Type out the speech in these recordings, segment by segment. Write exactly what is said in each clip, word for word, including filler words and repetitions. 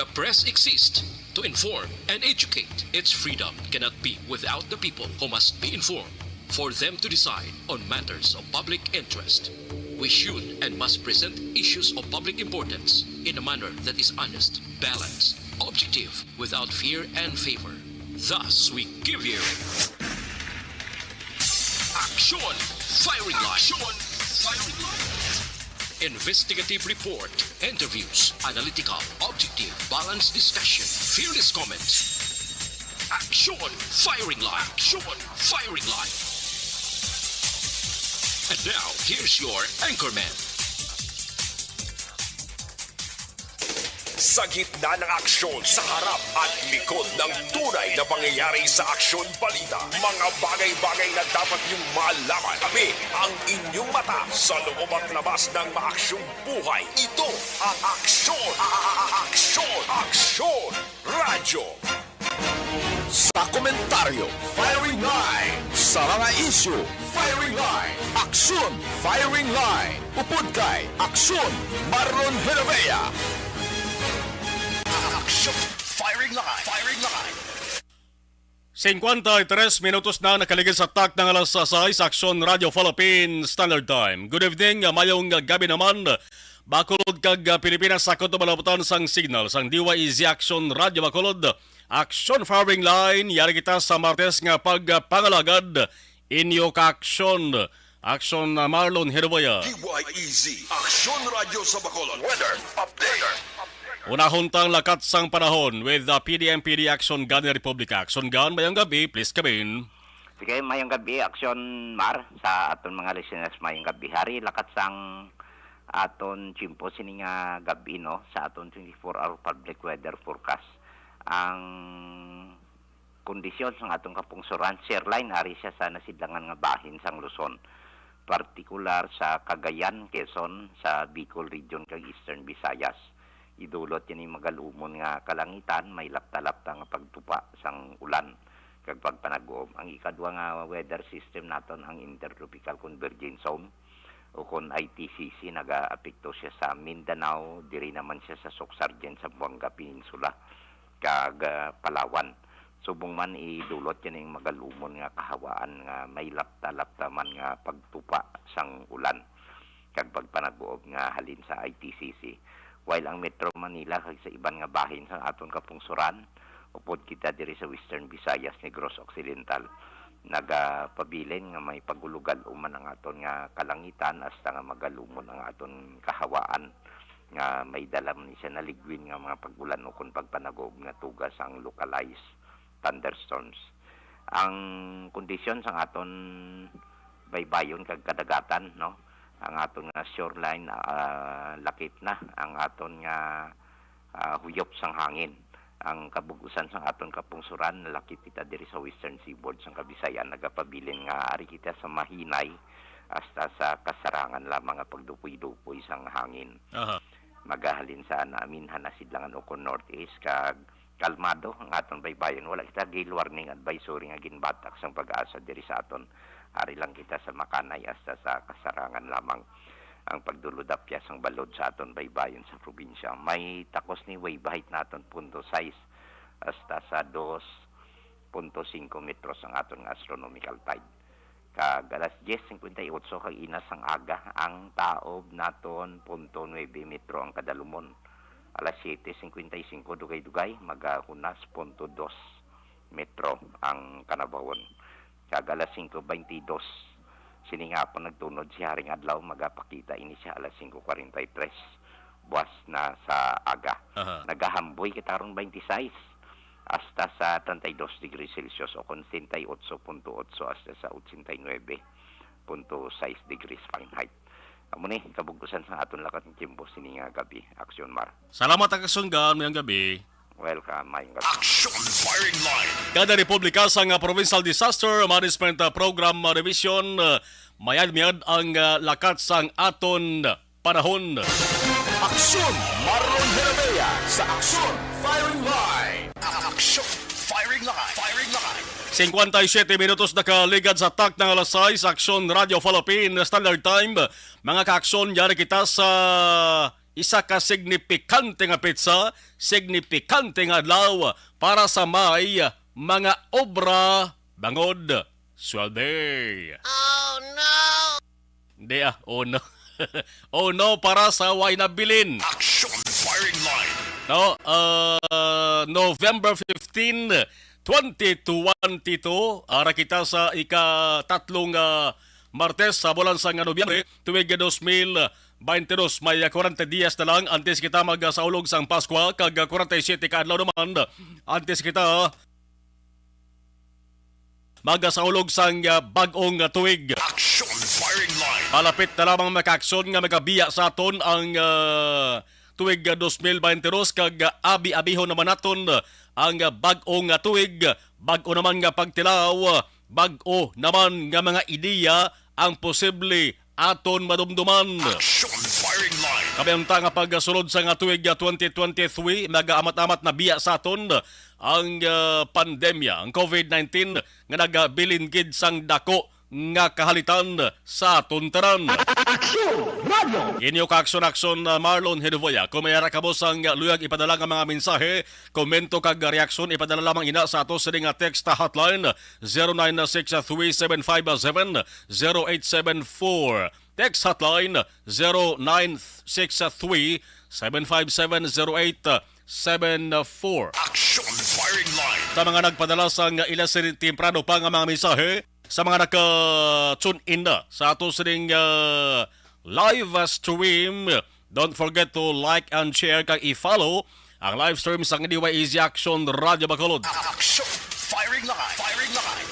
The press exists to inform and educate. Its freedom cannot be without the people, who must be informed for them to decide on matters of public interest. We should and must present issues of public importance in a manner that is honest, balanced, objective, without fear and favor. Thus, we give you Action Firing Line. Action Firing Line. Investigative report, interviews, analytical, objective, balanced discussion, fearless comments. Action Firing Line. Action Firing Line. And now, here's your anchorman. Sa gitna ng aksyon, sa harap at likod ng tunay na pangyayari sa Aksyon Balita, mga bagay-bagay na dapat niyong malaman. Kami ang inyong mata sa loob at labas ng maaksyong buhay. Ito ang Aksyon, a- a- a- Aksyon, Aksyon Radyo. Sa komentaryo, Firing Line. Sa mga isyu, Firing Line. Aksyon, Firing Line. Upod kay Aksyon, Marlon Helavea. Aksyon, Firing Line. Firing Line. Cincuenta y tres minutos na nakaligid sa tak ng alas sais, Aksyon Radyo Philippine Standard Time. Good evening, uh, mayong, uh, gabi naman. Bacolod kag, uh, Pilipinas, sa kutob malabutan sang signal sang D Y E Z Aksyon Radyo Bacolod. Aksyon Firing Line, yari kita sa Martes nga pagpangalagad. Inyo ka Aksyon, Aksyon, uh, Marlon Heravea. D Y E Z, Aksyon Radyo sa Bacolod. Weather update. Unahon tang lakat sang panahon with the P D M P D Action Gun nga Republika. Action Gun, mayong gabi, please come in. Sige, mayong gabi, Action Mar, sa aton mga listeners, mayong gabi. Hari, lakat sang aton tiyempo sini nga gabi, no, sa aton twenty-four hour public weather forecast. Ang kondisyon sang aton kapungsoran, sirline, ari siya sa nasidlangan nga bahin sang Luzon, partikular sa Cagayan, Quezon, sa Bicol Region, kag Eastern Visayas. Idulot ini magalumon nga kalangitan, may lapta-lapta nga pagtupa sang ulan kag pagpanaguob. Ang ikadua nga weather system naton, ang Intertropical Convergence Zone, o kon I T C C, nagaapekto siya sa Mindanao, diri naman siya sa Soc-Sargen, Zamboanga Peninsula, kag, ah, Palawan. Subong man, idulot yan ang magalumon nga kahawaan nga may lapta-lapta man nga pagtupa sang ulan kag pagpanaguob nga halin sa I T C C. While ang Metro Manila kag sa iban nga bahin sang aton kapungsoran, upod kita diri sa Western Visayas, Negros Occidental, nagapabilin nga may pagulugal uman ang aton nga kalangitan, hasta nga magalumon ang aton kahawaan nga may dala man siya naligwin nga mga pag-ulan ukon pagpanaguob nga tuga sang localized thunderstorms. Ang kondisyon sang aton baybayon kag kadagatan, no? Ang aton nga shoreline, ah, lakip na ang aton nga, ah, huyop sang hangin. Ang kabug-usan sang aton kapungsoran, lakip kita diri sa western seaboard sang Kabisayan, nagapabilin nga ari kita sa mahinay hasta sa kasarangan lamang nga pagdupoy-dupoy sang hangin. Aha. Magahalin sa naaminhan na sidlangan ukon northeast, kag kalmado ang aton baybayon. Wala kita gale warning advisory nga ginbatak sang PAGASA diri sa aton. Ari lang kita sa makanay hasta sa kasarangan lamang. Ang pagdulod-apyas sang balod sa aton baybayon sa probinsya. May takos ni wave height naton punto sais hasta sa dos punto singko metros ang aton nga astronomical tide. Kag alas dyes singkwenta y otso kag ina sang aga, ang taob naton punto nuebe metro ang kadalumon. Alas siyete singkwenta y singko dugay-dugay, magahunas punto dos metro ang kanabawon. Kag alas singko baynte dos, sini nga hapon nagtunod si Haring Adlaw, magapakita ini siya alas singko kwarenta y tres, buwas na sa aga. Aha. Nagahamboy kita ron baynte sais hasta sa treinta y dos degrees Celsius o kon setenta y ocho punto ocho hasta sa ochenta y nuebe punto sais degrees Fahrenheit. Amo ni kabug-usan sang aton lakat nga tiyempo sini nga gabi, Aksyon Mar. Salamat, Aksyon Gun, mayong gabi. Welcome, mayong gabi. Action Firing Line. Kada republika sang, ah, Provincial Disaster Management, ah, Program, ah, Division, ah, mayad-mayad ang, ah, lakat sang aton panahon. Aksyon, Marlon Herabea sa Aksyon Firing Line. Action Firing Line. Firing Line. Singkwenta y siyete minutos nakaligad sa tak ng alas sais, Aksyon Radyo Philippine Standard Time. Mga kaaksyon, yari kita sa isa ka signipikante nga petsa, signipikante nga adlaw para sa may mga obra bangod sweldo. Oh no! Di ah, oh no. Oh no para sa way nabilin. Action firing line. No, uh, November fifteen, twenty twenty-two, ara kita sa ikatatlong, ah, Martes sa bulan sang Nobyembre, tuig dos mil baynte dos. May, ah, kwarenta dias na lang antes kita magasaulog sang Paskwa, kag, ah, kwarenta y siyete ka adlaw naman antes kita magasaulog sang, ah, bag-ong, ah, tuig. Action firing line. Malapit na lamang, mga kaaksyon, nga magabiya sa aton ang, ah, tuig, ah, dos mil baynte dos, kag, ah, abi-abihon naman naton ang, ah, bag-ong, ah, tuig. Bag-o naman nga pagtilaw, bag-o naman nga mga ideya ang posible aton madumduman. Action firing line. Kami unta nga pagsulod sa nga tuig, ah, twenty twenty-three, nagaamat-amat na biya sa aton ang, ah, pandemya, ang covid nineteen, nga nagabilin gid sang dako nga kahalitan sa aton tanan. Aksyon! Radyo! Inyo ka-aksyon-aksyon, ah, Marlon Hedovoya. Kung may ara kamo sang luyag ipadala nga mga mensahe, komento kag reaksyon, ipadala lamang ina sa ato sini nga text hotline, zero nine six three seven five seven zero eight seven four. Text hotline, zero nine six three seven five seven zero eight seven four. Action firing line. Sa mga nagpadala sang ila sini temprano pa nga mga mensahe, sa mga naka-tune in na sa ato sining, ah, live stream, don't forget to like and share kag i-follow ang live stream sang D Y A Z Action Radyo Bacolod. Action firing line. Firing line.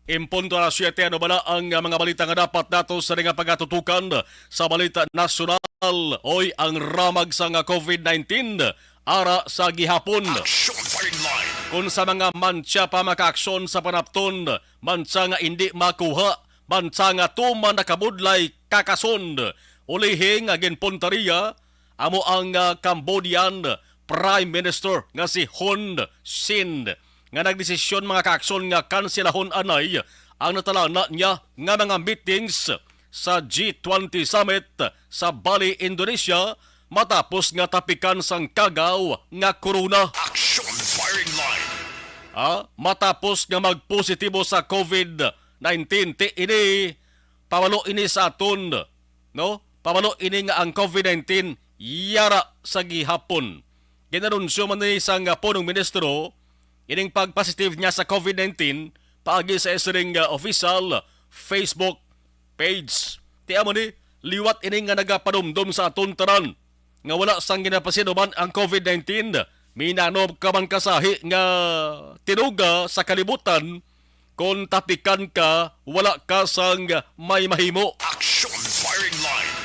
Impunto na siyete, ano bala ang, ah, mga balita nga dapat nato sa nga pagatutukan sa balita nasyonal? Oy, ang ramag sa nga covid nineteen ara sa gihapon. Action firing line. Kung sa mga mantsa pa makaaksyon sa panapton, mantsa nga indi makuha, mantsa nga tuman nakabudlay kakasond. Ulihi nga ginpunta riya amo ang, ah, Cambodian Prime Minister nga si Hun Sen, nga nagdesisyon, mga kaaksyon, nga kanselahon anay ang natalana niya nga mga meetings sa G twenty Summit sa Bali, Indonesia, matapos nga tapikan sang kagaw nga corona. Action firing line. Ah, matapos nga magpositibo sa covid nineteen, ti ini, pabalo ini sa aton, no? Pabalo ini nga ang covid nineteen yara sa gihapon. Ginanunsyo man ni sang punong ministro ining pagpositive niya sa covid nineteen paagi sa isa ring, ah, official Facebook page. Ti amo ni, liwat ini nga nagapanumdom sa aton tanan nga wala sang ginapasinuman ang covid nineteen. Minano ka man kasahi nga tinuga sa kalibutan, kon tapikan ka, wala ka sang may mahimo. Action firing line.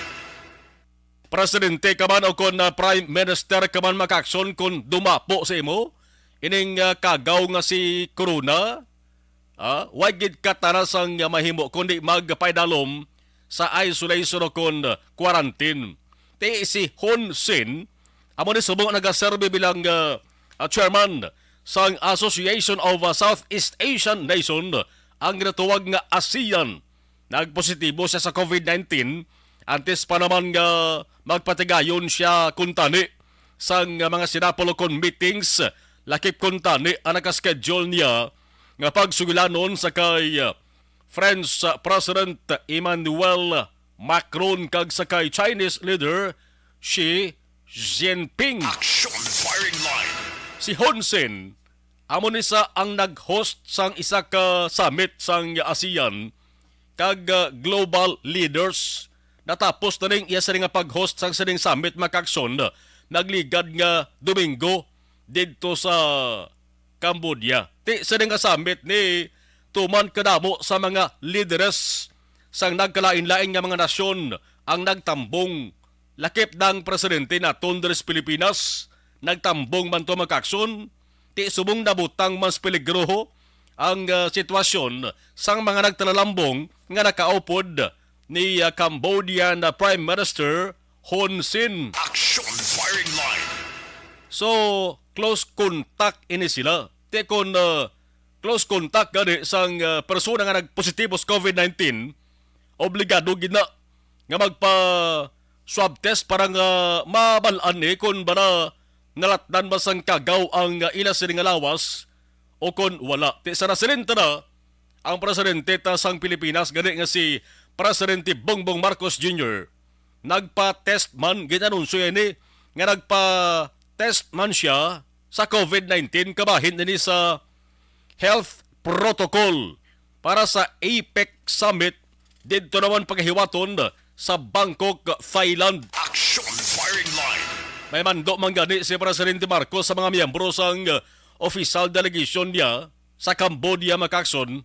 Presidente ka man o kon, ah, Prime Minister ka man, makaaksyon kon dumapo sa imo ining, ah, kagaw nga si corona, ah, way gid ka tana sang mahimo kundi magpaidalom sa isolation o kon quarantine. Ti si Hun Sen, amo ni subong nagaserbi bilang, ah, ah, chairman sang Association of, ah, Southeast Asian Nation, ang ginatawag nga ASEAN. Nagpositibo siya sa covid nineteen, antes pa naman nga magpatigayon siya kuntani sang mga sinapol kon meetings, lakip kuntani ang nakaschedule niya nga pagsugilanon sa kay French President Emmanuel Macron kag sa kay Chinese leader Xi Jinping. Action firing line. Si Hun Sen, amo ni sa ang nag-host sang isa ka summit sang ASEAN kag, ah, global leaders. Natapos na ning iya sini nga pag-host sang sining summit, makaaksyon, nagligad nga Domingo didto sa Cambodia. Ti sini nga summit ni tuman kadamo sa mga lideres sang nagkalain-lain nga mga nasyon ang nagtambong. Lakip dang presidente naton diri sa Pilipinas, nagtambong man to, makaaksyon. Ti subong nabutang mas peligroho ang, ah, sitwasyon sang mga nagtalalambong nga nakaupod ni, ah, Cambodian, ah, Prime Minister Hun Sen. Action firing line. So, close contact ini sila. Ti kon, ah, close contact gani sang, ah, persona nga nagpositibo sa covid nineteen, obligado gid na nga magpa swab test para nga mabal-an ni kung bala nalatnan ba sang kagaw ang, ah, ila sini nga lawas o kon wala. Ti sa nasilin ta na ang presidente ta sang Pilipinas, gani nga si Presidente Bongbong Marcos Junior, nagpa-test man, gin-anunsyo ini nga nagpa-test man siya sa covid nineteen kabahin ini sa health protocol para sa APEC Summit didto naman pagahiwaton sa Bangkok, Thailand. Action firing line. May mando man gani si Presidente Marcos sa mga miyembro sang official delegation niya sa Cambodia, mga kaakson,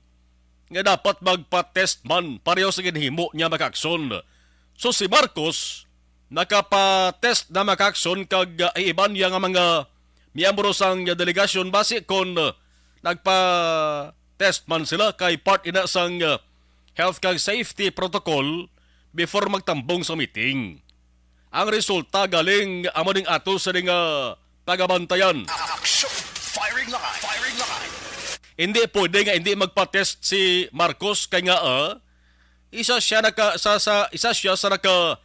nga dapat magpa-test man pareho sa ginhimo niya, mga kaakson. So si Marcos nakapa-test na, mga kaakson, kag, ah, iban niya nga mga miyembro sang delegasyon basi kon, ah, nagpa-test man sila kay part ina sang, ah, health kag safety protocol before magtambong sa meeting. Ang resulta galing amo ning ato sa nga pagabantayan. Action! Firing line! Firing line! Hindi pwede nga hindi magpa-test si Marcos kay nga, ah, isa siya naka, sa, sa, isa siya sa naka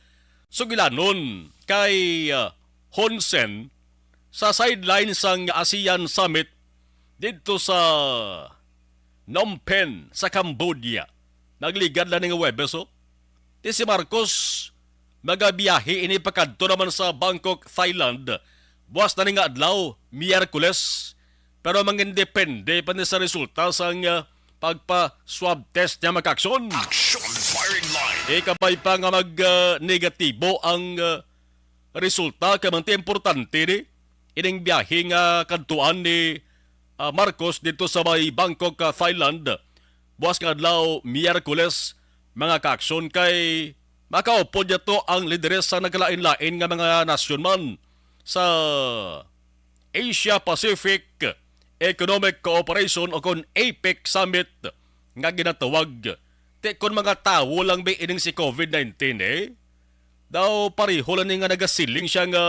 sugilanon kay, ah, Hun Sen sa sideline sang ASEAN Summit didto sa Phnom Penh sa Cambodia. Nagligad lang ni nga Huwebes, oh. Di si Marcos magabiyahe ini pakadto naman sa Bangkok, Thailand, buwas na ni nga adlaw, Miyerkules. Pero mangindepende pa ni sa resulta sang, ah, pagpa-swab test niya, mga kaakson. Action firing line. Ikabay pa nga mag, ah, negatibo ang, ah, resulta kay manti importante ni ining biyahe nga kadtuan ni, ah, Marcos didto sa may Bangkok, ah, Thailand. Buwas nga adlaw, Miyerkules, mga kaakson, kay makaupod niya to ang lideres sa nagkalain-lain nga mga nasyon man sa Asia Pacific Economic Cooperation o kon APEC Summit nga ginatawag. Ti kon mga tawo lang ba ining si covid nineteen, eh? Daw pareho lang ni nga nagasiling siya nga,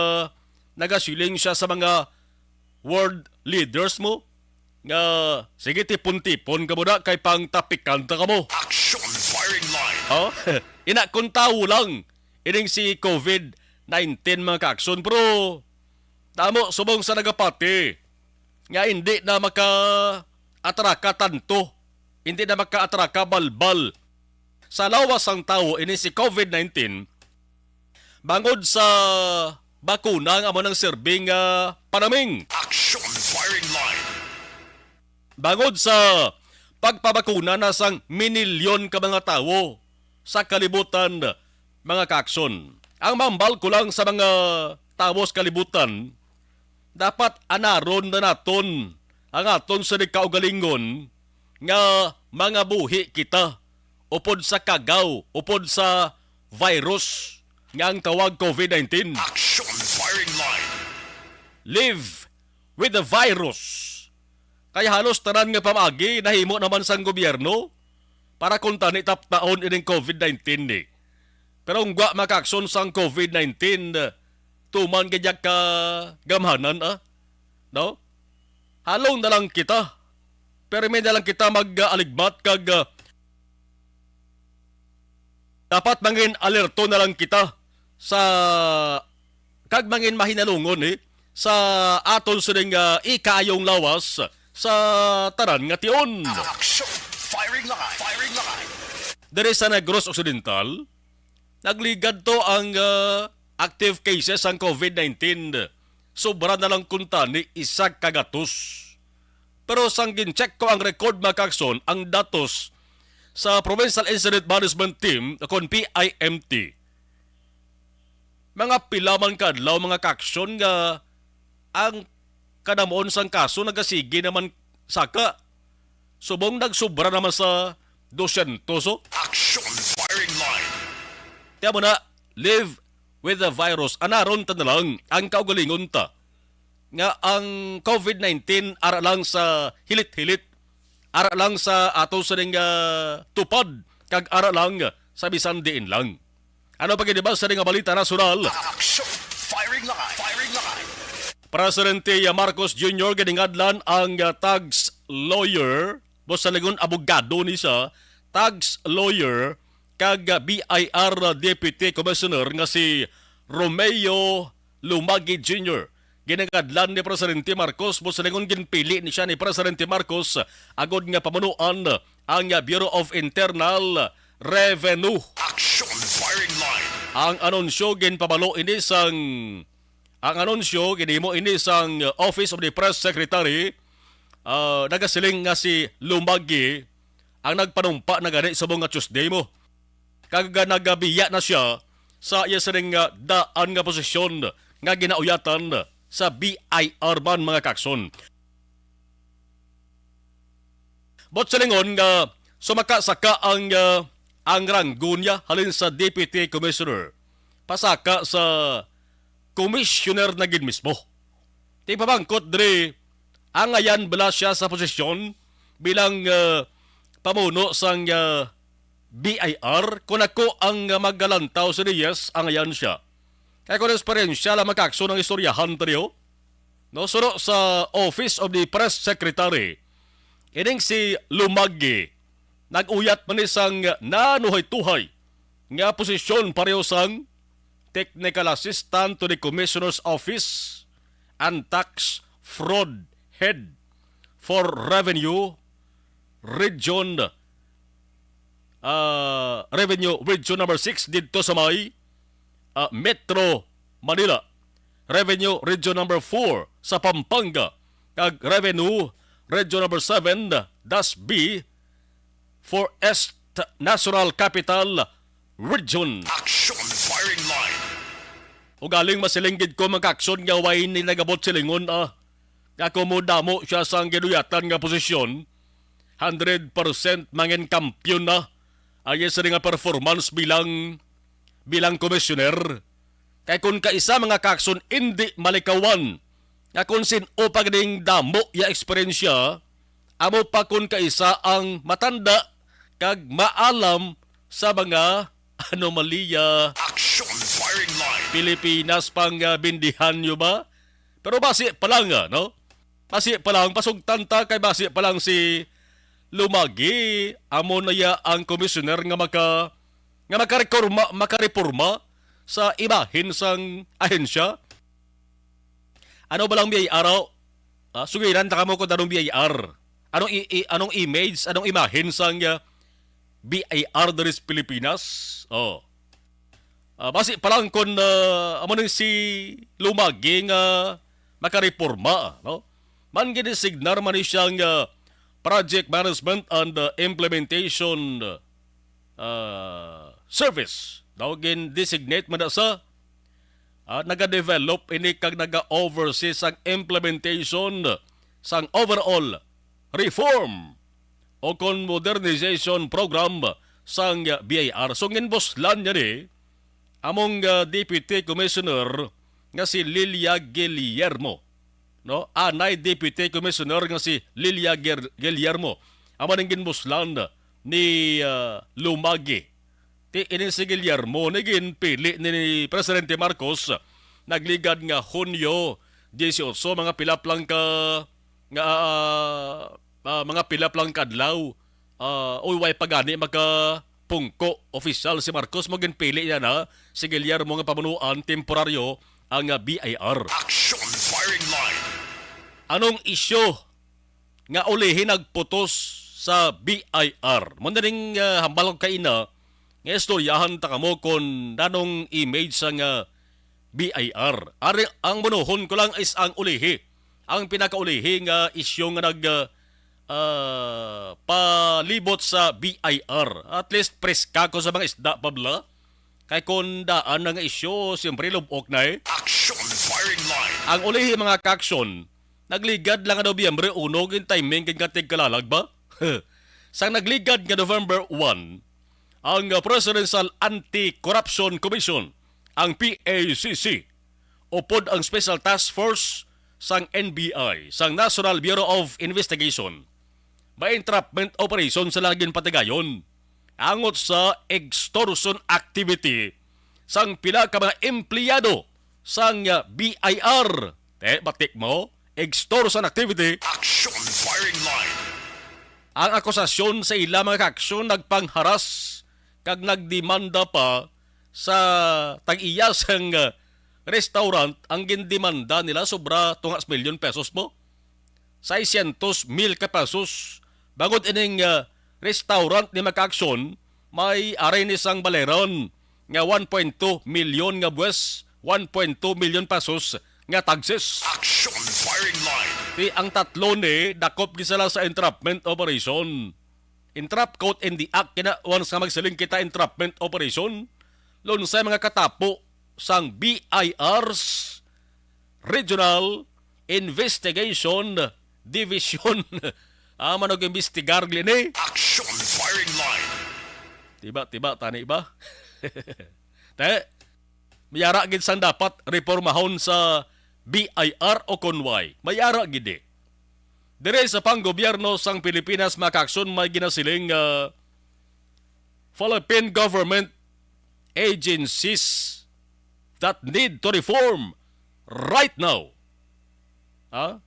nagasiling siya sa mga world leaders mo nga, "Sige, tipon-tipon kamo na kay pang tapikan ta kamo." Action firing line. Oh? Ina, kung tawo lang ining si covid nineteen, mga kaakson, pero tamo subong sa nagapati nga hindi na maka-atraka tanto, hindi na maka-atraka balbal sa lawas sang tawo ini si covid nineteen, bangod sa bakuna nga amo nang serbing, ah, panaming. Action firing line. Bangod sa pagpabakuna na sang minilyon ka mga tawo sa kalibutan, mga kaakson. Ang mambal ko lang sa mga tawo sa kalibutan, dapat anaron na naton ang aton sa kaugalingon nga mangabuhi kita upod sa kagaw, upod sa virus nga ang tawag covid nineteen. Action firing line. Live with the virus. Kay halos tanan nga pamaagi nahimo naman sang gobyerno para kuntani taptaon ining covid nineteen ni. Pero ungwa, mga kaakson, sang covid nineteen, tuman gid ka gamhanan, ah. No? Halong na lang kita. Permi na lang kita mag-aligmat kag, ah, dapat mangin alerto na lang kita sa, kag mangin mahinalungon, eh, sa aton sining, ah, ikaayong lawas sa tanan nga tion. Action! Firing line! Firing line! Diri sa Negros Occidental, nagligad to ang, ah, active cases sang covid nineteen. Sobra na lang kuntani isa ka gatos. Pero sang gin-check ko ang record, mga kaakson, ang datos sa Provincial Incident Management Team, o kon P I M T, mga pila man ka adlaw, mga kaakson, nga ang kadamuon sang kaso nagasigi naman saka. Subong nagsobra naman sa dosyentos, oh. Action firing line. Kaya mo na, live with the virus. Anaron ta na lang ang kaugalingon ta nga ang covid nineteen ara lang sa hilit-hilit, ara lang sa ato sining, ah, tupad, kag ara lang sa bisan diin lang. Ano pa gid ba sa nga balita nasyonal? Action! Firing line! Firing line! Presidente Marcos Junior giningadlan ang, ah, tax lawyer, busa lingon abogado ni siya, tax lawyer kag B I R Deputy Commissioner nga si Romeo Lumagi Junior. Ginangadlan ni Presidente Marcos, buot silingon ginpili ni siya ni Presidente Marcos agod nga pamunuan ang Bureau of Internal Revenue. Action Firing Line. Ang anunsyo ginpabalo ini sang ang anunsyo ginhimo ini sang Office of the Press Secretary, ah, nagasiling nga si Lumagi ang nagpanumpa na gani subong nga Tuesday mo. Kag nagabiya na siya sa iya sining, ah, daan nga posisyon nga ginauyatan sa B I R man, mga kakson. Buot silingon nga sumakasaka ang, ah, ang ranggo niya halin sa Deputy Commissioner pasaka sa Commissioner na gid mismo. Ti pamangkot diri, angayan bala siya sa posisyon bilang, ah, pamuno sang, ah, B I R? Kung ako ang, ah, magalantaw sa Reyes, angayan siya. Kay kung eksperyensya lang, mga kakson, ang istoryahan ta niyo, no? Suno sa Office of the Press Secretary, ining si Lumagi, nag-uyat man ni sang nanuhay-tuhay nga posisyon pareho sang Technical Assistant to the Commissioner's Office and Tax Fraud Head for Revenue Region, ah, Revenue Region number six didto sa may, ah, Metro Manila, Revenue Region number four sa Pampanga, kag Revenue Region number seven, das B, for East National Capital Region. Action Firing Line. Ugaling masiling gid ko, mga kakson, nga way ni nagabot silingon, ah, nga kung modamo siya sang ginuyatan nga posisyon, hundred percent mangin kampiyon na ang iya sini nga performance bilang, bilang komisyoner. Kay kung kaisa, mga kakson, indi malikawan nga kung sin-o pa gid ang damo iya eksperyensya, amo pa kung kaisa ang matanda kag maalam sa mga anomalya. Action Firing Line. Pilipinas pang, ah, bindihan niyo ba? Pero basi pa lang, ah, no? Basi pa lang, pasugtan ta kay basi pa lang si Lumagi, amo na ya ang komisyoner nga maka-, nga makarekorma-, makareporma sa imahen sang ahensya. Ano ba lang B I R, oh? Ah, sugiran ta kamo kung anong B I R. Anong i-, i-, anong image, anong imahen sang, ah, B I R diri sa Pilipinas? Oh. Ah, basi pa lang kung, ah, amo ning si Lumagi nga makareporma, no? Man ginisignar man ni siyang, ah, Project Management and, ah, Implementation, ah, Service. Daw gin-designate man na sa, ah, nagadevelop ini kag naga-oversee sang implementation sang overall reform o kon modernization program sang B I R. So, ginbuslan niya ni among, ah, Deputy Commissioner nga si Lilia Guillermo, no? Anay Deputy Commissioner nga si Lilia Guer-, Guillermo. Amo ning ginbuslan ni, ah, Lumagi. Ti ini si Guillermo ni ginpili ni, ni Presidente Marcos nagligad nga Hunyo dieciocho, mga pila pa lang ka, nga, ah, ah, mga pila pa lang ka adlaw, ah, uy, way pa gani makapungko opisyal si Marcos, mo ginpili niya na si Guillermo nga pamunuan temporaryo ang, ah, B I R. Action Firing Line. Anong isyu nga ulihi nagputos sa B I R? Mo na ning, ah, hambal ko kaina nga istoryahan ta kamo kon nanong image sang, ah, B I R. Ari, ang bunuhon ko lang is ang ulihi. Ang pinakaulihi nga isyu nga nag, ah, ah, palibot sa B I R. At least preska ko sa mga isda, Pabla. Kay kon daan na nga isyu, siyempre lubok na eh. Action Firing Line. Ang ulihi, mga ka-action, nagligad lang nga Nobyembre uno, gin timing gid nga tigkalalag ba? Sang nagligad nga November one, ang, uh, Presidential Anti-Corruption Commission, ang P A C C, upod ang Special Task Force sang N B I, sang National Bureau of Investigation, may entrapment operation sila ginpatigayon angot sa extortion activity sang pila ka mga empleyado sang, uh, B I R. Te, batik mo, extortion activity. Action Firing Line. Ang akusasyon sa ila, mga ka-action, nagpangharas kag nagdemanda pa sa tag-iya sang, ah, restaurant. Ang gindemanda nila sobra two hundred million pesos mo. Seiscientos mil ka pesos. Bangod ining, ah, restaurant ni Maka Aksyon, may ari ni sang baleron nga one point two million nga buwes, one point two million pesos nga taxes. Action firing line. Ti ang tatlo ni dakop gid sila sa entrapment operation. Entrap caught in the act, kina once nga magsiling kita entrapment operation, lunsay mga katapo sang B I R's Regional Investigation Division. Amo nag-imbestigar gini. Action firing line. Tiba, tiba, tani ba? Te, mayara gid sang dapat reformahon sa B I R o kon why. Mayara gid, eh. Dire sa panggobyerno sang Pilipinas, Maka Aksyon, may ginasiling nga Philippine government agencies that need to reform right now. Ha?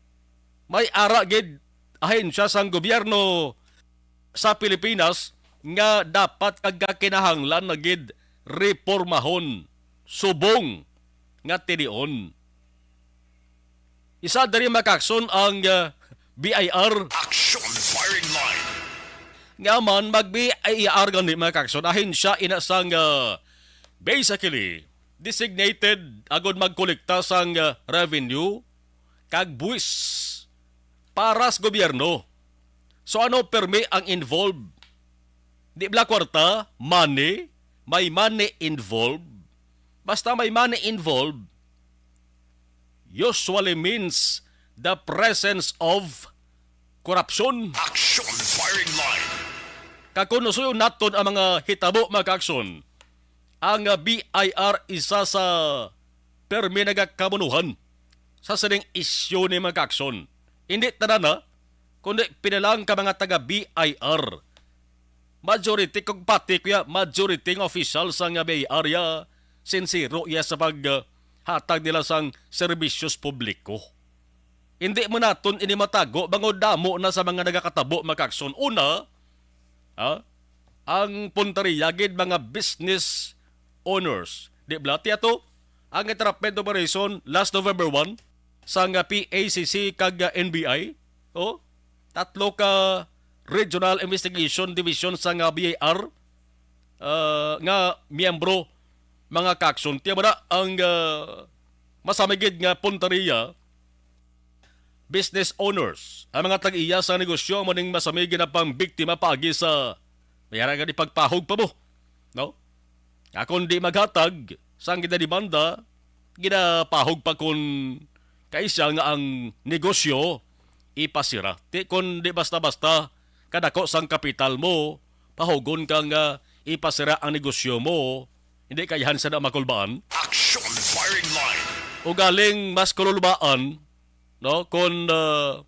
May ara gid ahensya sang gobyerno sa Pilipinas nga dapat kag kinahanglan na gid reformahon subong nga tinion. Isa diri, Maka Aksyon, ang, ah, B I R. Action firing line. Nga man, mag-B I R gani, Maka Aksyon, ahensya ina sang, ah, basically designated agud magkolekta sang, ah, revenue kag buwis para sa gobyerno. So, ano permi ang involved? Di bala kwarta, money, may money involved. Basta may money involved, usually means the presence of corruption. Action firing line. Kag kung nusuyon naton ang mga hitabo, Maka Aksyon, ang, ah, B I R isa sa permi nagakabunuhan sa sining isyu ni, Maka Aksyon. Hindi tanan, ha, kundi pila lang ka mga taga B I R. Majority, kung pati, kuya, majority nga official sa nga B I R ya, sinsero ya sa paghatag nila sang serbisyos publiko. Hindi mo naton ini matago, bangod damo na sa mga nagakatabo, Maka Aksyon. Una, ha, ang punteriya gid, mga business owners. Di bala, tiya to, ang entrapment operation last November one sa nga P A C C kag, ah, N B I. Oh, tatlo ka Regional Investigation Division sa nga B I R, ah, nga miyembro, mga Maka Aksyon. Tiya ba na ang, ah, masamigid nga punteriya? Business owners, ang mga tag-iya sa negosyo, amo ning masami ginapambiktima paagi sa mayara nga di pagpahog pa mo, no? Nga kon di maghatag sang ginademanda, ginapahog pa kon kaisa nga ang negosyo ipasira. Ti kon di basta-basta kadako sang kapital mo, pahugon ka nga ipasira ang negosyo mo, hindi kaihan sa na makulbaan. Action firing line. Ugaling mas kululbaan, no, kon, ah,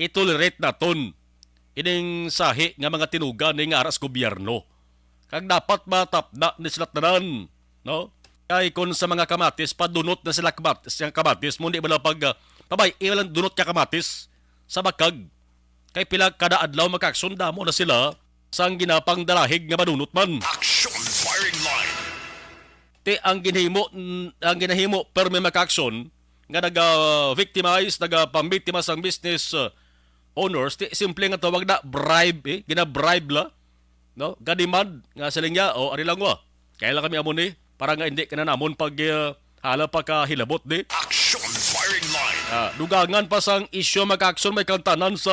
i-tolerate naton ining sahi nga mga tinuga ni nga ara sa gobyerno. Kag dapat matapna ni sila tanan, no? Kay kon sa mga kamatis, padunot na sila kamat-, sa kamatis mo, di ba lang pag, ah, pabay, ilang dunot ka kamatis sa bakag. Kay pila kada adlaw, Maka Aksyon, damo na sila sang ginapangdalahig nga manunot man. Action firing line. Ti ang ginhimo, ang ginahimo permi, Maka Aksyon, nga naga-victimize, nagapambiktima sang business, uh, owners, ti simple nga tawag na bribe, eh, gina-bribe la, no? Ga-demand nga sila niya, "O, ari lang wa. Kaya lang kami amo ni, para nga hindi ka na namon pag, uh, hala pa ka hilabot ni." Action firing line. Ah, dugangan pa sang isyu, Maka Aksyon, may kantanan sa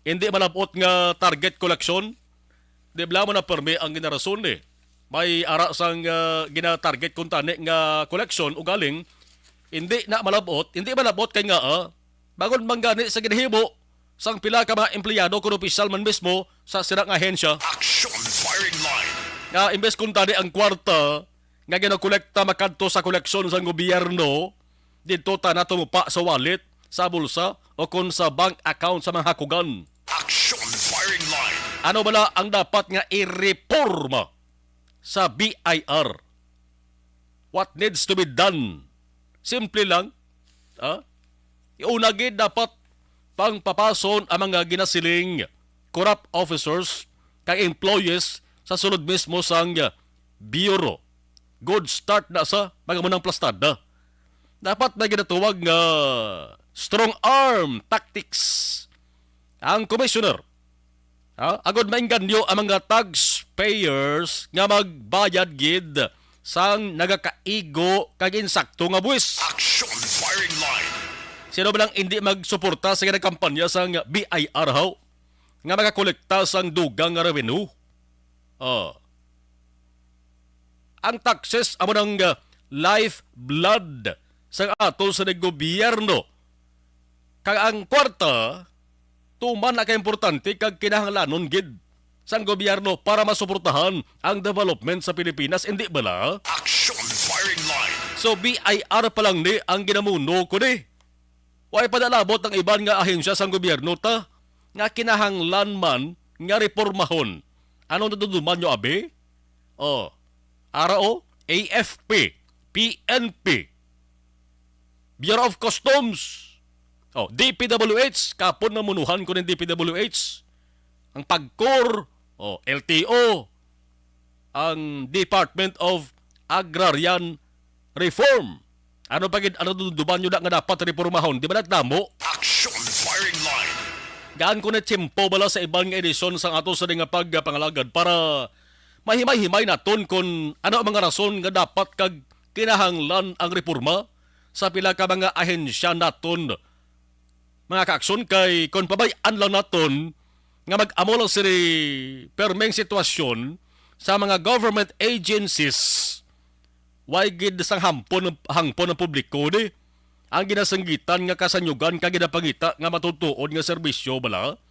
hindi malab-ot nga target collection. Di bala mo na permi ang ginarason ni. May ara sang, ah, gina-target kuntani nga collection, ugaling hindi na malab-ot, hindi malab-ot kay nga, ah, bangod man gani sa ginahimo sang pila ka mga empleyado kon opisyal man mismo sa sira nga ahensya. Action firing line. Nga imbes kuntani ang kwarta nga ginakolekta makadto sa koleksyon sang gobyerno, didto tana tumupa sa wallet, sa bulsa, o kon sa bank account sa mga hakugan. Action firing line. Ano bala ang dapat nga ireporma sa B I R? What needs to be done? Simple lang, ah, una gid dapat pangpapason ang mga ginasiling corrupt officers kag employees sa sulod mismo sang, ah, Bureau. Good start na sa mga munang plastada. Dapat may ginatawag nga strong arm tactics ang commissioner, ha? Agod maengganyo ang mga taxpayers nga magbayad gid sang nagakaigo kag insakto nga buwis. Action firing line. Sino ba lang hindi magsuporta sa ginakampanya sang B I R, haw? Nga makakolekta sang dugang nga revenue? Oh. Ang taxes amo nang, uh, lifeblood sang ato sa gobyerno. Kag ang kwarta, tuman na ka importante kag kinahanglanon gid sang gobyerno para masuportahan ang development sa Pilipinas, hindi bala? Action firing line. So, B I R pa lang ni ang ginamuno ko ni. Way pa nalabot ang iban nga ahensya sang gobyerno ta nga kinahanglan man nga repormahon. Ano nadumduman nyo, abi? Oh, ara, oh, A F P, P N P, Bureau of Customs, oh, D P W H, kapon na munuhan ko ng D P W H, ang pagkor, oh, L T O, ang Department of Agrarian Reform. Ano pa gid, ano duduman nyo na nga dapat reformahon? Di ba nagdamo? Action firing line. Gaan ko na tiyempo bala sa iban nga edisyon sang ato sa nga pagpangalagad para mahimay-himay naton kon ano ang mga rason nga dapat kag kinahanglan ang reforma sa pila ka mga ahensya naton, mga kaakson, kay kon pabay-an lang naton nga mag-amo lang sini permeng sitwasyon sa mga government agencies, way gid sang hampon, hangpon ang publiko ni ang ginasanggitan nga kasanyugan kag ginapangita nga matutuod nga serbisyo bala.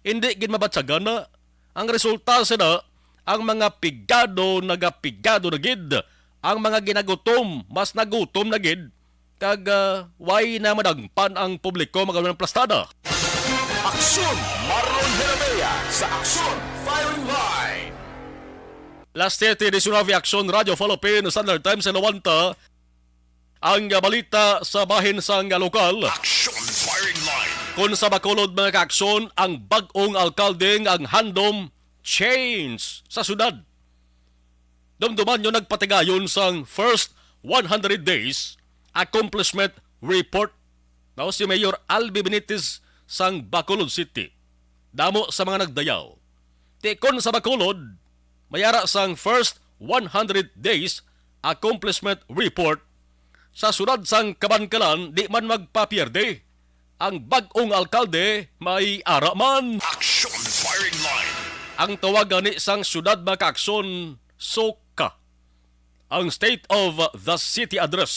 Hindi gid mabatyagan na ang resulta sina ang mga pigado nagapigado na gid, ang mga ginagutom mas nagutom na gid, kag, ah, way na madagpan ang publiko magawa ng plastada. Aksyon, Marlon Herabea sa Aksyon Firing Line. Alas siyete diecinueve, Aksyon, Radyo Philippine, Standard Time sa Lawanta. Ang, ah, balita sa bahin sang, ah, lokal. Action Firing Line. Kun sa Bacolod, mga kaaksyon, ang bag-ong alkalde nga ang handom change sa syudad. Dumduman nyo nagpatigayon sang first one hundred days accomplishment report, no, si Mayor Albi Benitez sang Bacolod City. Damo sa mga nagdayaw. Tikon sa Bacolod, may ara sang first one hundred days accomplishment report sa syudad sang Kabankalan, di man magpapierde. Ang bag-ong alkalde may ara man. Action Firing Line. Ang tawag gani sang syudad, mga kaaksyon, SOCA, ang State of the City Address.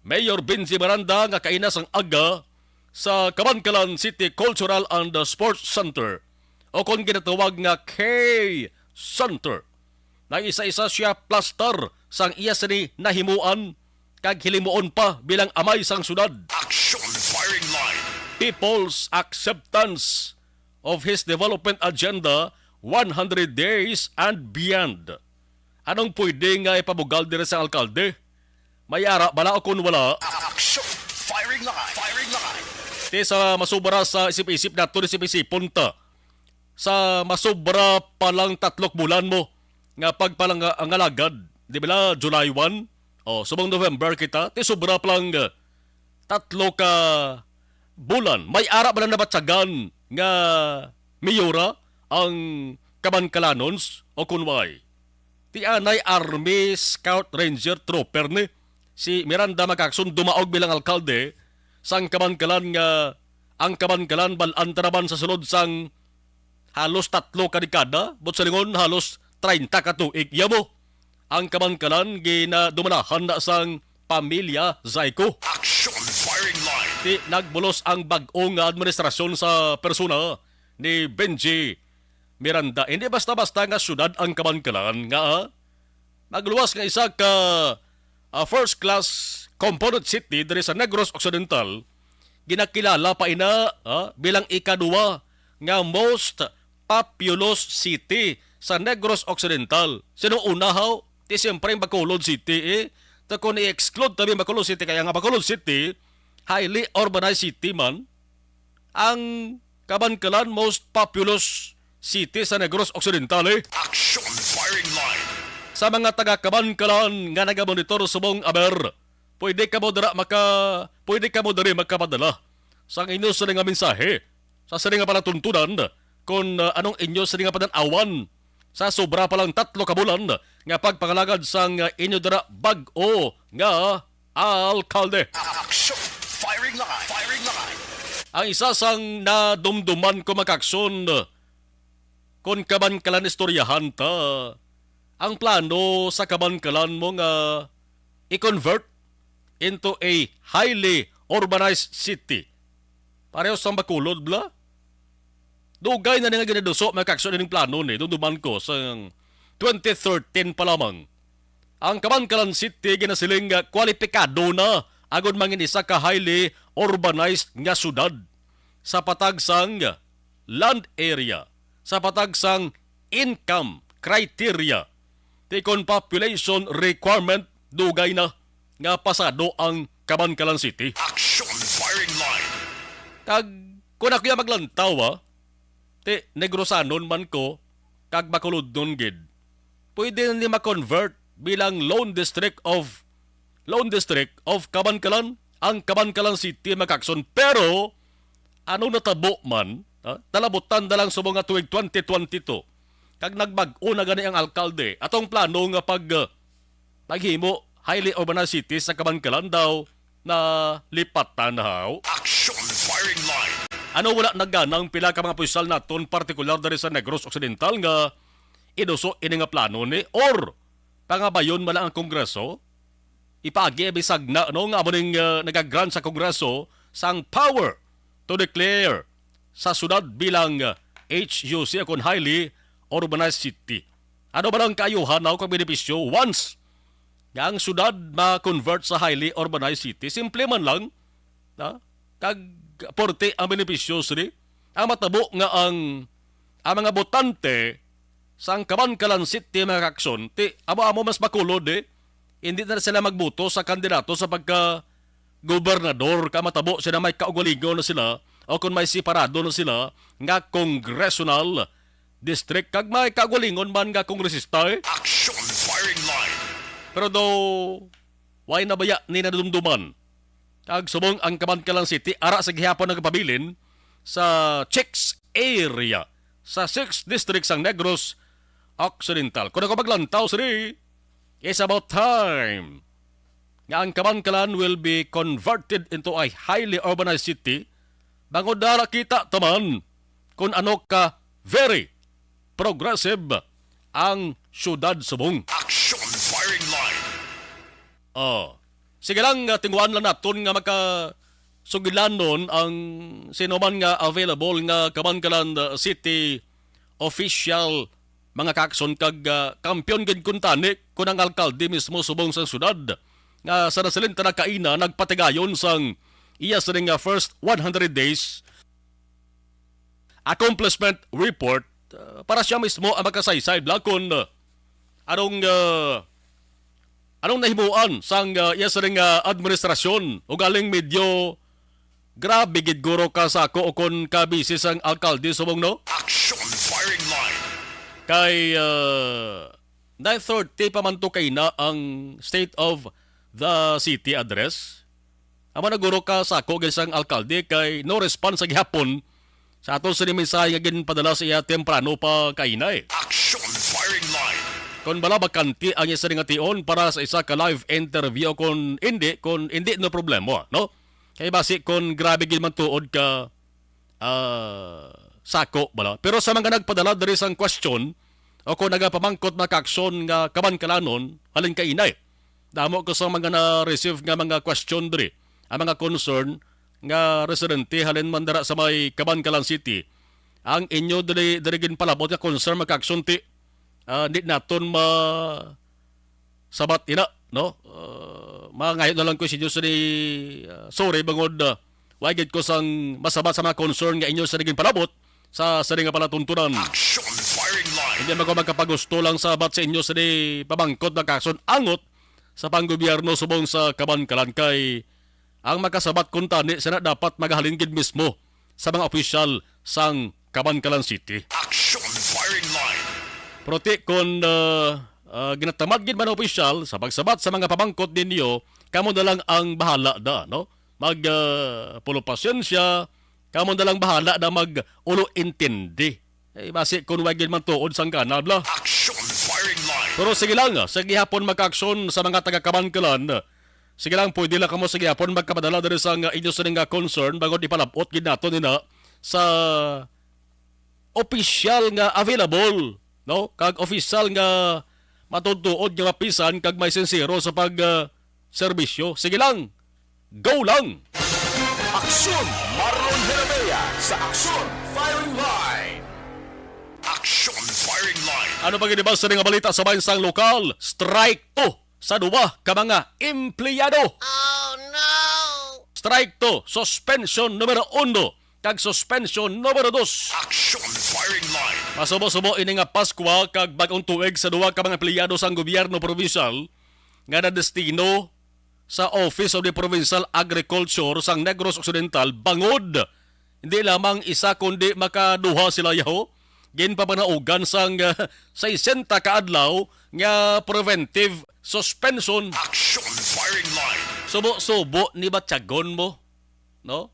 Mayor Benji Miranda nga kaina sang aga sa Kabankalan City Cultural and Sports Center, o kon ginatawag nga K Center. Nag-isa-isa siya plastar sang iya sini nahimuan kag hilimuon pa bilang amay sang syudad. Action Firing Line. People's acceptance of his development agenda, one hundred days and beyond. Anong pwede nga ipabugal diri sa alkalde? May ara bala o kun wala? Action Firing Line. Firing Line. Ti sa masubra sa isip-isip nato, isip-isipon ta. Sa masubra pa lang tatlok bulan mo nga pagpalangalagad, di ba, July one? O, subong November kita, ti sobra pa lang, uh, tatlo ka bulan. May ara ba lang nabatyagan nga miyora ang Kabankalanons o kun way? Ti anay Army Scout Ranger Trooper ni si Miranda, mga kaaksyon, dumaog bilang alkalde sang Kabankalan nga ang Kabankalan bal-an ta naman sa sulod sang halos tatlo ka dekada, buot silingon halos treinta ka tuig. Iya mo, ang Kabankalan ginadumalahan na sang pamilya Zayco. Action Firing Line. Ti nagbulos ang bag-o nga administrasyon sa persona ni Benji Miranda. Hindi basta-basta nga syudad ang Kabankalan nga, ah, magluwas nga isa ka, ah, first class component city diri sa Negros Occidental, ginakilala pa ina, ah, bilang ikaduwa nga most populous city sa Negros Occidental. Sino una, haw? Ti siyempre ang Bacolod City, eh. Ta kung i-exclude tabi ang Bacolod City, kaya nga Bacolod City, highly urbanized city man, ang Kabankalan most populous City sa Negros Occidental, eh. Action firing line. Sa mga taga Kabankalan nga nagamonitor subong aber, pwede kamo dira maka-, pwede kamo diri makapadala sang inyo sini nga mensahe, sa sini nga palatuntunan, kon, ah, anong inyo sini nga panan-awan sa sobra pa lang tatlo ka bulan nga pagpangalagad sang, ah, inyo dira bag-o nga alkalde. Action! Firing line! Firing line! Ang isa sang nadumduman ko, mga kaaksyon, kon Kabankalan istoryahan ta, ang plano sa Kabankalan mo nga i-convert into a highly urbanized city. Pareho sa Bacolod, bla? Dugay na ni nga ginaduso, mga kaaksyon, ining plano ni, dumduman ko, sa twenty thirteen pa lamang. Ang Kabankalan City ginasiling nga kwalipikado na agud mangin isa ka highly urbanized nga syudad sa patag sang land area, sa patag sang income criteria, ti kon population requirement, dugay na nga pasado ang Kabankalan City. Action firing line. Kag kung ako ya maglantaw, ah, ti Negrosanon man ko, kag Bacolodnon gid, pwede ni ma-convert bilang Lone District of, Lone District of Kabankalan, ang Kabankalan City, mga kaaksyon. Pero, ano natabo man, ha? Talabutan na lang subong nga tuig twenty twenty-two. Kag nagbag-o na gani ang alkalde. Atong plano nga pag, uh, paghimo highly urbanized city sa Kabankalan daw nalipatan na, haw. Action firing line. Ano, wala nagana ang pila ka mga opisyal naton, partikular diri sa Negros Occidental, nga iduso ini nga plano ni, or pangabayon man lang ang Kongreso? Ipaagi bisag na, no, nga amo ning, uh, nagagrant sa Kongreso sang power to declare sa syudad bilang, uh, H U C, kon highly urbanized city. Ano ba ang kaayuhan, no, kag benepisyo once nga ang syudad ma-convert sa highly urbanized city? Simple man lang, ha? Kag porte ang benepisyo sini. Ang matabo nga ang, ang mga botante sang Kabankalan City, mga kaaksyon, ti amo-amo mas Bacolod, eh. Hindi na sila magboto sa kandidato sa pagka gobernador, ka matabo sila may kaugalingon na sila, o kung may separado na sila nga congressional district, kag may kaugalingon man nga kongresista, eh. Action firing line. Pero daw, why na baya ni nadumduman? Kag subong ang Kabankalan City, ara sa gihapon nagpabilin sa chicks area sa sixth District sang Negros Occidental. Kung ako maglantaw, sini, it's about time nga ang Kabankalan will be converted into a highly urbanized city. Bangod dara kita taman kung ano ka very progressive ang syudad subong. Action firing line. Oh. Sige lang, uh, tinguhaan lang naton nga makasugilanon ang sino man nga available nga Kabankalan, uh, City official, mga kaaksyon, kag, uh, kampiyon gid kuntani kung ang alkalde mismo subong sang syudad nga sa nasalin ta na kaina nagpatigayon sang iya sining, uh, first one hundred days accomplishment report, uh, para siya mismo ang makasaysay, bla, kung, uh, anong, uh, anong nahimuan sang, uh, iya sining, uh, administrasyon, ugaling medyo grabe gid guro ka sako o kon ka busy sang alkalde subong, no? Action firing line. Kay, uh, nine thirty pa man to kaina ang State of the City Address. Amo na guro ka sako gid sang alkalde kay no response sa gihapon sa aton sini mensahe nga ginpadala sa iya temprano pa kaina, eh. Action firing line. Kon bala bakante ang iya sini nga tion para sa isa ka live interview, kon indi, kon indi, no problema, no? Kay basi kon grabe gid man tuod ka, ah, sako bala. Pero sa mga nagpadala diri sang question o kung nagapamangkot, mga kaaksyon, nga Kabankalanon, halin kainay, damo ko sa mga na-receive nga mga question diri, ang mga concern nga residente halin man dira sa may Kabankalan City. Ang inyo diri, diri ginpalabot nga concern, mga kaaksyon, ti, ah, di naton ma-, sabat ina, no? Uh, mangayo na lang ko sa inyo sini, uh, sorry, bangod, uh, wa gid ko sang masabat sa mga concern nga inyo sini ginpalabot sa sini nga palatuntunan. Action firing line. Hindi man ko magkapagusto lang sabat sa inyo sini pamangkot, mga kaaksyon, angot sa panggobyerno subong sa Kabankalan, kay ang makasabat kuntani sina dapat magahalin gid mismo sa mga opisyal sang Kabankalan City. Action Pero ti kon, ah, ah, ginatamad gid man ang opisyal sa pagsabat sa mga pamangkot ninyo, kamo na lang ang bahala da, no? Mag, ah, pulo pasensya, kamo na lang bahala na mag ulo intindi. Eh, basi kung wa gid man tuod sang kana, bla. Action firing line. Pero sige lang, ah, sa gihapon makaaksyon sa mga taga Kabankalan. Sige lang, pwede lang kamo sa gihapon magkapadala diri sa nga inyo sining nga concern bangod ipalabot gid nato nina sa opisyal nga available, no? Kag opisyal nga matuod-tuod nga mapisan kag may sinsero sa pag, ah, serbisyo. Sige lang. Go lang. Aksyon, Marlon Herabea sa Aksyon Firing Line. Action Firing Line. Ano pa gid ba sa nga balita sa bahin sang lokal? Strike to sa duwa ka mga empleyado. Oh, no! Strike to, suspension numero uno, kag suspension numero dos. Action Firing Line. Masubo-subo ini nga Paskwa kag bag-ong tuig sa duwa ka mga empleyado sang gobyerno provincial nga nadestino sa Office of the Provincial Agriculture sang Negros Occidental bangod hindi lamang isa kundi makaduha sila yaho ginpapanaugan sang, ah, sesenta ka adlaw nga preventive suspension. Action Firing Line. Subo-subo ni batyagon mo, no?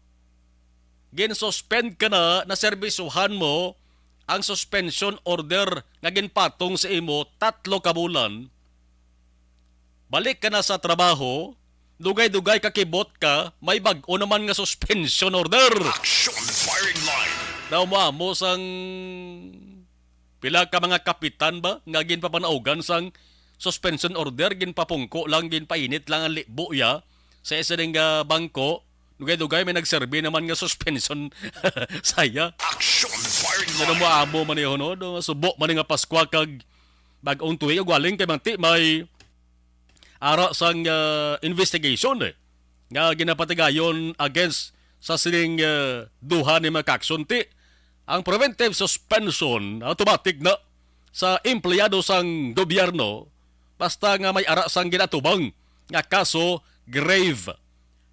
Gin-suspend ka na, naserbisyuhan mo ang suspension order nga ginpatong sa imo tatlo ka bulan. Balik ka na sa trabaho, dugay-dugay ka kibot ka, may bag-o naman nga suspension order. Action Firing Line. Daw mo amo sang pila ka mga kapitan ba nga ginpapanaugan sang suspension order, ginpapungko lang, ginpainit lang ang libo ya sa isa ding, ah, bangko. Dugay-dugay may nagserbi naman nga suspension saya. Action Firing Line. Ano mo amo man ni Honod? Subo man ni nga Paskwa kag bag-ong tuig, ug galing kay manti may ara sang, ah, investigation, eh, nga ginapatigayon against sa sining, ah, duha ni mga kaksunti. Ang preventive suspension automatic na sa empleyado sang gobyerno basta nga may ara sang ginatubang nga kaso grave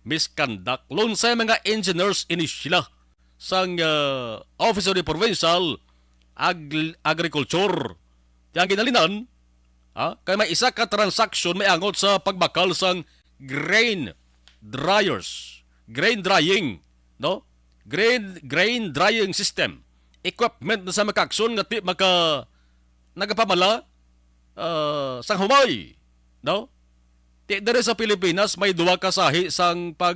misconduct. Lunsay mga engineers ini sila sang, ah, Office of the Provincial Agri-, Agriculture. Yang ginalinan, ha? Kay may isa ka transaksyon may angot sa pagbakal sang grain dryers, grain drying, no? Grain, grain drying system. Equipment na sa makakson nga ti maka nagapamala, ah, sang humay, no? Ti diri sa Pilipinas may duha ka sahi sang pag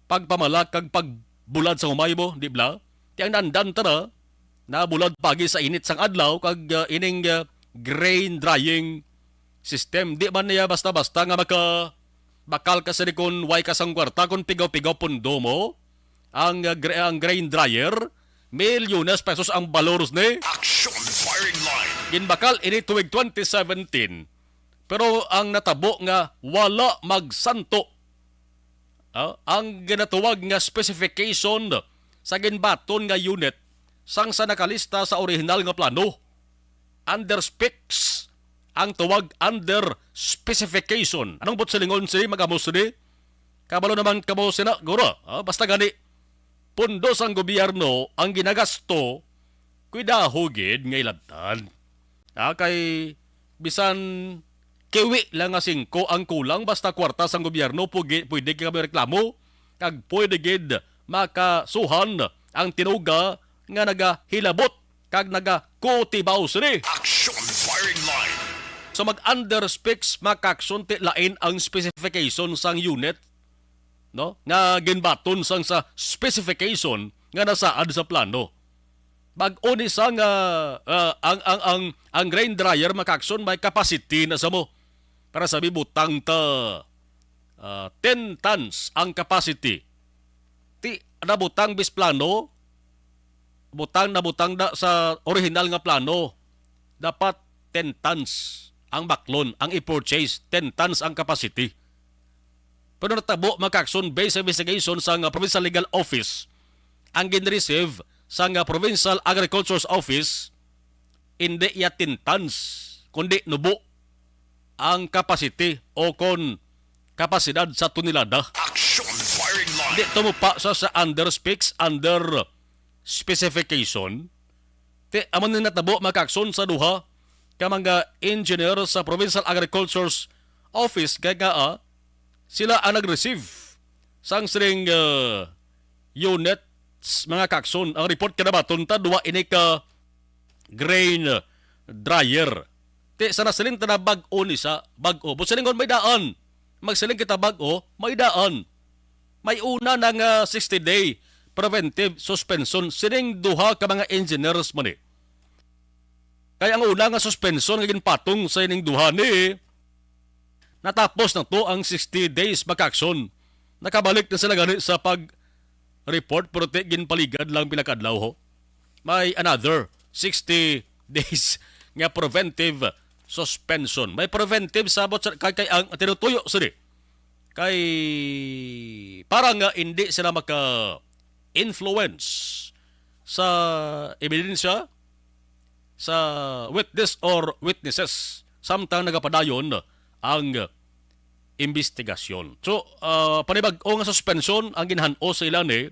pagpamala kag pagbulad sa humay mo, di bala? Ti ang naandan tara, nabulad pagi sa init sang adlaw kag, ah, ining, ah, grain drying system. Di man niya basta-basta nga maka bakal ka sa kon way ka sang kwarta, kon pigaw-pigaw pundo mo. Ang, ah, gra-, ang grain dryer, milyones pesos ang balor ni. Action Firing Line. Ginbakal ini tuig twenty seventeen. Pero ang natabo nga wala magsanto, ah, ang ginatuwag nga specification sa ginbaton nga unit sang sa nakalista sa orihinal nga plano. Under specs ang tuwag, under specification. Anong buot silingon sini, mag-amo sini? Kabalo naman kamo sina, guro. Ah, basta gani, pundo sang gobyerno ang ginagasto, kuidaho gid nga ilabtan. Ah, kay bisan kiwi lang nga singko ang kulang, basta kwarta sang gobyerno, pugi-, pwede kami reklamo, kag pwede gid makasuhan ang tinuga nga nagahilabot kag nagakutibaw sini. Action Firing Line. So, mag-under specs, makakson ti lain ang specification sang unit, no? Nga ginbaton sang sa specification nga nasaad sa plano. Bag-o ni sa nga, ah, ang, ang, ang, ang grain dryer, makakson, may capacity na sa mo. Para sabi, butang ta, ah, ten tons ang capacity. Ti, nabutang bis plano, butang, nabutang na sa original nga plano, dapat ten tons ang baklon, ang i-purchase, ten tons ang capacity. Pero natabo, makakson, based sa investigation sa nga Provincial Legal Office, ang gin-receive sa nga Provincial Agriculture's Office, hindi iya ten tons, kundi nubo ang capacity o kon kapasidad sa tonelada. Action Firing Line. Di tumupa sa, sa under specs, under specification. Ti, amo ni natabo, mga kaakson, sa duha ka mga engineer sa Provincial Agriculture's Office, kay nga, ah, sila ang nag-receive sang sining, ah, units, mga kaakson. Ang report kinabaton ta, duha ini ka grain dryer. Ti, sa nasiling ta na bag-o ni sa bag-o. Busa lingon may daan. Magsiling kita bag-o, may daan. May una na nga sixty-day preventive suspension sining duha ka mga engineers man ni. Kay ang una nga suspension nga ginpatong sa ining duha ni, natapos na to ang sixty days, mga kaakson. Nakabalik na sila gani sa pag-report, pero ti ginpaligad lang pila ka adlaw, ho. May another sixty days nga preventive suspension. May preventive sabot sa kay, kay ang tinutuyo sini kay para nga hindi sila maka-influence sa ebidensya, sa witness or witnesses samtang nagapadayon ang imbestigasyon. So, ah, panibag-o nga suspensyon ang ginhan-o sa ila ni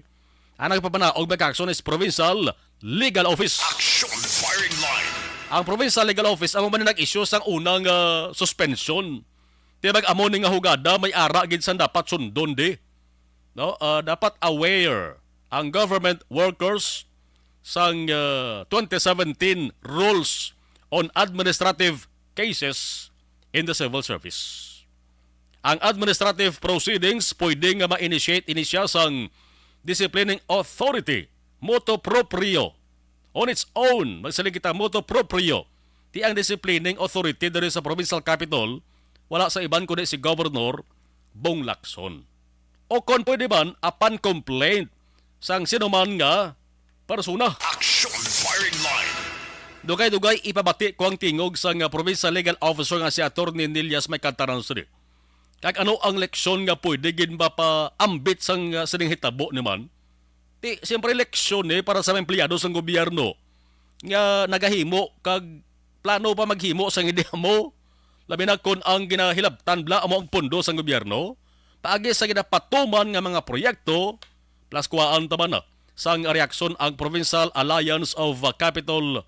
ang nagpapanaog, mga kaakson, is Provincial Legal Office. Action Firing Line. Ang Provincial Legal Office amo man ang nag-issue sang unang, ah, suspensyon. Ti bag-o, amo ni nga hugada may ara gid sang dapat sundon di. No? Ah, dapat aware ang government workers sang, ah, twenty seventeen Rules on Administrative Cases in the Civil Service. Ang administrative proceedings pwede nga ma-initiate ini siya sang disciplining authority, motu proprio. On its own, magsiling kita, motu proprio. Ti ang disciplining authority diri sa provincial capital, wala sa iban kundi si Governor Bong Lacson. O kon pwede man, upon complaint sang sinuman nga persona. Action Firing Line. Dugay-dugay ipabati ko ang tingog sang, ah, Provincial Legal Officer nga si Attorney Nillas May Cantaran Sri. Kag ano ang leksyon nga pwede gid mapaambit sang, ah, sining hitabo ni man? Ti, siyempre, leksyon ni para sa mga empleyado sang gobyerno nga nagahimo kag plano pa maghimo sang hindi amo, labi na kon ang ginahilabtan bala amo ang pondo sang gobyerno paagi sa ginapatuman nga mga proyekto, plus kuhaan ta man na sang reaksyon ang Provincial Alliance of Capitol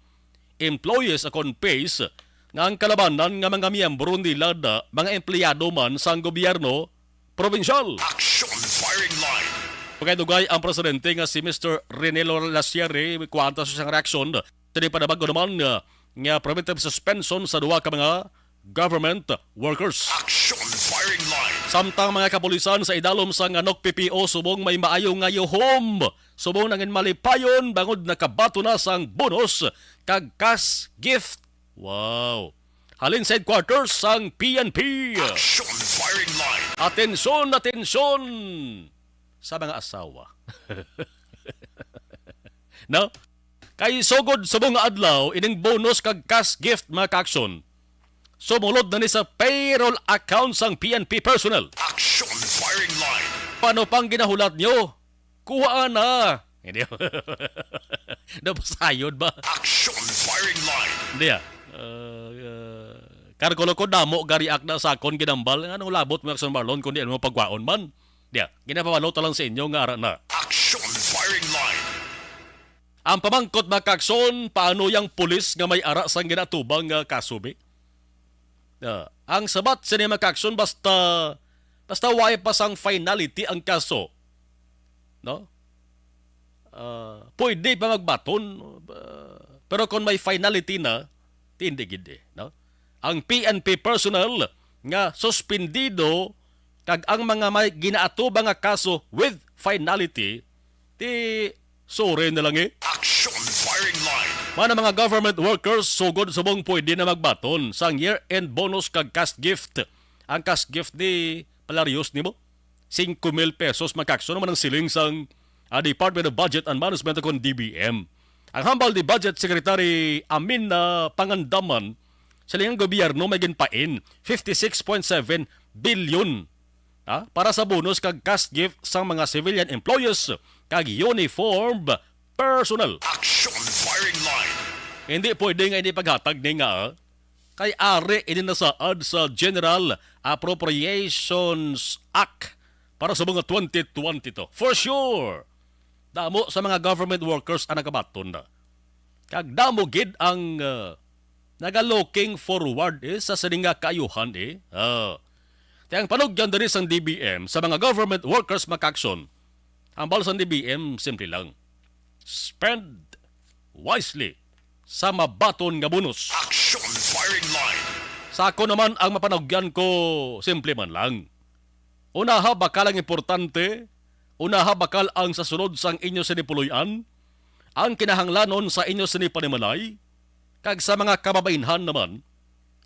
Employees, akon PACE, nga ang kalabanan nga mga miyembro nila da, mga empleyado man sang gobyerno probinsyal. Action Firing Line. Dugay-dugay ang presidente nga si Mister Rene Lor-, Lasierre, kuhaan ta sa siyang reaksyon. Sini panabag-o naman nga, nga preventive suspension sa duha ka mga government workers. Action Firing Line. Samtang mga kapulisan sa idalom sang Anok P P O subong may maayo nga yuhom, subong nangin malipayon bangod nakabaton na sang bonus kag cash gift. Wow. Halin sa headquarters sang P N P. Action Firing Line. Atensyon, atensyon sa mga asawa. No? Kay sugod subong nga adlaw, ining bonus kag cash gift, mga kaakson, sumulod na ni sa payroll account sang P N P personnel. Action Firing Line. Paano pang ginahulat nyo? Kuha na. Hindi. Napasayod ba? Action Firing Line. Hindi, ah. Uh, uh, Karkulo ko damo gariak na sa akon ginambal. Anong labot mo, Action Marlon, kung di mo pagwaon man? Diya, ginapabalo ta lang sa inyo nga ara na. Action Firing Line. Ang pamangkot, mga kaakson, paano yang pulis nga may ara sang ginatubang nga kaso, bi? Ah, ang sabat sini, mga kaakson, basta, basta way pa sang finality ang kaso, no? Ah, pwede pa magbaton, ah, pero kung may finality na, ti hindi gid, eh, no? Ang P N P personnel nga suspendido kag ang mga may ginaatubang nga kaso with finality, ti sorry na lang, eh. Action Firing Line. Mga, mga government workers, sugod subong pwede na magbaton sang year-end bonus kag cash gift. Ang cash gift ni palarios nimo, singko mil pesos, mga kaakson, naman ang siling sang, ah, Department of Budget and Management, akon D B M. Ang hambal ni Budget Secretary Amin na Pangandaman, siling ang gobyerno may ginpain fifty six point seven billion, ah, para sa bonus kag cash gift sang mga civilian employees kag uniform personnel. Action Firing Line. Hindi pwede nga ini paghatag ni nga, ah, kay ari ini nasaad sa General Appropriations Act para sa mga twenty twenty-two. For sure, damo sa mga government workers ang nagabaton na. Kag damo gid ang, ah, naga-looking forward, eh, sa sini nga kaayuhan, eh. Ah. Kay ang panugyan diri sang D B M sa mga government workers, mga kaaksyon, ang hambal sang D B M, simple lang. Spend wisely sa mabaton nga bonus. Action firing line. Sa ako naman, ang mapanugyan ko, simple man lang. Unaha bakal ang importante, unaha bakal ang sa sulod sang inyo sini puloy-an, ang kinahanglanon sa inyo sini panimalay, kag sa mga kababainhan naman,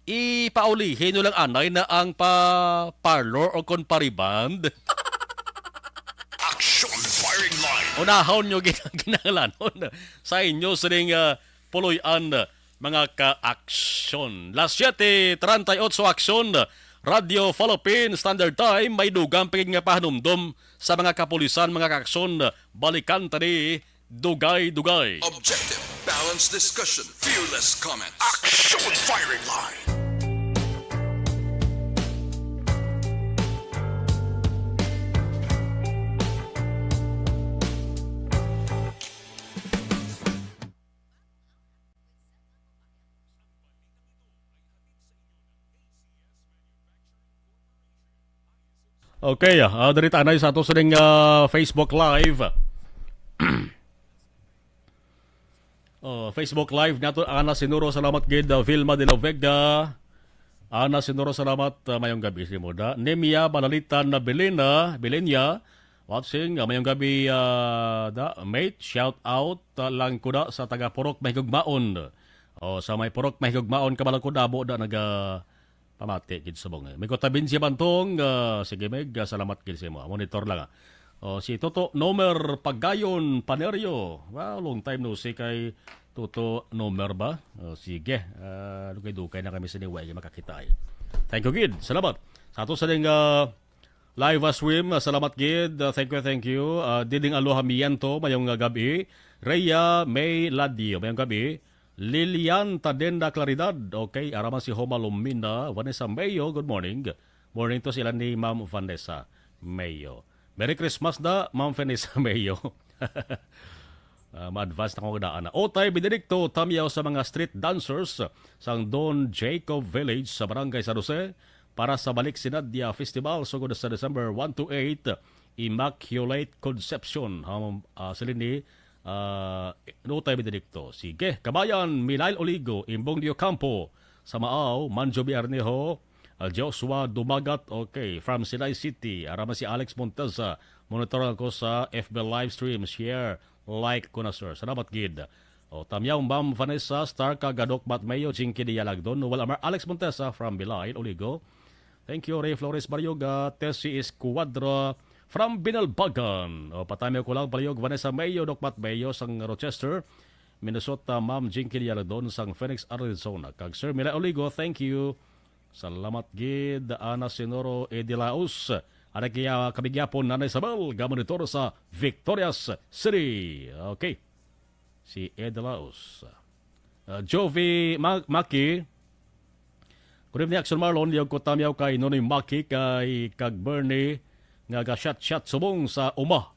ipaulihi nyo lang anay na ang pa-parlor o kon pa-rebond. Action firing line. Unahon nyo gin-, kinahanglanon sa inyo sining, ah, puloy-an, mga ka-aksyon. Las siete treinta y ocho, aksyon, Radyo Philippine Standard Time, may dugang pa gid nga pahanumdom sa mga kapulisan, mga ka-aksyon. Balikan ta ni Dugay-Dugay. Objective, balanced discussion, fearless comments. Action firing line. Okay, ah, diri ta anay sa ato sining, ah, Facebook Live. Oh, Facebook Live nato, Ana Sinuro, salamat gid, ah, Vilma de la Vega. Ana Sinuro, salamat, ah, mayong gabi sa imo da. Nemia Balalitan na Belina, Belenia, watching, ah, mayong gabi, ah, da, mate, shout out, ah, lang ko da sa taga Purok Mahigugmaon. Oh, sa may Purok Mahigugmaon, kabalo ko damo da naga pamati gid subong, eh. May Kutabinsi Bantong, ah, sige, Meg, ah, salamat gid sa imo. Monitor lang, ah. Oh, si Toto Nomer Pagayon Panerio. Wow, long time no see kay Toto Nomer ba? Oh, sige. Ah, dugay-dugay na kami sa niway makakita, eh. Thank you gid. Salamat. Sa ato sa ding, ah, live, ah, stream, ah, salamat gid. Ah, thank you, thank you. Ah, Diding Aloha Miento, mayong, ah, gabi. Rhea May Ladio, mayong gabi. Lilian Tadenda Claridad. Okay, ara man si Homa Lumina, Vanessa Mayo, good morning. Morning to sila ni Ma'am Vanessa Mayo. Merry Christmas da, Ma'am Vanessa Mayo. Ah, ma-advance na kong daan na. Otay Benedicto, tamyaw sa mga street dancers sang Don Jacob Village sa Barangay San Jose para sa Balik si Nadia Festival sugod sa December one to eight, Immaculate Conception. Ham-, ah, sila ni ah, Nutay Benedicto. Sige, Kabayan, Milail Oligo, Imbong Diocampo, Samaaw, Manjo Biarnejo, ah, Joshua Dumagat, okay, from Sinay City, ara man si Alex Montesa, monitor ako sa F B live stream, share, like ko na, sir. Salamat gid. O, tamyaw, Ma'am Vanessa, Star Kagadok, Batmayo, Jinky Dialagdon, Noel Amar, Alex Montesa from Bilay, Oligo. Thank you, Ray Flores Barioga, Tessie Escuadra from Binalbagan. O, patamyaw ko lang, Barioga, Vanessa Mayo, Doc Bat Mayo sang Rochester, Minnesota, Ma'am Jinky Dialagdon sang Phoenix, Arizona. Kag Sir Mila Oligo, thank you. Salamat gid, Ana Sinoro Edilaos. Ari kaya kami gyapon, Nanay Isabel, gamonitor sa Victorias City. Okay. Si Edilaos. Ah, Jovi Ma-, Maki. Good evening, Action Marlon. Liyog ko tamyaw kay Nonoy Maki, kay kag Bernie nga ga-shot-shot subong sa uma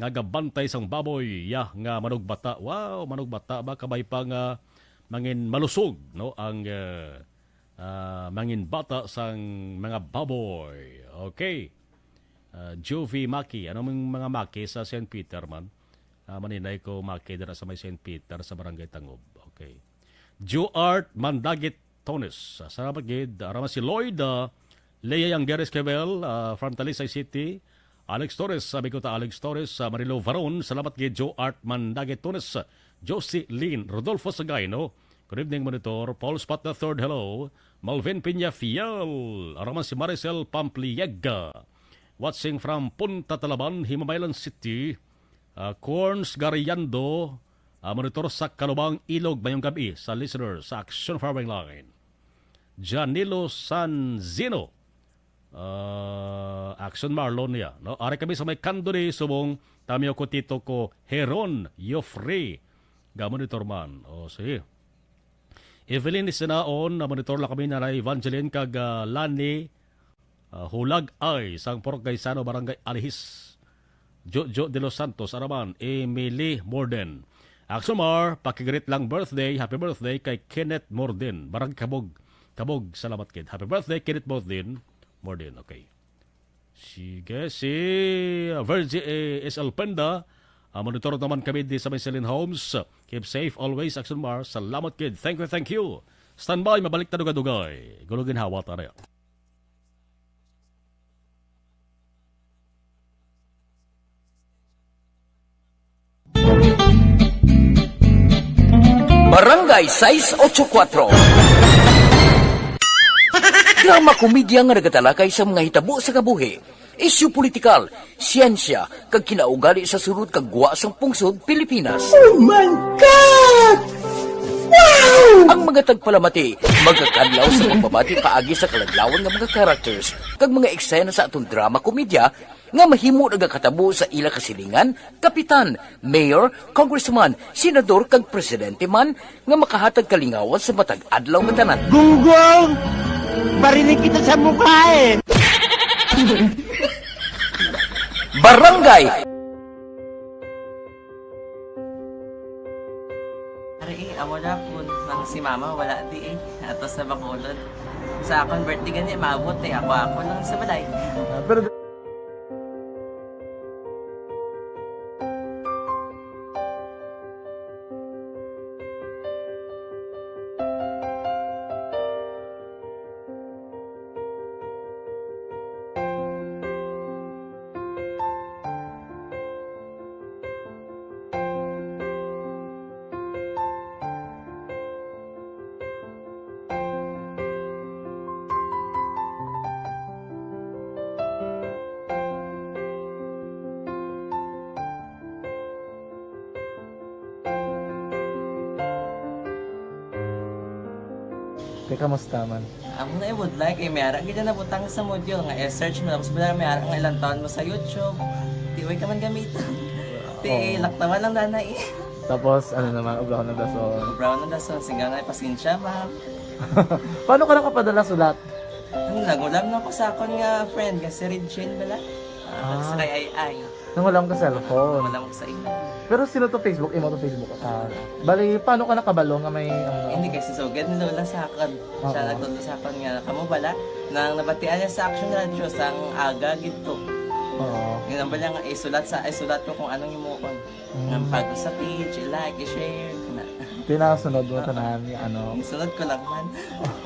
nga gabantay sang baboy, ya, nga manugbata. Wow, manugbata ba? Kabay pa nga mangin malusog, no? Ang, eh, ah, mangin bata sang mga baboy. Okay. Ah, Juvie Maki. Ano mang mga Maki sa Saint Peter man? Ah, maninay ko Maki dira sa may Saint Peter sa Barangay Tangob. Okay. Juart Mandagit Tones. Ah, salamat gid. Ara man si Lloyd, ah, Lea Yangger Esquivel, ah, from Talisay City. Alex Torres, sabi ko ta Alex Torres, ah, Marilo Varon, salamat gid. Joart Mandagit Tones, Josie Lynn, Rodolfo Sagayno. Good evening, Monitor. Paul Spot the third, hello. Malvin Peña Fiel. Ara man si Maricel Pampliega. Watching from Punta Talaban, Himamaylan City. Ah, Corns Gariando, ah, monitor sa Kalubang, Ilog, mayong gabi sa listener sa Action Firing Line. Janilo Sanzino, ah, Action Marlon niya, no? Ari kami sa may Kanduri, subong, tamyo ko tito ko, Heron Yofre, ga monitor man. O, sige. Evelyn Isinaon, na monitor lang kami, Nanay Evangeline, kag, ah, Lani, ah, Hulag ay sang Purok Gaisano, Barangay Alihis. Jojo de los Santos, ara man, Emily Morden. Axomar, pakigreet lang birthday, happy birthday kay Kenneth Mordin, Barangay Kabog. Kabog, salamat, kid. Happy birthday, Kenneth Mordin. Mordin, okay. Sige, si, uh, Virgie, eh, S L Penda. Ah, monitor naman kami di sa may Celine Homes. Keep safe always, Axomar. Salamat, kid. Thank you, thank you. Standby, mabalik ta dugay-dugay. Gulo ginhawa ta na. Barangay sais ocho kuatro. Drama komedya nga nagatalakay sa mga hitabo sa kabuhi, isyu politikal, siyensya, kag kinaugali sa sulod kag gwa sang pungsod Pilipinas. Oh my God! Wow! Ang mga tagpalamati magakadlaw sa pagbabati paagi sa kaladlawan nga mga characters kag mga eksena sa aton drama komedya nga mahimo nagakatabo sa ila kasilingan, kapitan, mayor, congressman, senador, kag presidente man nga makahatag kalingawan sa matag adlaw nga tanan. Gunggong! Barinig kita sa mukha eh! Barangay Ari, eh, amo na po nang si mama wala di eh. Ato sa Bacolod. Sa akon birthday gani, maabot eh. Ako, ako lang sa balay. Ah, pero Te, kamusta man? Amo na, I would like, eh, may ara gid na nabutang sa module nga i-search mo, tapos bala may ara nga ilang taon mo sa YouTube. Di, way ka man gamiton. Ti, Oo. Laktawan lang dana, eh. Tapos, ano naman, ubrahon ng dason. Ubrahon ng dason, singga na, pasensya, ma'am. Paano ka nakapadala sulat? Ano, nagulam na ako sa akon nga friend, nga si Regine bala. Ah, Ah. Sa kay Ay Ay. Nangulam ka cellphone. Nangulam ko sa imo. Pero sino to Facebook? Imo to Facebook? Ah, bali, paano ka nakabalo nga may, ano? Hindi, kay si Sugad ni Lola sa akon. Siya Oo. Nagtudlo sa akon nga, kamo bala, nang nabatian niya sa Action Radio, sang aga gid to. Oo. Yun ang bala nga, isulat sa, isulat ko kung anong himuon. Mm. Nga bago sa page, i-like, i-share, kana. Tinasunod mo Oo. Tanan nga ano. Isunod ko lang man.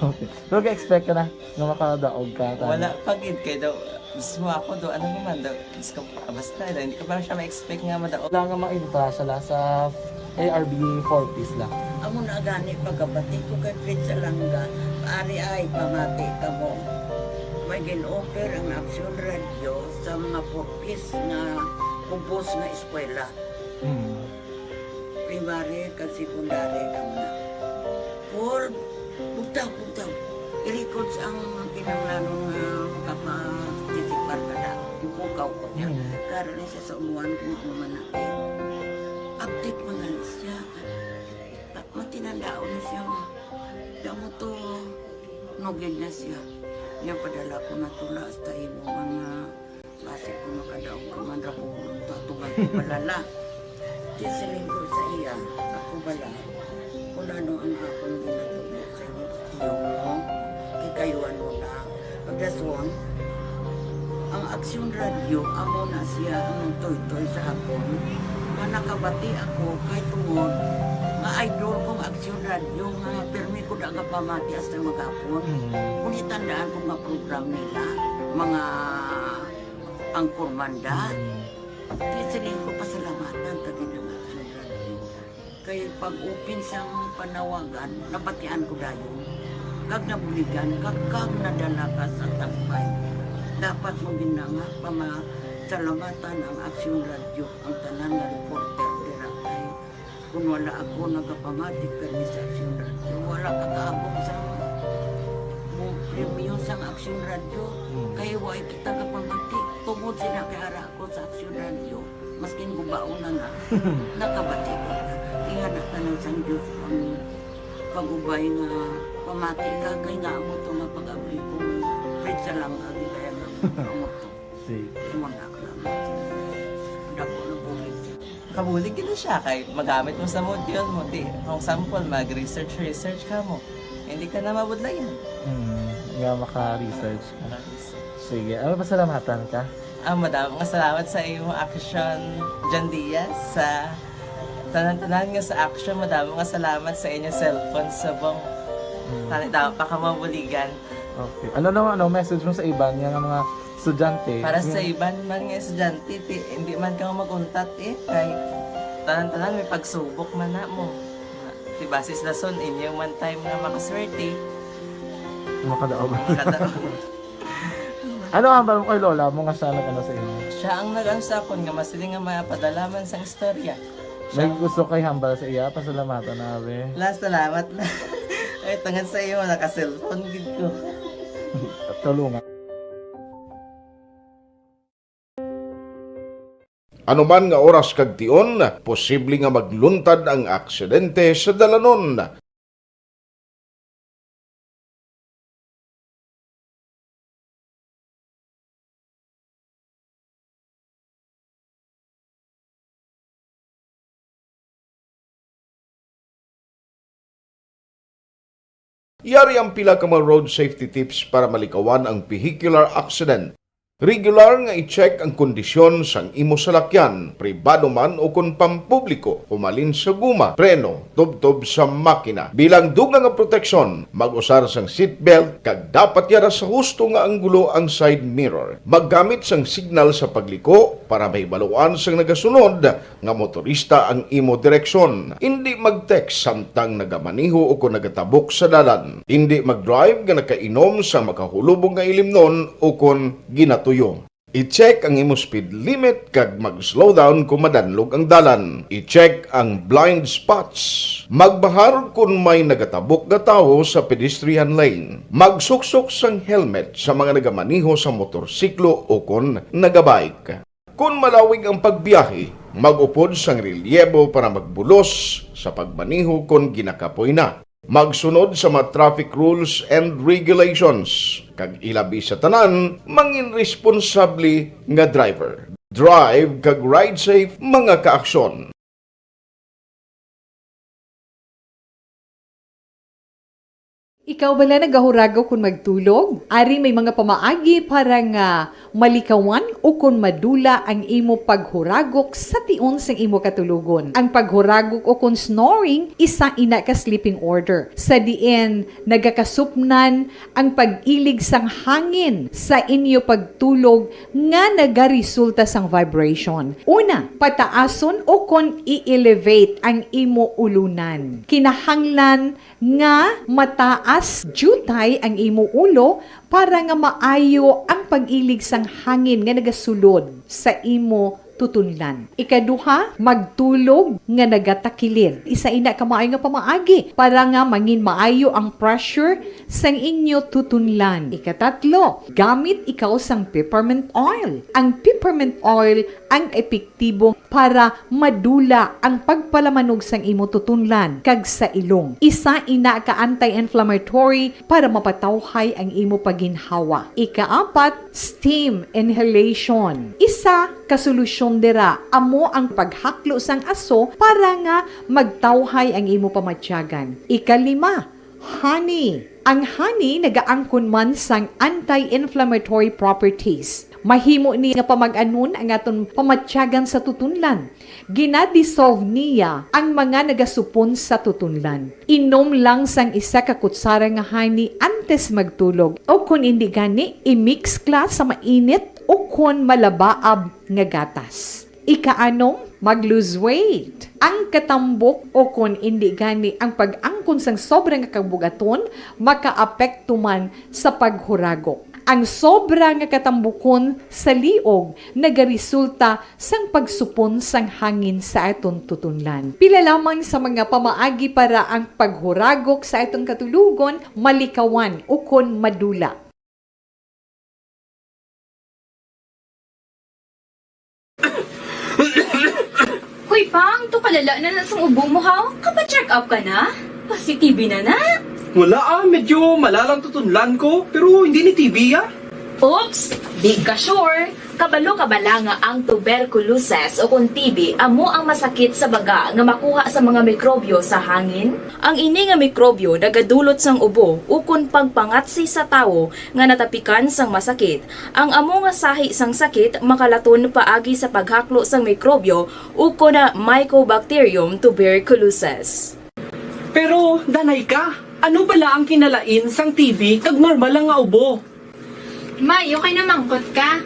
Okay. Pero ga-expect ka na nga makadaog ka, tanan? Wala pa gid, kay daw, mismo ako daw, ano naman daw, Diyos ko, basta, hindi ko pa siya ma-expect nga madaog. Wala nga ma-entra siya la sa A R B four Ps la. Amo na gani pagkabati ko kay Fritz Alanga, ari ay pamati kamo. May gin-offer ang Action Radio sa mga four Ps nga ubos nga eskwela. Mm. Primary kag secondary lang na. Paul, bugtaw, bugtaw. I-records ang kinahanglanon nga makaparticipar ka na. Ipukaw ko niya. Mm. Karon ni siya sa umuan kung ano man na. Update man gani siya. Ta-, matinandaon na siya nga. Damo to, nugid na siya. Niya padala ko na tula hasta imo mga Basi ko makadaog ka man ra ko, tutugan ko bala la. Di siling ko sa iya, ako bala, kung ano ang akong ginatudlo sa inyo, tiyo mo, kay kayo ano na. Pagdason, ang Aksyon Radio, amo na siya ang nagtoytoy sa akon, nga nakabati ako kay tungod nga idol kong Aksyon Radio, nga pirmi ko da gapamati hasta maghapon. Mm. Kung itandaan ko nga program nila, mga Ang Kurmanda. Mm. Kaya siling ko, pasalamatan ta gid ang Action Radio. Kay pag-open sang panawagan, nabatian ko dayon. Kag nabuligan, kag, kag nadala ka sa tampay. Dapat mo gid na nga pamasalamatan ang Action Radio, ang tanan nga reporter dira kay Kung wala ako nagapamati permi sa Aksyon Radyo, wala ka kaabot sa mo premyo sang Aksyon Radyo. Hmm. Kay wa kita kapamati. Tungod sila kay ara ako sa Aksyon Radyo, maskin gubaon na na, nakabati ko. Ingana ka lang sang Diyos ang pag-ubay nga pamati ka, kay nga amo to nga pag-abli ko, Fred sa lang, agi kaya nga amo to. Sige. Imo na ka lang. Dako na bulig. Kabulig gid na siya kay magamit mo sa module mo. Di, kung sample, mag-research, research ka mo. Hindi ka na mabudlayan. Hmm, nga maka-research ka. Sige, ano, pasalamatan ka? Ah, madamo nga salamat sa imo action, John Diaz, sa tanan-tanan nga sa action. Madamo nga salamat sa inyo cellphone subong. Hmm. Tani daw pa ka mabuligan. Okay. Ano naman, ano, message mo sa iban nga mga estudyante? Para sa Yung- iban man nga estudyante, ti, hindi man ka mag-untat eh. Kay tanan-tanan may pagsubok man na mo. Ti basis lason, inyo man time nga makaswerte. Makadaog. Makadaog. Ano ang hambal mo kay lola mo nga siya nag-ano sa imo? Siya ang nag-ano sa akon nga masiling nga mapadala man sang istorya. May gusto kay hambal sa iya, pasalamatan na, be. La, salamat la. Ay, tungod sa iyo, naka-cellphone gid ko. Tulungan. Ano man nga oras kag tion, posible nga magluntad ang aksidente sa dalanon. Yari ang pila ka mga road safety tips para malikawan ang vehicular accident. Regular nga i-check ang kondisyon sang imo salakyan, pribado man o kon pampubliko, humalin sa guma, preno, tubtob sa makina. Bilang dugang nga proteksyon, mag-usar sang seatbelt kag dapat yara sa husto nga anggulo ang side mirror. Maggamit sang signal sa pagliko para mahibaluan sang nagasunod nga motorista ang imo direksyon. Indi mag-text samtang nagamaneho o kon nagatabok sa dalan. Indi mag-drive nga nakainom sa makahulubong nga ilimnon o kon ginatuyo. I-check ang imo speed limit kag mag-slow down kon madanlog ang dalan. I-check ang blind spots. Magbahar kon may nagatabok nga tawo sa pedestrian lane. Magsuksok sang helmet sa mga nagamaneho sa motorsiklo o kon nagabike. Kon malawig ang pagbiyahe, mag-upod sang relyebo para magbulos sa pagmaneho kon ginakapoy na. Magsunod sa mga traffic rules and regulations, kag ilabi sa tanan, mangin responsable nga driver. Drive kag ride safe, mga kaaksyon. Ikaw bala nagahuragok kon magtulog? Ari may mga pamaagi para nga malikawan o kon madula ang imo paghuragok sa tion sang imo katulogon. Ang paghuragok o kon snoring, isa ina ka sleeping order, sa diin nagakasupnan ang pag-ilig sang hangin sa inyo pagtulog nga nagaresulta sang vibration. Una, pataason o kon i-elevate ang imo ulunan. Kinahanglan nga mataas diutay ang imo ulo para nga maayo ang pag-ilig sang hangin nga nagasulod sa imo tutunlan. Ikaduha, magtulog nga nagatakilid. Isa ina ka maayo nga pamaagi para nga mangin maayo ang pressure sang inyo tutunlan. Ikatatlo, gamit ikaw sang peppermint oil. Ang peppermint oil ang epektibo para madula ang pagpalamanog sang imo tutunlan kag sa ilong. Isa ina ka anti-inflammatory para mapatawhay ang imo pagginhawa. Ikaapat, steam inhalation. Isa ka solusyon dira amo ang paghaklo sang aso para nga magtawhay ang imo pamatyagan. Ikalima, honey. Ang honey nagaangkon man sang anti-inflammatory properties. Mahimo ni nga pamag-anon ang aton pamatyagan sa tutunlan. Ginadissolve niya ang mga nagasupon sa tutunlan. Inom lang sang isa ka kutsara nga honey antes magtulog, o kon indi gani, i-mix kla sa mainit o kon malabaab nga gatas. Ikaanom, mag-lose weight. Ang katambok o kon indi gani ang pag-angkon sang sobra nga kabug-aton makaapekto man sa paghuragok. Ang sobra nga katambukon sa liog nagaresulta sang pagsupon sang hangin sa aton tutunlan. Pila lamang sa mga pamaagi para ang paghuragok sa aton katulogon malikawan ukon madula. Hoy, Pang, to kalala na na sang ubo mo, haw? Kapa-check up ka na? Pasi-T B na na? Wala ah, medyo malalang tutunlan ko, pero hindi ni T B ah. Oops! Di ka sure. Kabalo ka bala nga ang tuberculosis o kon T B amo ang masakit sa baga nga makuha sa mga mikrobyo sa hangin? Ang ini nga mikrobyo nagadulot sang ubo ukon pagpangatsi sa tawo nga natapikan sang masakit. Ang amo nga sahi sang sakit makalaton paagi sa paghaklo sang mikrobyo ukon na Mycobacterium tuberculosis. Pero, danay ka, ano bala ang kinalain sang T B kag normal lang nga ubo? May, okay na mangkot ka.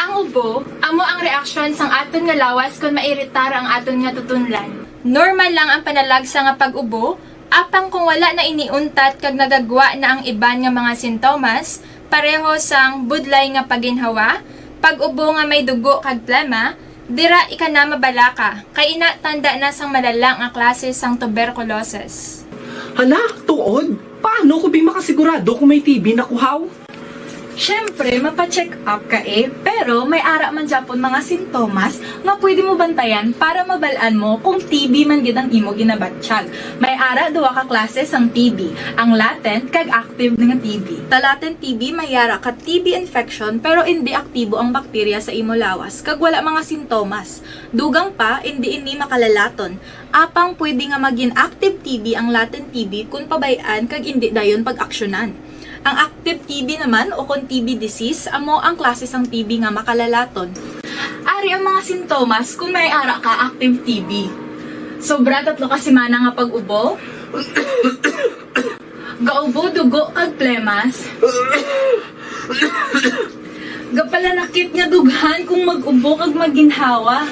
Ang ubo, amo ang reaksyon sang aton nga lawas kon mairitar ang aton nga tutunlan. Normal lang ang panalagsa nga pag-ubo, apang kung wala na ini untat kag nagagwa na ang iban nga mga sintomas, pareho sang budlay nga paginhawa, pag-ubo nga may dugo kag plema, dira ika na mabalaka, kay ina tanda na sang malala nga klase sang tuberculosis. Hala, tuod? Paano ko bi makasigurado kung may T B na kuhaw? Siyempre, mapa-check up ka eh, pero may ara man gyapon mga sintomas nga pwede mo bantayan para mabal-an mo kung T B man gid ang imo ginabatyag. May ara duha ka klase sang T B, ang latent kag active nga T B. Sa latent T B, may ara ka T B infection pero indi aktibo ang bakterya sa imo lawas kag wala mga sintomas. Dugang pa, indi ini makalalaton. Apang pwede nga magin active T B ang latent T B kon pabay-an kag indi dayon pag-aksyonan. Ang active T B naman o kon T B disease amo ang klase sang T B nga makalalaton. Ari ang mga sintomas kon may ara ka active T B. Sobra tatlo ka semana nga pag-ubo. Gaubo dugo kag plemas. Gapalanakit nga dughan kung mag-ubo kag maginhawa.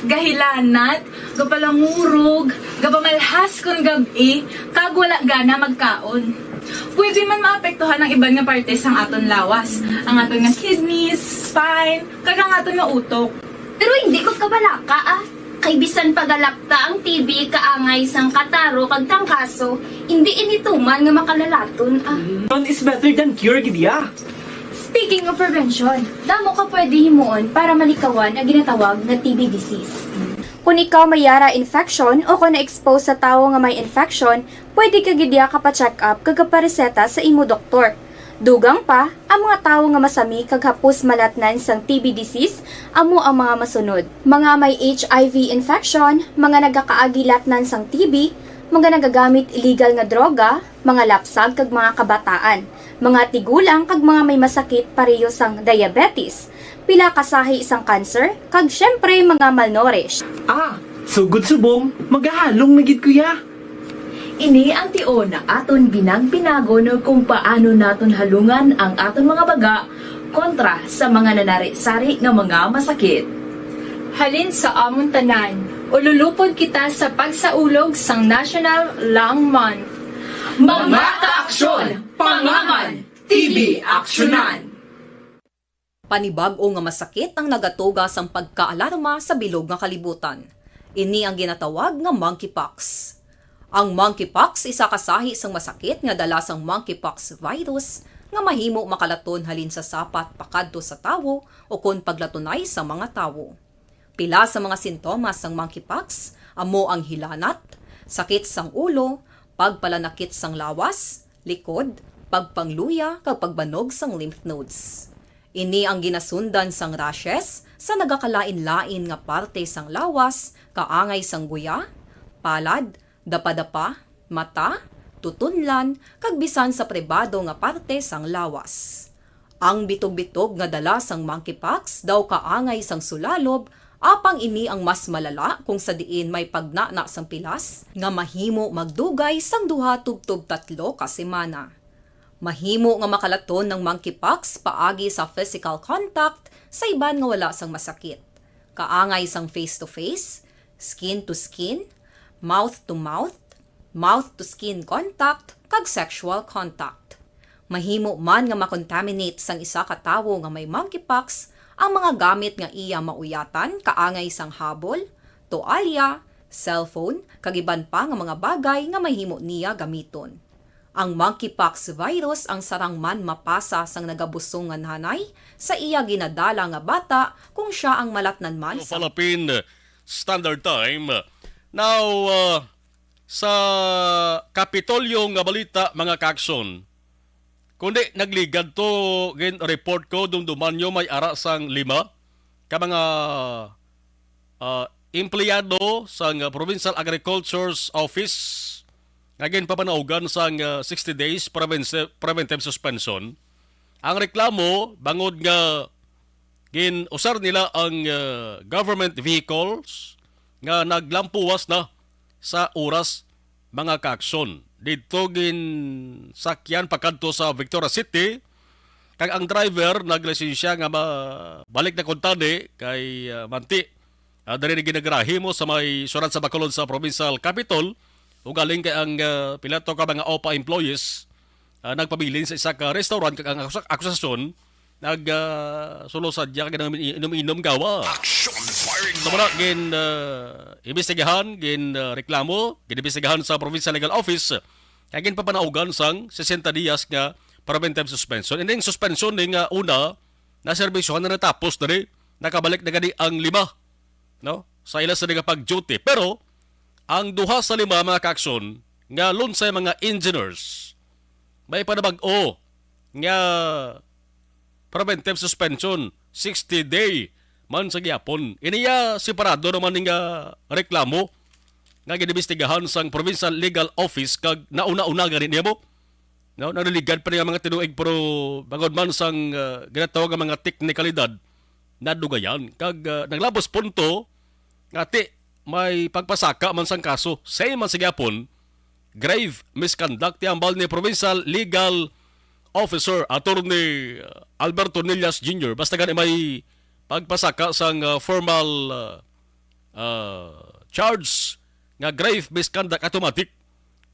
Gahilanat, gapalangurog, gapamalhas kon gab-i, kag wala gana magkaon. Pwede man maapektuhan ang iban nga parte sang aton lawas, ang aton nga kidneys, spine, kag ang aton nga utok. Pero hindi ko kabalaka ah. Kay bisan pagalakta ang T B kaangay sang kataro kag tangkaso, hindi ini tuman nga makalalaton ah. Prevention is better than cure gid ya. Speaking of prevention, damo ka pwede himuon para malikawan ang ginatawag nga T B disease. Kung ikaw may yara infection o kung na-expose sa tawo nga may infection, pwede ka gid ya ka pa-check up kag kapareseta sa imo doktor. Dugang pa, ang mga tawo nga masami kag hapos malatnan sang T B disease amo ang mga masunod: mga may H I V infection, mga nagakaagi latnan sang T B, mga nagagamit illegal nga droga, mga lapsag kag mga kabataan, mga tigulang kag mga may masakit pareho sang diabetes, pila ka sahi sang cancer, kag siyempre mga malnourished. Ah, sugod subong, magahalong na gid ko ya. Ini ang tion nga aton binag-binagon kung paano naton halungan ang aton mga baga kontra sa mga nanari-sari nga mga masakit. Halin sa amon tanan, ululupod kita sa pagsaulog sang National Lung Month. Mga kaaksyon, pangaman, T B aksyonan! Panibag-o nga masakit ang nagatuga sang pagkaalarma sa bilog nga kalibutan. Ini ang ginatawag nga monkeypox. Ang monkeypox isa ka sahi sang masakit nga dala sang monkeypox virus nga mahimo makalaton halin sa sapat pakadto sa tawo ukon paglatunay sa mga tawo. Pila sa mga sintomas sang monkeypox amo ang hilanat, sakit sang ulo, pagpalanakit sang lawas, likod, pagpangluya, kag pagbanog sang lymph nodes. Ini ang ginasundan sang rashes sa nagakalain-lain nga parte sang lawas, kaangay sang guya, palad, dapadapa, mata, tutunlan, kag bisan sa pribado nga parte sang lawas. Ang bitog-bitog nga dala sang monkeypox daw kaangay sang sulalob, apang ini ang mas malala kung sa diin may pagnana sang pilas nga mahimo magdugay sang duha tubtob tatlo ka semana. Mahimo nga makalaton ang monkeypox paagi sa physical contact sa iban nga wala sang masakit, kaangay sang face-to-face, skin-to-skin, mouth-to-mouth, mouth-to-skin contact, kag sexual contact. Mahimo man nga makontaminate sang isa ka tawo nga may monkeypox ang mga gamit nga iya mauyatan, kaangay sang habol, toalya, cellphone, kag iban pa nga mga bagay nga mahimo niya gamiton. Ang monkeypox virus ang sarang man mapasa sang nagabusong nga nanay sa iya ginadala nga bata kung sia ang malatnan man sa Philippine Standard Time. Now, uh, sa Kapitolyo nga balita, mga kaaksyon. Kundi nagligad to, gin-report ko, dumduman nyo may ara sang lima. ka mga, ah, empleyado sang, ah, Provincial Agriculture's Office nga ginpapanaugan sang, ah, sixty days preventive, preventive suspension. Ang reklamo bangod nga gin-usar nila ang, ah, government vehicles nga naglampuwas na sa oras, mga kaaksyon. Didto ginsakyan pakadto sa Victoria City, kag ang driver naglisensya nga ma-, balik na kuntani kay, ah, Manti. Ah, diri ni ginagarahi mo sa may surat sa Bacolod sa Provincial Capitol, ugaling kay ang, ah, pila to ka mga OPA employees, ah, nagpabilin sa isa ka restaurant, kag ang akusa-, akusasyon nag, ah, sulo sadya kag inom-inom gawa. Action firing Sa muna, line. gin, ah, imbestigahan, gin, ah, reklamo, ginimbestigahan sa Provincial Legal Office, kag ginpapanaugan sang sesenta diyas nga preventive suspension. Ining suspension ni nga una, naserbisyohan na natapos diri, nakabalik na gani ang lima, no? Sa ila sa nga pag-duty. Pero, ang duha sa lima, mga kaaksyon, nga lunsay mga engineers, may panabag-o nga preventive suspension, sixty day man sa gihapon. Iniya separado naman ning, ah, reklamo nga ginimbestigahan sang Provincial Legal Office kag nauna-una gani niya mo. No, naliligad pa niya mga tinuig, pero bangod man sang, ah, ginatawag nga mga teknikalidad, nadugayan. Kag, ah, naglabos punto nga ti may pagpasaka man sang kaso, same man sa gihapon, grave misconduct, ti ambal ni Provincial Legal Officer Attorney Alberto Nillas Junior. Basta gani may pagpasaka sang, ah, formal, ah, ah, charge nga grave misconduct, automatic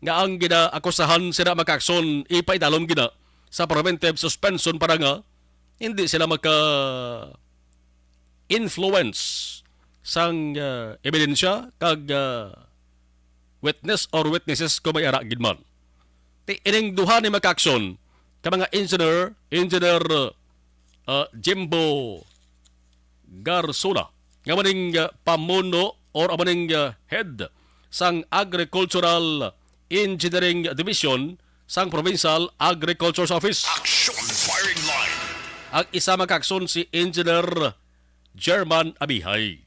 nga ang ginaakusahan sila, mga kaaksyon, ipaidalom gina sa preventive suspension para nga hindi sila maka influence sang, ah, ebidensya kag, ah, witness or witnesses kung may ara gid man. Ti ining duha ni, mga kaaksyon, ka mga engineer, Engineer, ah, Jimbo Garsola, nga maning, ah, pamuno or maning, ah, head sang Agricultural Engineering Division sang Provincial Agriculture's Office. Action firing line. Ang isa, mga kaaksyon, si Engineer German Abihay.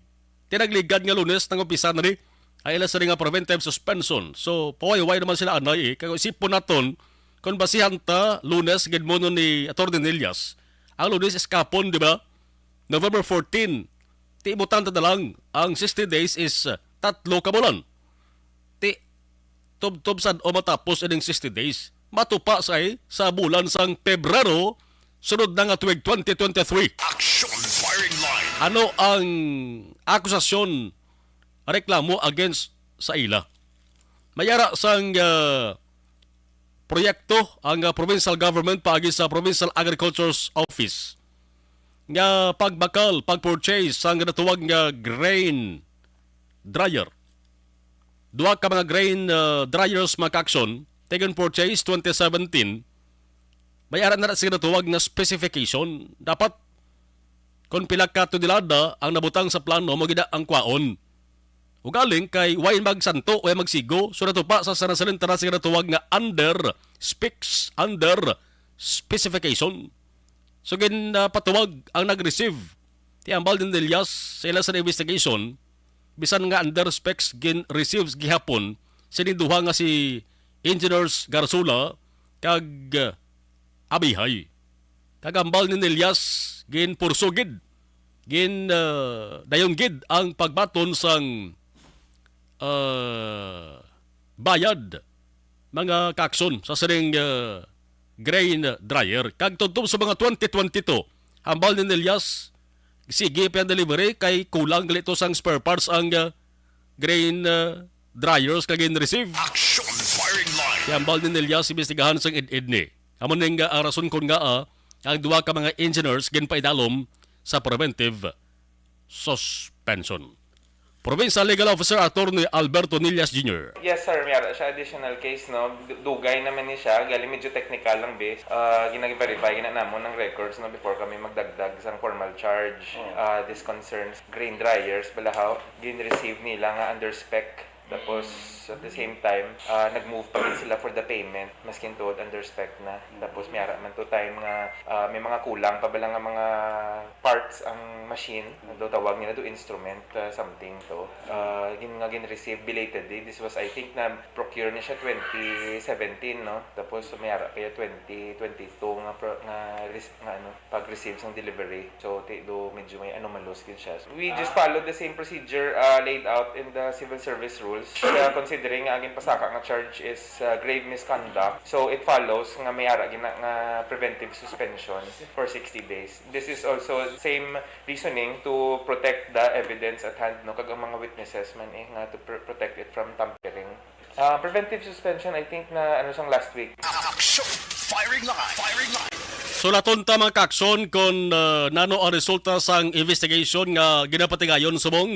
Ti nagligad nga Lunes nang umpisa na ni ang ila sini nga preventive suspension. So, pawayway naman sila anay, eh. Kay isipon naton, kung basihan ta, Lunes, ginmuno ni Attorney Nillas, ang Lunes is kapon, di ba? November fourteen. Ti ibutan ta na lang, ang sixty days is, uh, tatlo ka bulan. Ti tubtob sad o matapos ining sixty days. Matupa say sa bulan sang Pebrero, sunod na nga tuig twenty twenty-three. Action firing line. Ano ang akusasyon, reklamo against sa ila? May ara sang, ah, proyekto ang, ah, provincial government paagi sa Provincial Agriculture's Office nga pagbakal, pag-purchase sang ginatawag nga grain dryer. Duha ka mga grain, ah, dryers, mga kaaksyon, ti ginpurchase twenty seventeen. May ara na sila ginatawag nga specification. Dapat kung pila ka tonelada ang nabutang sa plano, mo gid ang kwaon. Ugaling kay way magsanto, way magsigo, so natupa sa sanasalin tara sa ginatawag nga under specs, under specification. So, ginpatuwag ang nag-receive ti ambal ni Nillas sa ila sa investigation, bisan nga under specs gin-receive gihapon sining duha nga si Engineers Garsola kag, uh, Abihay. Kag ambal ni Nillas, ginpurso gid, gin, uh, dayon gid ang pagbaton sang, uh, bayad, mga kaaksyon, sa sining, uh, grain dryer. Kag tubtob sa mga twenty twenty-two, hambal ni Nillas, sige pa ang delivery kay kulang gali to sang spare parts ang, uh, grain, uh, dryers kag in-receive. Action firing line. Hambal ni Nillas, imbestigahan sang id-id ni. Amo ning, uh, ang rason kon ngaa ang duha ka mga engineers ginpaidalom sa preventive suspension. Provincial Legal Officer Attorney Alberto Nillas Junior. Yes, sir. May ara siya additional case, no? Du-, dugay naman ni siya. Gali medyo technical lang, be. Ah, ginag-verify gina namon ang records, no, before kami magdagdag sang formal charge. Mm. Ah, this concerns grain dryers, balahaw. Gin-receive nila nga under spec. Tapos, So, at the same time, ah, nag-move pa gid sila for the payment, maskin tuod under spec na. Tapos may ara man to time nga, ah, may mga kulang pa bala nga mga parts ang machine. Daw tawag nila do instrument, ah, something to. Ah, gin-, nga gin-receive belatedly. This was, I think, na-procure niya siya twenty seventeen, no? Tapos may ara kaya twenty twenty-two nga pro-, nga res-, nga ano, pag-receive sang delivery. So, ti-, do medyo may anomalous gid siya. So, we just followed the same procedure, uh, laid out in the civil service rules. Uh, considering nga ang ginpasaka nga charge is, uh, grave misconduct, so it follows nga may ara gina nga preventive suspension for sixty days. This is also same reasoning to protect the evidence at hand, no, kag ang mga witnesses man, eh, nga to pr-, protect it from tampering. Ah, preventive suspension, I think na ano sang last week. Action! Firing line! Firing line! Sulaton ta, mga ka-aksyon, kon, ah, nano ang resulta sang investigation nga ginapatigayon subong,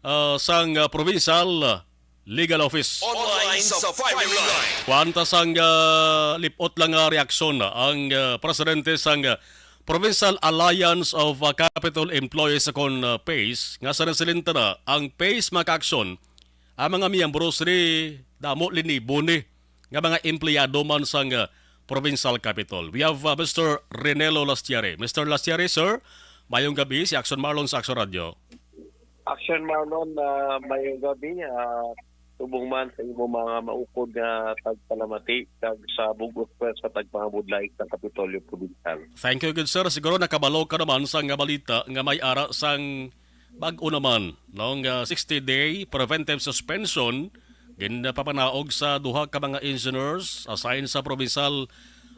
ah, sang, ah, provincial, ah, legal office. Online sa Firing Line. Kuwan ta sang, ah, lip-ot lang nga reaksyon ang, ah, presidente sang, ah, Provincial Alliance of, ah, Capitol Employees, kon, ah, PACE, nga sa nasilinta na ang PACE, mga ka-aksyon, ang mga miyembro sini damo linibo ni nga mga empleyado man sang, ah, Provincial Capitol. We have, ah, Mister Renelo Lastiare. Mister Lastiare, sir, mayong gabi, si Action Marlon sa Action Radio. Action Marlon, ah, mayong gabi, ah, subong man sa imo mga maukod nga tagpalamati kag sa bug-os pwersa tagpangabudlay sa Kapitolyo Provincial. Thank you, good sir. Siguro nakabalo ka naman sa nga balita nga may ara sang bag-o naman, no, nga sixty-day preventive suspension ginpapanaog sa duha ka mga engineers assigned sa Provincial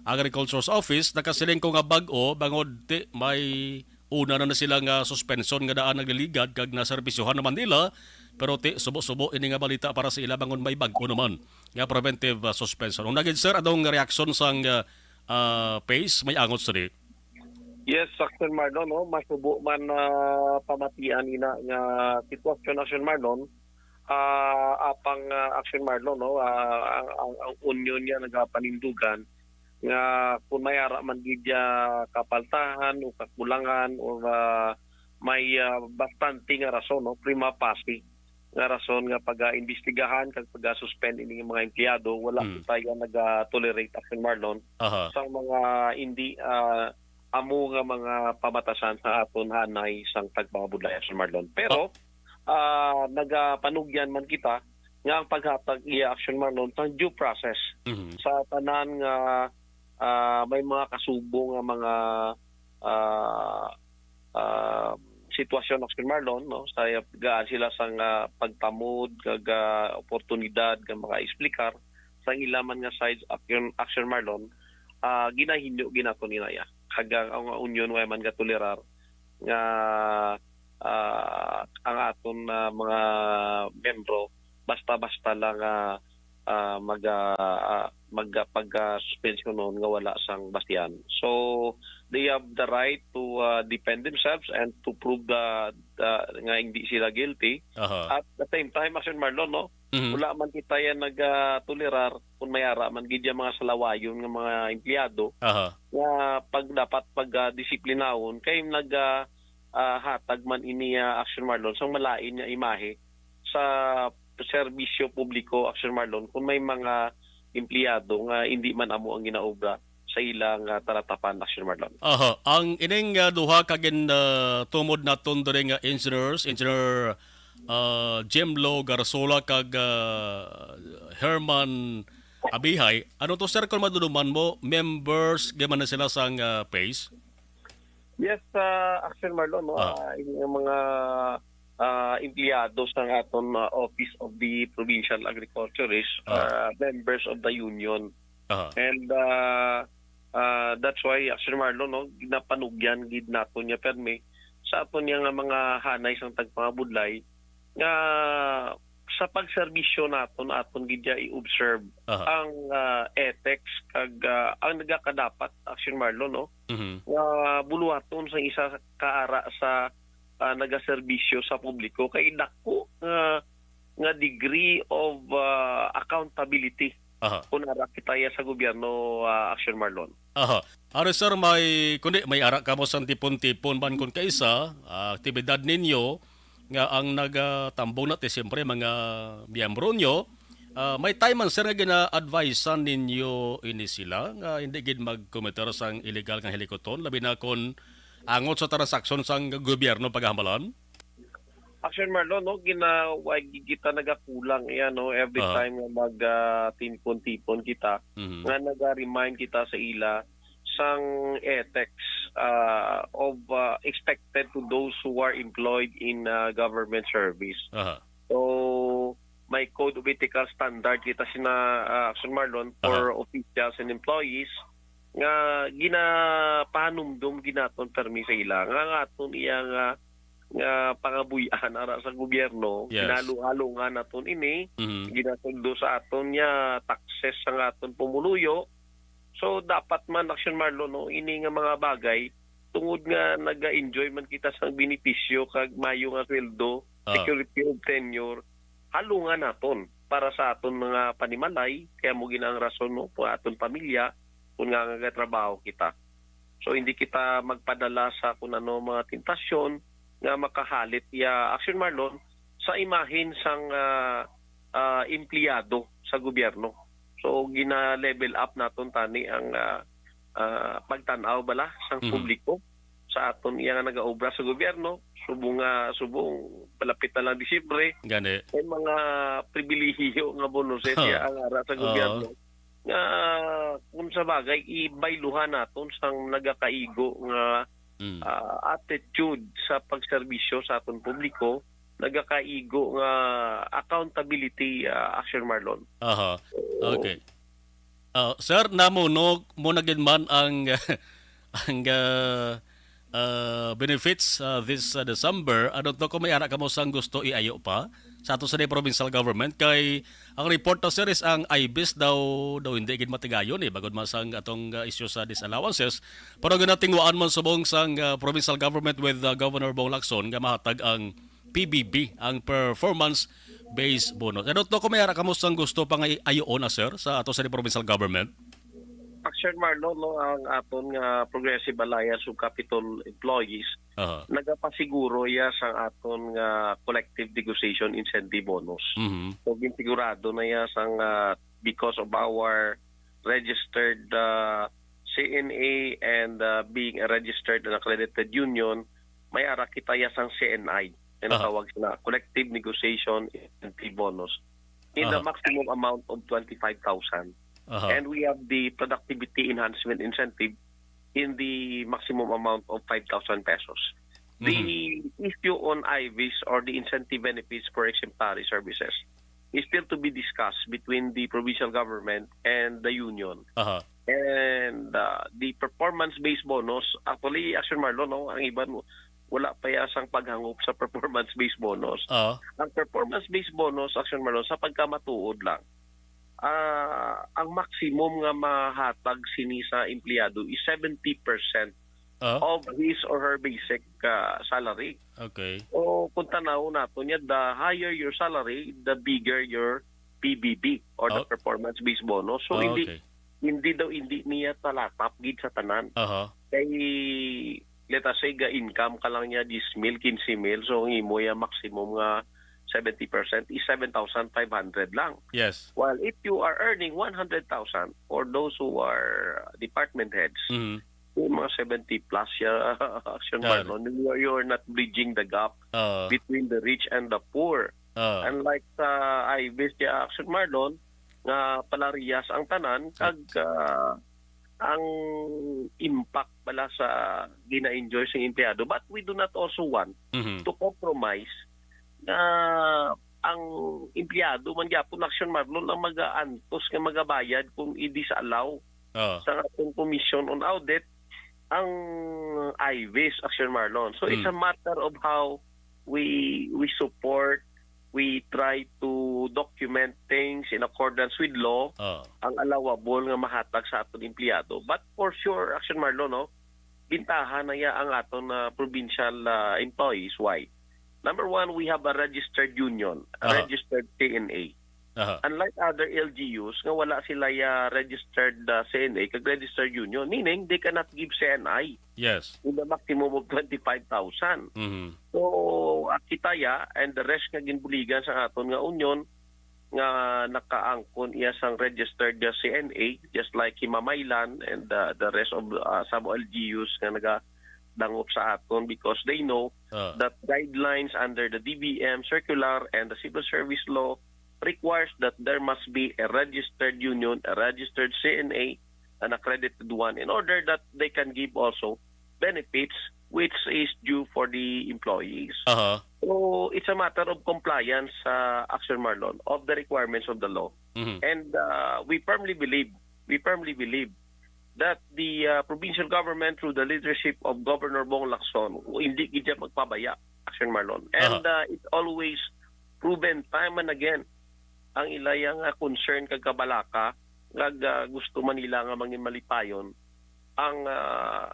Agriculture's Office. Nakasiling ko nga bag-o bangod ti may una na, na sila nga suspension nga daan nagliligad kag naserbisyuhan naman nila, pero ti subo-subo ini nga balita para sa ila bangod may bag-o naman nga preventive, ah, suspension. Una gid, sir, anong reaksyon sang, ah, ah, PACE? May angot sini. Yes, Action Marlon, no? Masubo man na pamatian ina nga sitwasyon, Action Marlon, ah, apang, ah, Action Marlon, no? Ah, ang, ang, ang union niya nagapanindugan nga kung may ara man gid ya kapaltahan o kakulangan o, ah, may, ah, bastante nga rason, no? Prima facie nga rason nga pag-imbestigahan kag pag-suspend ining mga empleyado, wala Hmm. kita yan naga-tolerate, Action Marlon, Aha. sa mga hindi, ah, amo nga mga pamatasan sa aton hanay sang tagpangabudlay, Action Marlon. Pero, ah, nagapanugyan man kita nga ang paghatag iya, Action Marlon, sang due process Mhm. sa tanan nga, ah, may mga kasubo nga mga, ah, ah, sitwasyon, Action Marlon, no? Sa gaan sila sang, ah, pagtamod kag, ah, oportunidad nga maka-explicar sang ila man nga sides, Action, Action Marlon, ah, ginahinyo gid naton inaya. Kag ang, ang union way man gatolerar nga, ah, ang aton, ah, mga miyembro basta-basta lang, ah, ah, mag, ah, ah, mag, ah, pag, ah, suspensionon nga wala sang basihan. So, they have the right to, ah, defend themselves and to prove the, the, nga hindi sila guilty. Aha. At the same time, Action Marlon, no? Mhm. Wala man kita yan nagatolerar kung may ara man gid yung mga salawayon nga mga empleyado Aha. nga pag dapat pag, ah, disiplinahon kay nag, ah, ah, hatag man ini, ah, Action Marlon, sang malain nga imahe sa serbisyo publiko, Action Marlon, kung may mga empleyado nga hindi man amo ang ginaobra sa ilang, ah, talatapan, Action Marlon. Aha. Ang ining, ah, duha ka gin, ah, tumod naton diri nga engineers, Engineer, ah, Jim Lo Garsola kag, ah, Herman Abihay, ano to, sir, kung maduduman mo, members gid man na sila sang, ah, PACE? Yes, ah, Action Marlon, no? Ah. Ah, ini ang mga, ah, empleyado sa aton, ah, Office of the Provincial Agriculturist, Ah. ah, members of the union. Aha. And, ah, ah, that's why, Action Marlon, no, ginapanugyan gid naton niya permi sa aton niya nga mga hanay sang tagpangabudlay nga sa pagserbisyo naton, aton gid niya i-observe Aha. ang, ah, ethics kag, ah, ang nagakadapat, Action Marlon, no, Mhm. nga buluhaton sa isa ka ara sa, ah, nagaserbisyo sa publiko kay dako nga, nga degree of, ah, accountability Aha. kung ara kita ya sa gobyerno, ah, Action Marlon. Aha. Ari, sir, may, kundi may ara kamo sang tipon-tipon man kun kaisa, ah, aktibidad ninyo nga ang nagatambong na ti siyempre mga miyembro nyo, Ah, may time man, sir, nga gina-advisean ninyo ini sila nga hindi gid mag-committer sang illegal nga hilikuton, labi na kon angot sa transaksyon sang gobyerno pagahamalan? Actually, Marlon, no, gina-, wa gid kita nagakulang iya, no, every Ah. time nga mag, ah, tipon-tipon kita, Mhm. nga naga-remind kita sa ila sang ethics, ah, of, ah, expected to those who are employed in, ah, government service. Aha. So, may code of ethical standard kita sina, ah, Action Marlon for Aha. officials and employees nga ginapahanumdom ginaton permi sa ila nga, nga aton iya nga, nga pangabuy-an ara sa gobyerno, Yes. ginahalo-halo nga naton ini, Mhm. ginasugdo sa aton niya taxes sa aton pumuluyo. So, dapat man, Action Marlon, no, ini nga mga bagay, tungod nga naga-enjoy man kita sang benepisyo kag mayo nga sweldo, Ah. security of tenure, halungan naton para sa aton mga panimalay, kaya mo gina ang rason, no, pa aton pamilya, kung nga nagatrabaho kita. So, hindi kita magpadala sa kung ano mga tentasyon nga makahalit ya, Action Marlon, sa imahin sang, ah, ah, empleyado sa gobyerno. So, gina-level up naton tani ang, ah, ah, pagtan-aw bala sang Mhm. publiko sa aton iya nga nagaobra sa gobyerno, subong nga, subong malapit na lang Disyembre, Gani. may mga pribilehiyo nga bonuses Huh. iya ang ara sa Oo. gobyerno. Nga, kung sa bagay, ibayluhan naton sang nagakaigo nga, Mm. ah, attitude sa pagserbisyo sa aton publiko, nagakaigo nga accountability, ah, Action Marlon. Aha. Oo. Okay. Ah, sir, namuno mo na gid man ang, ang, ah, ah, benefits, ah, this, ah, December. Ano to, kung may ara kamo sang gusto iayo pa sa ato sa provincial government? Kay ang report na, sir, is ang I B I S daw, daw hindi gid matigayon, eh, bagod man sang atong, ah, issue sa disallowances. Pero ginatingwaan man subong sang, ah, provincial government with, ah, Governor Bong Lacson nga mahatag ang P B B, ang performance-based bonus. Ano to, kung may ara kamo sang gusto pa nga i-, ayoon na, sir, sa ato sa provincial government? Actually, Marlon, no, ang aton nga Progressive Alliance of Capitol Employees Aha. nagapasiguro ya sang aton nga collective negotiation incentive bonus. Mhm. So, ginsigurado na ya sang, ah, because of our registered, ah, C N A and, ah, being a registered and accredited union, may ara kita ya sang C N I, nga Aha. natawag sila, collective negotiation incentive bonus, in the Aha. maximum amount of twenty-five thousand. Aha. And we have the productivity enhancement incentive in the maximum amount of five thousand pesos. The Mhm. issue on I V I S or the incentive benefits for exemplary services is still to be discussed between the provincial government and the union. Aha. And, uh, the performance-based bonus, actually, Action Marlon, no, ang iban, wala pa ya sang paghangop sa performance-based bonus. Oo. Ang performance-based bonus, Action Marlon, sa pagkamatuod lang, ah, ang maximum nga mahatag sini sa empleyado is seventy percent Oo. of his or her basic, ah, salary. Okay. O kung tanaw nato niya, the higher your salary, the bigger your P B B or the Oh. performance-based bonus. So, Ah, hindi, okay. hindi daw, hindi niya talatap gid sa tanan. Aha. Kay, let us say, ga-income ka lang niya diyes mil, kinse mil, so ang imo ya maximum nga seventy percent is seven thousand five hundred lang. Yes. While if you are earning one hundred thousand, or those who are department heads, Mhm. yung mga seventy plus ya, Action Yan. Marlon, you are, you are not bridging the gap Oo. between the rich and the poor. Oo. Unlike sa I B I S ya, Action Marlon, nga palariyas ang tanan, kag, Right. ah, ang impact bala sa gina-enjoy sa empleyado. But we do not also want Mhm. to compromise nga ang empleyado man gyapon, Action Marlon, ang mag-aantos nga magabayad kung i-disallow Oo. sa atong Commission on Audit ang I V I S, Action Marlon. So, it's Hmm. a matter of how we, we support, we try to document things in accordance with law, Oo. ang allowable nga mahatag sa aton empleyado. But for sure, Action Marlon, no, bintaha na ya ang aton, ah, provincial, ah, employees. Why? Number one, we have a registered union, a Aha. registered C N A. Aha. Unlike other L G Us nga wala sila ya registered, ah, C N A kag registered union, meaning they cannot give C N I Yes. in the maximum of twenty-five thousand. Mhm. So, ah, kita ya, and the rest nga ginbuligan sa aton nga union, nga nakaangkon iya sang registered nga C N A, just like Himamaylan and, uh, the rest of, uh, some L G Us nga nagadangop sa aton, because they know Ah. that guidelines under the D B M circular and the civil service law requires that there must be a registered union, a registered C N A, an accredited one, in order that they can give also benefits which is due for the employees. Aha. So it's a matter of compliance, uh, Action Marlon, of the requirements of the law. Mhm. And, uh, we firmly believe, we firmly believe that the, uh, provincial government, through the leadership of Governor Bong Lacson, hindi gid siya magpabaya, Action Marlon. And, uh, it's always proven time and again ang ilaya nga concern kag kabalaka nga, uh, gusto man nila nga mangin malipayon ang, uh,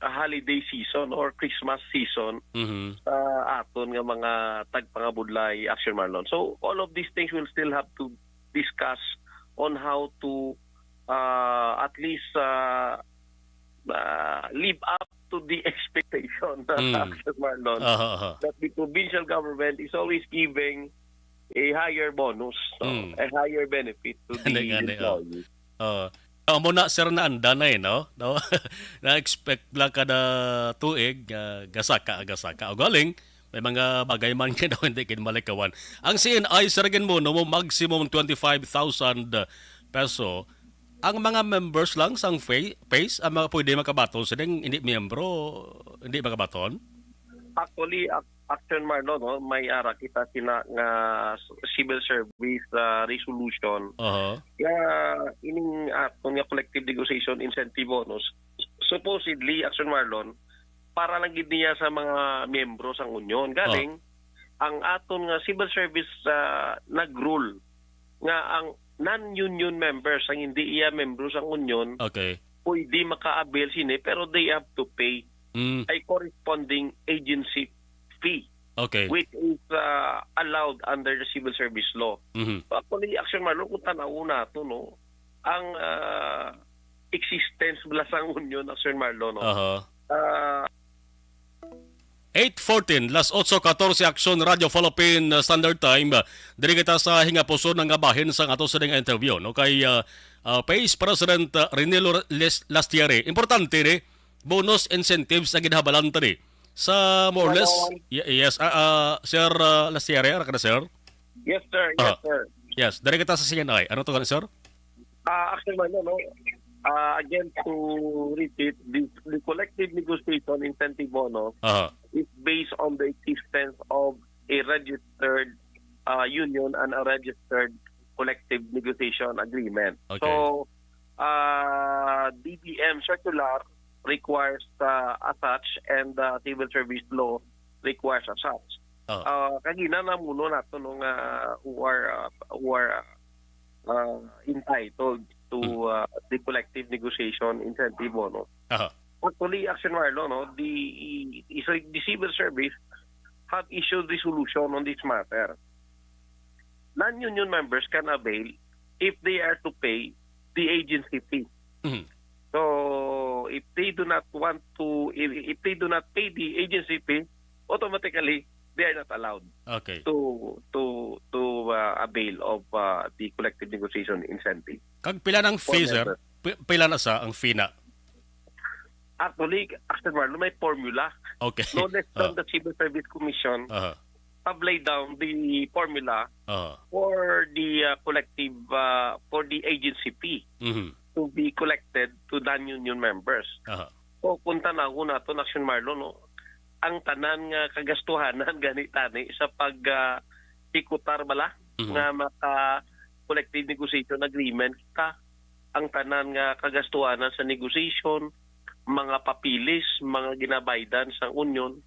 holiday season or Christmas season Mhm. sa aton nga mga tagpangabudlay, Action Marlon. So all of these things will still have to discuss on how to, uh, at least, uh, uh, live up to the expectation, Mm. Action Marlon, Aha, aha. that the provincial government is always giving a higher bonus, no? Mm. A higher benefit to the Gani, gani, oh. Employees. Oh. Amo na, sir, na anda na eh, no? No? Na-expect lang kada tuig, ah, gasaka, gasaka. O galing, may mga bagay man ka daw hindi kin malikawan. Ang C N I, sir, gin mo, no, mo maximum twenty-five thousand peso. Ang mga members lang sang fa- PACE ang mga pwede makabaton, sining hindi miyembro, hindi makabaton? Actually, Ac- Action Marlon, no, may ara kita sina nga s- civil service, uh, resolution Aha. nga ining aton nga collective negotiation incentive bonus, supposedly, Action Marlon, para lang gid niya sa mga miyembro sang union. Galing, ang aton nga civil service, uh, nag-rule nga ang non-union members, ang hindi iya membro sang union, Okay. pwede maka-avail sini, pero they have to pay Mm. a corresponding agency fee, Okay. which is, uh, allowed under the civil service law. Mhm. So, actually, Action Marlon, kung tanaw nato, no, ang, uh, existence bala sang union, Action Marlon, no? Aha. Uh, Eight fourteen, las otso katorse, Action Radio Philippine Standard Time. Diri kita sa hingapuson nga bahin sang ato sining interview, no, kay, ah, ah, PACE President, ah, Renelo Les- Lastiere. Importante ni bonus incentives ang ginhabalan tani sa more or less. Hello. Y- yes, ah, ah, Sir, ah, Lastiere, ara ka na, sir? yes, sir. Yes, Ah. sir. Yes, diri kita sa C N I. Ano to, sir? Uh, actually, Marlon, no? Uh, again, to repeat, the, the collective negotiation incentive bonus Aha. is based on the existence of a registered, uh, union and a registered collective negotiation agreement. Okay. So, uh, D B M circular requires, uh, as such, and the civil service law requires as such. Oh. Uh, kagina na muno nato, no, nga who are, uh, who are, uh, entitled to, Hmm. uh, the collective negotiation incentive bonus. Aha. Actually, Action Marlon, no, the, the civil service have issued resolution on this matter. Non-union members can avail if they are to pay the agency fee. Mhm. So, if they do not want to, if, if they do not pay the agency fee, automatically they are not allowed Okay. to to to uh, avail of, uh, the collective negotiation incentive. Kag pila nang For fee, sir? member. Pi- Pila na sa ang fee na? Actually, Action Marlon, may formula. Okay. No less than Ah. the Civil Service Commission Aha. have laid down the formula Aha. for the, uh, collective, uh, for the agency fee Mhm. to be collected to non-union members. Aha. So, kung tanawon nato, Action Marlon, no, ang tanan nga kagastuhanan gani tani sa pag, ah, hikutar bala Mhm. nga maka collective negotiation agreement kita, ang tanan nga kagastuhanan sa negotiation, mga papilis, mga ginabaydan sang union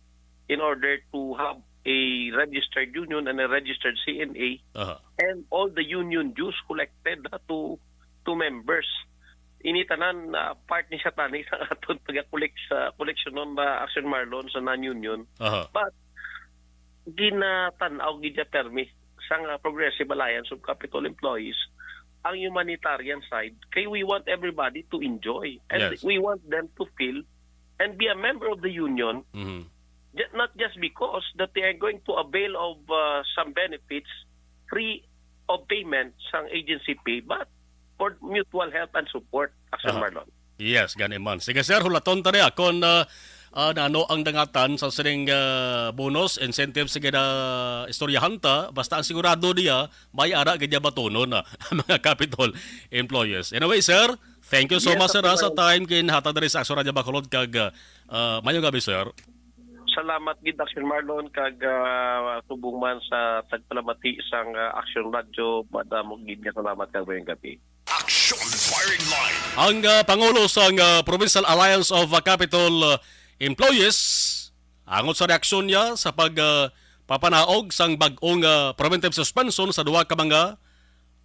in order to have a registered union and a registered C N A, Aha. and all the union dues collected, ah, to to members. Ini tanan, ah, part ni siya tani sa aton pag-collect sa koleksyonon na, Action Marlon, sa non-union. Aha. But ginatan-aw gid niya permi sang, ah, Progressive Alliance of Capitol Employees ang humanitarian side, kay we want everybody to enjoy, and Yes. we want them to feel and be a member of the union, Mhm. ju- not just because that they are going to avail of, uh, some benefits free of payment sang agency fee, but for mutual help and support, Action Aha. Marlon. Yes, gani man. Sige, sir, hulaton ta niya kung, ah, ah, nano ang dangatan sa sining, ah, bonus, incentive, sige na istoryahan ta. Basta ang sigurado niya, may ara gid niya batunon na ang mga Capitol employees. Anyway, sir, thank you so Yes, much, sir, Action ah, sa Marlon. Time ginhatag diri sa Action Radio Bacolod kag, ah, ah, mayong gabi, sir. Salamat gid, Action Marlon, kag, ah, subong man sa tagpalamati sang, ah, Action Radio, madamo gid nga salamat kag mayong gabi. Action Firing Line. Ang, ah, Pangulo sang, ah, Provincial Alliance of, ah, Capitol, ah, Employees, angot sa reaksyon niya sa pag, ah, papanaog sang bag-ong, ah, preventive suspension sa duha ka mga,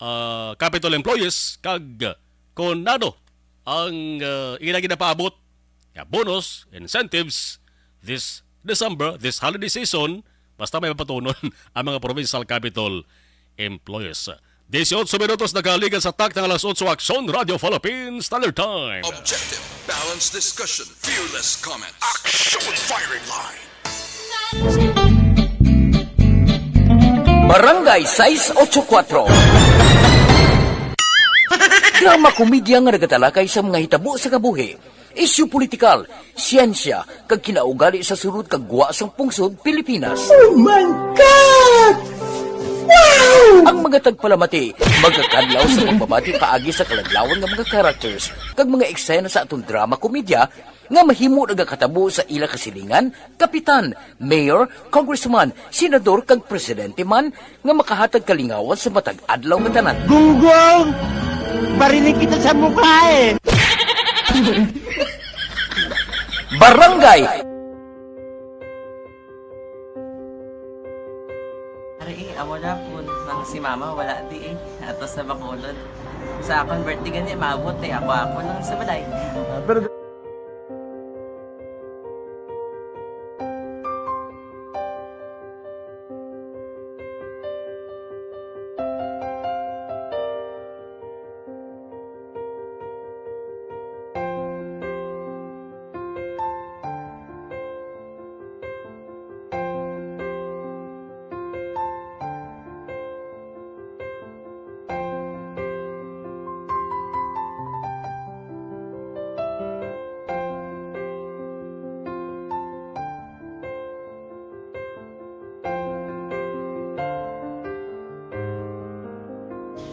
ah, Capitol employees kag kon ano ang, ah, ila ginapaabot nga bonus, incentives this December, this holiday season, basta may mapatunon ang mga provincial Capitol employees. Dieciocho minutos nakaligan sa takna nga alas otso, Aksyon Radio Philippines Standard Time. Objective, balanced discussion, fearless comment. Action Firing Line. Barangay sais ocho kuwatro. Drama komedya nga nagatalakay sa mga hitabo sa kabuhi, isyu politikal, siyensya, kag kinaugali sa sulod kag gwa sang pungsod Pilipinas. Oh my God! Wow! Ang mga tagpalamati magakadlaw sa pagbabati paagi sa kaladlawan nga mga characters kag mga eksena sa aton drama komedya nga mahimo nagakatabo sa ila kasilingan, kapitan, mayor, congressman, senador, kag presidente man nga makahatag kalingawan sa matag adlaw nga tanan. Gunggong! Barinig kita sa mukha eh! Barangay! Ari, eh, amo na po nang si mama wala di eh. Ato sa Bacolod. Sa akon birthday gani, maabot eh. Ako, ako lang sa balay. Ah, pero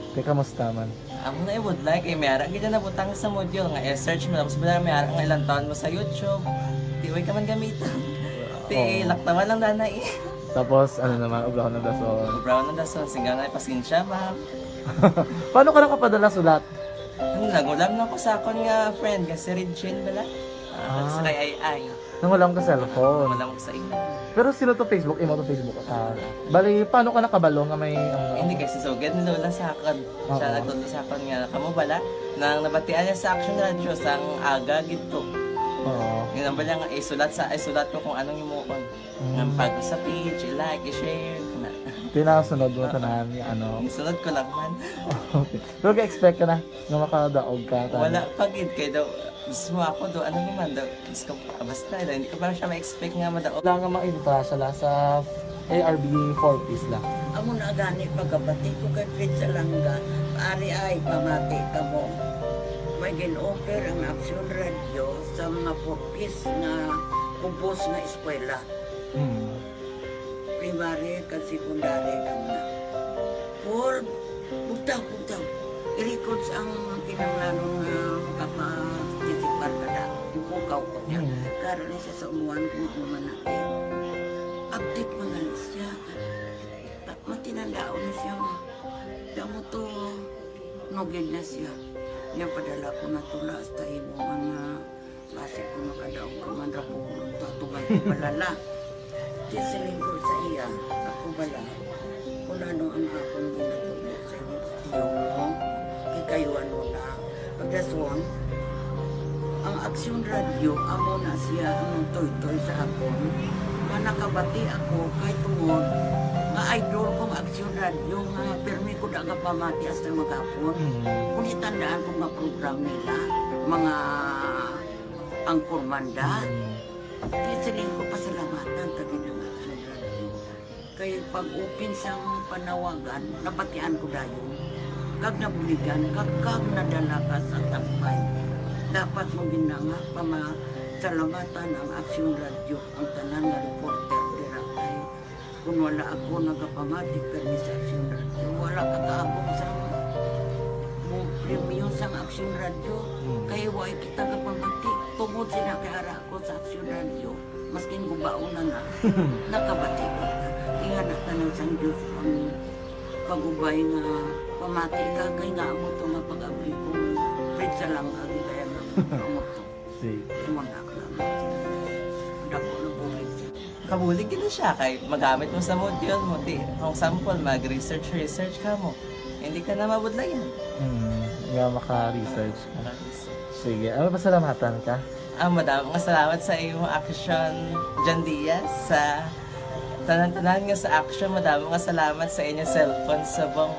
Te, kamusta man? Amo na, eh, would like, eh, may ara gid na nabutang sa module nga i-search mo, tapos wala, may ara nga ilang taon mo sa YouTube. Di, way ka man gamiton. Di, Oo. Laktawan lang, dana, eh. Tapos, ano naman, obrahon ng dason. Obrahon ng dason, singga nga, pasensya, ma'am. Paano ka nakapadala sulat? Ano, nag-ulam lang ko sa akon nga friend, nga si Regine bala. Ah, Ah. Sa kay Ay Ay. Nangulam ka cellphone. Wala mo sa imo. Pero sino to Facebook? Imo to Facebook account. Bali, paano ka nakabalo nga may, ano? Hindi, kay si Sugad ni Lola sa akon. Siya Oo. nagtudlo sa akon nga, kamo bala, nang nabatian niya sa Action Radio, sang aga gid to. Oo. Yun ang bala nga, isulat sa, isulat ko kung anong imuon. Mm. Nang pag sa page, i-like, i-share, na. Tinasunod mo Ah. tanan nga, ano? Isunod ko lang man. Okay. Pero ka-expect ka na nga makadaog ka, tama? Wala pa gid, kay daw, mismo ako daw, ano naman daw, Diyos ko, basta, hindi ko pa siya ma-expect nga madaog. Wala nga ma-entra sa la-, sa A R B four Ps lang. Amo na gani pagkabati ko kay Fritz Alanga, ari ay pamati ka mo. May gin-offer ang Action Radio sa mga four Ps nga kubos nga eskwela. Hmm. Primary kag secondary lang na. Paul, bugtaw, bugtaw. I-records ang kinahanglanon nga makaparticipar ka na. Ipukaw ko niya. Hmm. Karon ni siya sa umuan kung ano man na, eh. Update mo na lang siya. Ta-, matinandaon na siya, ma. Damo to, nugid na siya. Niya padala ko na tula hasta imo man nga basi ko makadaog ka man ra po, tatugan ko balala. Di siling ko sa iya, ako bala, kung ano ang akong ginatubo sa imo, tiyo mo, kay kayuan mo na. Pagdason, ang Aksyon Radio, amo na siya ang nagtoy-toy sa akon. Nga nakabati ako, kay tungod, nga idol kong Aksyon Radio, nga pirmi ko da nga pamati hasta maghapon. Mm. Kung itandaan ko nga program nila, mga anchorman da. Mm. Di siling ko pasalamatan ta gid ang Action Radio. Kay pag-open sang panawagan, nabatian ko dayon. Kag nabuligan, kag, kag nadala ka sa tambay. Dapat mo gid na nga pamasalamatan ang Aksyon Radyo, ang tanan nga reporter dira kay kun wala ako nagapamati kani sa Aksyon Radyo, wala ka kaabot sa mo premyo sang Aksyon Radyo. Hmm. Kay wa kita kapamati tungod sina kay ara ako sa Aksyon Radyo. Maskin gubaon na na, nakabati ko. Ingana tanan sang Dios ang pag-ubay nga pamati ka kay nga amo to nga pag-abri ko. Pwede sa lang agi kaya nga amo to. Sige. Imo na lang. Dako na bulig siya. Kabulig gid siya kay magamit mo sa module mo. Di, for example, mag-research, research ka mo. Hindi ka na mabudlayan. Hmm, nga maka-research ka. Mag-research. Sige, ano, pasalamatan ka? Ah, madamo nga salamat sa imo action, John Diaz, sa tanan-tanan nga sa action. Madamo nga salamat sa inyo cellphone subong.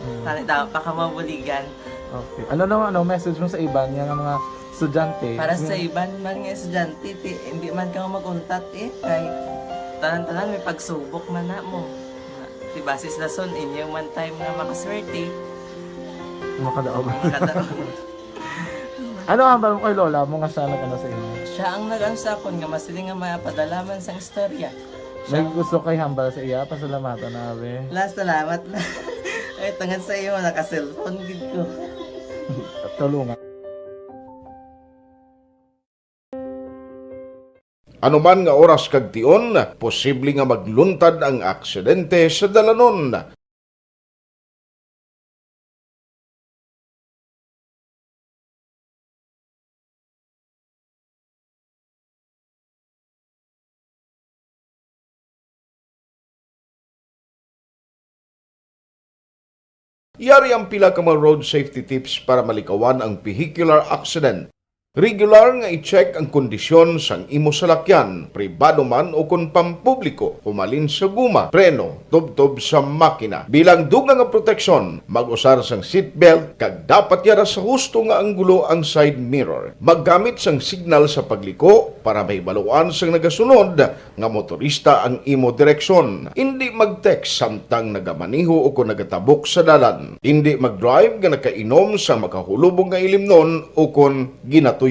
Hmm. Tani daw pa ka mabuligan. Okay. Ano naman, ano, message mo sa iban nga, nga mga estudyante? Para sa Yung iban man nga estudyante, ti, hindi man ka maguntat eh. Kay tanan-tanan may pagsubok man na mo. Ti basis lason, inyo man time nga makaswerte. Makadaog. Makadaog. Ano ang hambal mo kay lola mo nga siya nag-ano sa inyo? Siya ang nag-ano sa akon nga masiling nga mapadala man sang istorya. May Siya gusto kay hambal sa iya, pasalamatan na, be. La, salamat na. Ay, tungod sa iyo, naka-cellphone gid ko. Tulungan. Anuman nga oras kag tion, posible nga magluntad ang aksidente sa dalanon. Yari ang pila ka mga road safety tips para malikawan ang vehicular accident. Regular nga i-check ang kondisyon sang imo salakyan, pribado man o kon pampubliko, humalin sa guma, preno, tubtob sa makina. Bilang dugang nga proteksyon, mag-usar sang seatbelt kag dapat yara sa husto nga anggulo ang side mirror. Maggamit sang signal sa pagliko para mahibaluan sang nagasunod nga motorista ang imo direksyon. Indi mag-text samtang nagamaneho o kon nagatabok sa dalan. Indi mag-drive nga nakainom sa makahulubog nga ilimnon o kon ginatuyo.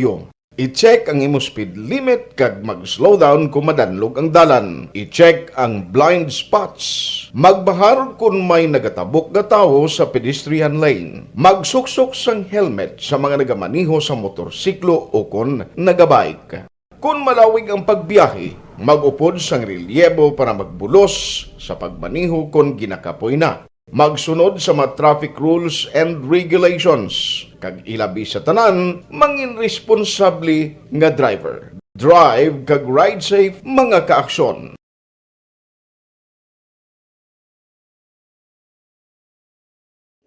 I-check ang imo speed limit kag mag-slow down kon madanlog ang dalan. I-check ang blind spots. Magbahar kon may nagatabok nga tawo sa pedestrian lane. Magsuksok sang helmet sa mga nagamaneho sa motorsiklo o kon nagabike. Kon malawig ang pagbiyahe, mag-upod sang relyebo para magbulos sa pagmaneho kon ginakapoy na. Magsunod sa mga traffic rules and regulations, kag ilabi sa tanan, mangin responsable nga driver. Drive kag ride safe, mga kaaksyon.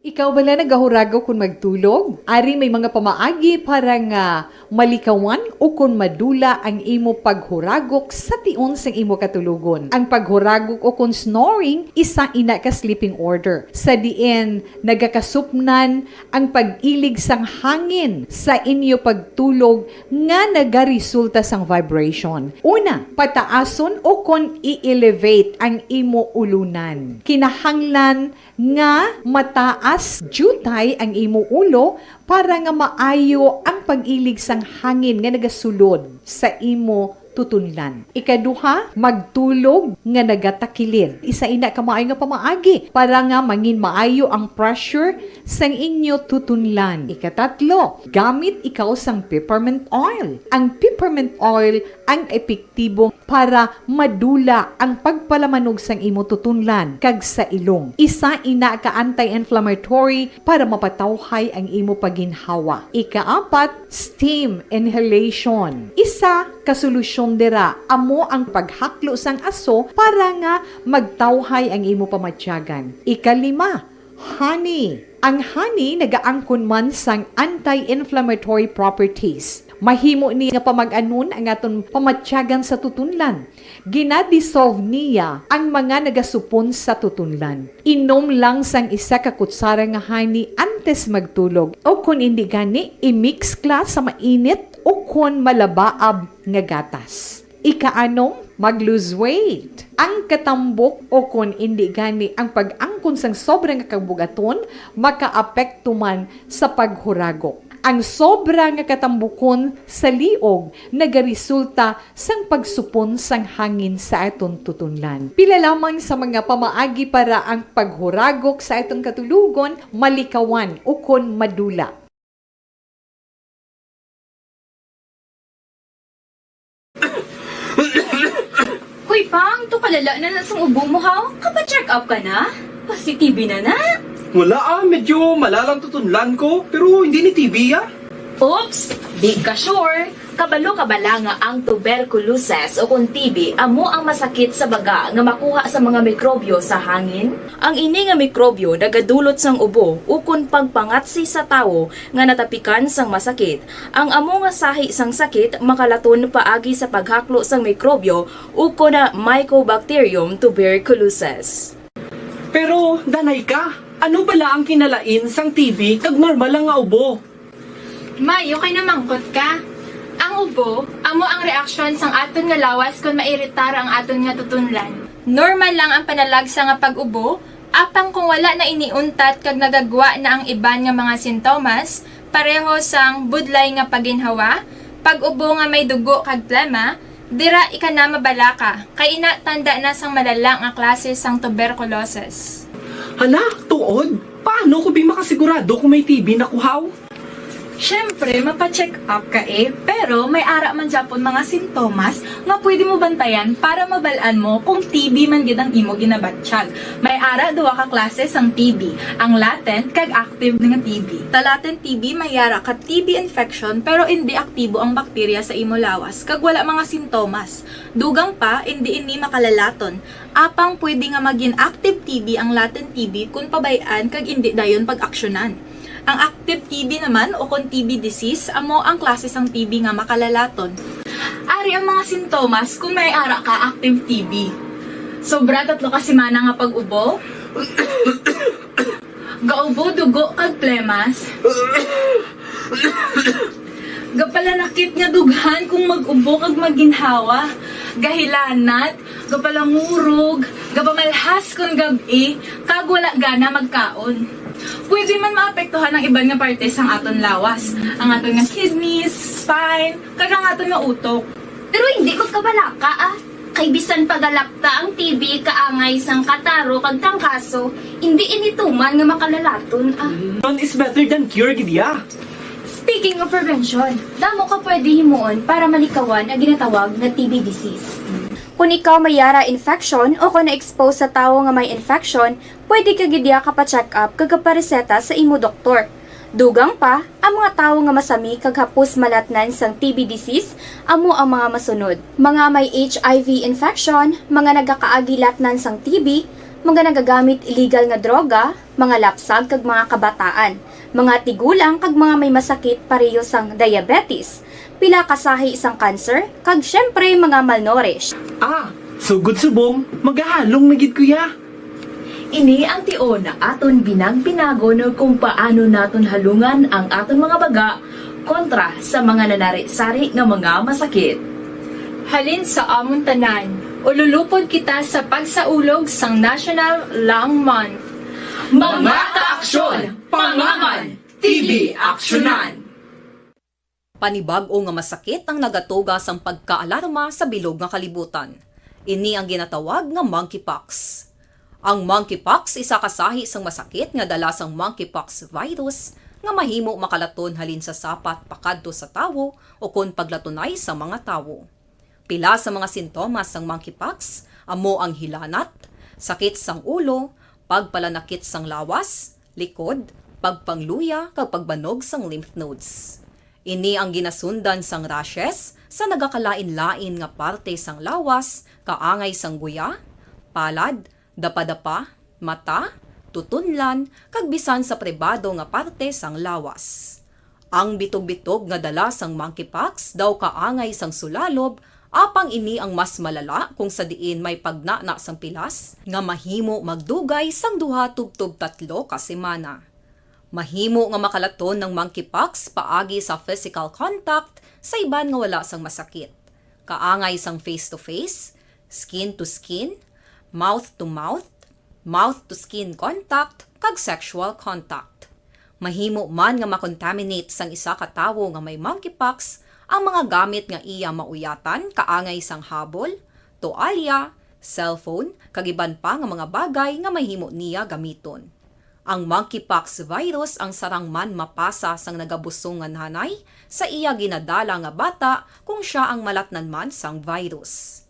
Ikaw bala nagahuragok kon magtulog? Ari may mga pamaagi para nga malikawan ukon madula ang imo paghuragok sa tion sang imo katulogon. Ang paghuragok ukon snoring, isa ina ka sleeping order, sa diin nagakasupnan ang pag-ilig sang hangin sa inyo pagtulog nga nagaresulta sang vibration. Una, pataason ukon i-elevate ang imo ulunan. Kinahanglan nga mataas diutay ang imo ulo para nga maayo ang pag-ilig sang hangin nga nagasulod sa imo tutunlan. Ikaduha, magtulog nga nagatakilid. Isa ina ka maayo nga pamaagi para nga mangin maayo ang pressure sang inyo tutunlan. Ikatatlo, gamit ikaw sang peppermint oil. Ang peppermint oil ang epektibo para madula ang pagpalamanog sang imo tutunlan kag sa ilong. Isa ina ka anti-inflammatory para mapatawhay ang imo pagginhawa. Ikaapat, steam inhalation. Isa ka solusyon dira amo ang paghaklo sang aso para nga magtawhay ang imo pamatyagan. Ikalima, honey. Ang honey nagaangkon man sang anti-inflammatory properties. Mahimo ni nga pamag-anon ang aton pamatyagan sa tutunlan. Gina-dissolve niya ang mga nagasupon sa tutunlan. Inom lang sang isa ka kutsara nga honey antes magtulog, o kon indi gani, i-mix kla sa mainit o kon malabaab nga gatas. Ikaanom, mag-lose weight. Ang katambok o kon indi gani ang pag-angkon sang sobra nga kabugaton makaapekto man sa paghuragok. Ang sobra nga katambukon sa liog nagaresulta sang pagsupon sang hangin sa aton tutunlan. Pila lamang sa mga pamaagi para ang paghuragok sa aton katulugon malikawan ukon madula. Hoy, Pang, to kalala na na sang ubo mo, haw? Kapa-check up ka na? Pasi-T B na na? Wala ah, medyo malalang tutunlan ko, pero hindi ni T B ah. Oops! Di ka sure? Kabalo ka bala nga ang tuberculosis o kon T B amo ang masakit sa baga nga makuha sa mga mikrobyo sa hangin? Ang ini nga mikrobyo nagadulot sang ubo ukon pagpangatsi sa tawo nga natapikan sang masakit. Ang amo nga sahi sang sakit makalaton paagi sa paghaklo sang mikrobyo ukon na Mycobacterium tuberculosis. Pero, danay ka, ano bala ang kinalain sang T B kag normal lang nga ubo? May, okay na mangkot ka. Ang ubo, amo ang reaksyon sang aton nga lawas kon mairitar ang aton nga tutunlan. Normal lang ang panalagsa nga pag-ubo, apang kung wala na ini untat kag nagagwa na ang iban nga mga sintomas, pareho sang budlay nga paginhawa, pag-ubo nga may dugo kag plema, dira ika na mabalaka, kay ina tanda na sang malala nga klase sang tuberculosis. Hala, tuod? Paano ko bi makasigurado kung may T B na ko, haw? Siyempre, mapa-check up ka eh, pero may ara man gyapon mga sintomas nga pwede mo bantayan para mabal-an mo kung T B man gid ang imo ginabatyag. May ara duha ka klase sang T B, ang latent kag active nga T B. Sa latent T B, may ara ka T B infection pero indi aktibo ang bakterya sa imo lawas kag wala mga sintomas. Dugang pa, indi ini makalalaton. Apang pwede nga magin active T B ang latent T B kon pabay-an kag indi dayon pag-aksyonan. Ang active T B naman o kon T B disease amo ang klase sang T B nga makalalaton. Ari ang mga sintomas kon may ara ka active T B. Sobra tatlo ka semana nga pag-ubo. Gaubo dugo kag plemas. Gapalanakit nga dughan kung mag-ubo kag maginhawa. Gahilanat, gapalangurog, gapamalhas kon gab-i, kag wala gana magkaon. Pwede man maapektuhan ang iban nga parte sang aton lawas, ang aton nga kidneys, spine, kag ang aton nga utok. Pero hindi magkabalaka, ah. Kay bisan pa galakta ang T B kaangay sang kataro kag trangkaso, hindi ini tuman nga makalalaton, ah. Prevention is better than cure, gid ya. Speaking of prevention, damo ka pwede himuon para malikawan ang ginatawag nga T B disease. Kung ikaw may yara infection o kung na-expose sa tawo nga may infection, pwede ka gid ya kapa-check up kag kapareseta sa imo doktor. Dugang pa, ang mga tawo nga masami kag hapos malatnan sang T B disease amo ang mga masunod: mga may H I V infection, mga nagakaagi latnan sang T B, mga nagagamit illegal nga droga, mga lapsag kag mga kabataan, mga tigulang kag mga may masakit pareho sang diabetes, pila ka sahi sang cancer, kag siyempre mga malnourished. Ah, sugod subong, magahalong na gid ko ya. Ini ang tion nga aton binag-binagon kung paano naton halungan ang aton mga baga kontra sa mga nanari-sari nga mga masakit. Halin sa amon tanan, ululupod kita sa pagsaulog sang National Lung Month. Mga kaaksyon, pangaman, T B aksyonan! Panibag-o nga masakit ang nagatuga sang pagkaalarma sa bilog nga kalibutan. Ini ang ginatawag nga monkeypox. Ang monkeypox isa ka sahi sang masakit nga dala sang monkeypox virus nga mahimo makalaton halin sa sapat pakadto sa tawo o kon paglatunay sa mga tawo. Pila sa mga sintomas sang monkeypox amo ang hilanat, sakit sang ulo, pagpalanakit sang lawas, likod, pagpangluya, kag pagbanog sang lymph nodes. Ini ang ginasundan sang rashes sa nagakalain-lain nga parte sang lawas, kaangay sang guya, palad, dapadapa, mata, tutunlan, kag bisan sa pribado nga parte sang lawas. Ang bitog-bitog nga dala sang monkeypox daw kaangay sang sulalob, apang ini ang mas malala kung sa diin may pagnana sang pilas nga mahimo magdugay sang duha tubtob tatlo ka semana. Mahimo nga makalaton ang monkeypox paagi sa physical contact sa iban nga wala sang masakit, kaangay sang face-to-face, skin to skin, mouth to mouth, mouth to skin contact, kag sexual contact. Mahimo man nga makontaminate sang isa ka tawo nga may monkeypox ang mga gamit nga iya mauyatan kaangay sang habol, toalya, cellphone, kag iban pa nga mga bagay nga mahimo niya gamiton. Ang monkeypox virus ang sarang man mapasa sang nagabusong nga nanay sa iya ginadala nga bata kung sia ang malatnan man sang virus.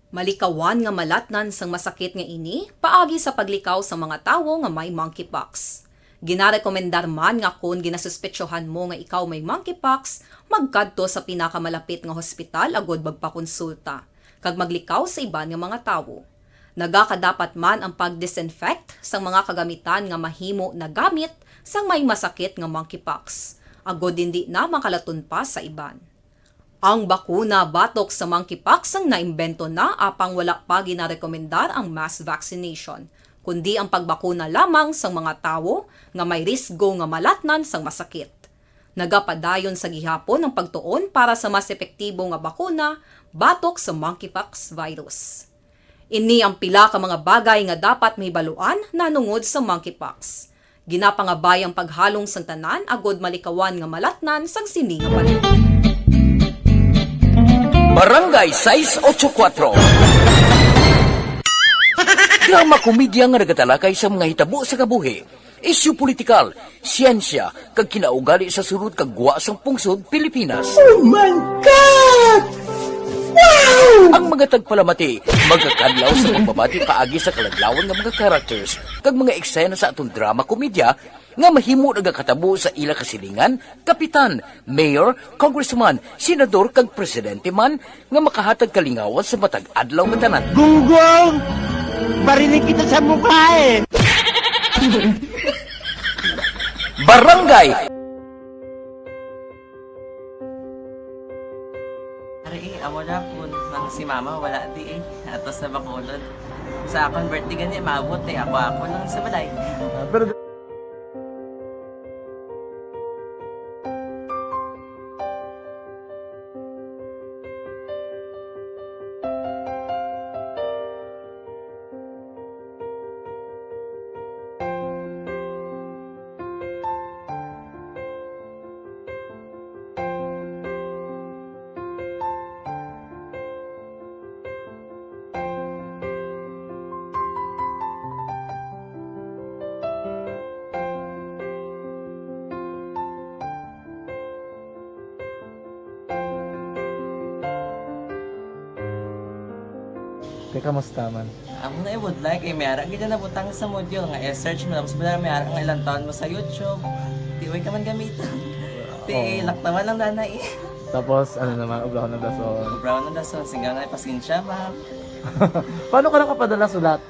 Malikawan nga malatnan sang masakit nga ini paagi sa paglikaw sa mga tawo nga may monkeypox. Ginarekomendar man nga kon ginasuspetsohan mo nga ikaw may monkeypox, magkadto sa pinakamalapit nga hospital agud magpakonsulta kag maglikaw sa iban nga mga tawo. Nagakadapat man ang pag-disinfect sang mga kagamitan nga mahimo nagamit sang may masakit nga monkeypox, agud indi na makalaton pa sa iban. Ang bakuna batok sa monkeypox ang naimbento na apang wala pa ginarekomendar ang mass vaccination, kundi ang pagbakuna lamang sang mga tawo nga may risgo nga malatnan sang masakit. Nagapadayon sa gihapon ang pagtuon para sa mas epektibo nga bakuna batok sa monkeypox virus. Ini ang pila ka mga bagay nga dapat mahibaluan nahanungod sa monkeypox. Ginapangabay ang paghalong sang tanan agud malikawan nga malatnan sang sini nga panahon. Barangay sais ocho kuatro. Drama komedya nga nagatalakay sa mga hitabo sa kabuhi, isyu politikal, siyensya, kag kinaugali sa sulod kag gwa sang pungsod Pilipinas. Oh my God! Wow! Ang mga tagpalamati magakadlaw sa pagbabati paagi sa kaladlawan nga mga characters kag mga eksena sa aton drama komedya nga mahimo nagakatabo sa ila kasilingan, kapitan, mayor, congressman, senador, kag presidente man nga makahatag kalingawan sa matag adlaw nga tanan. Gunggong! Barinig kita sa mukha eh! Barangay Ari, eh, amo na po nang si mama wala di eh. Ato sa Bacolod. Sa akon birthday gani, maabot eh. Ako, ako lang sa balay. Ah, pero Te, kamusta man? Amo na, I would like, eh, may ara gid na nabutang sa module nga i-search mo, tapos wala may ara nga ilang taon mo sa YouTube. Di, way ka man gamiton. Ti, Oo. Laktawan lang, nanay. Tapos, ano naman, obrahon ng dason. Obrahon ng dason, singga nga, pasensya, ma'am. Paano ka nakapadala sulat?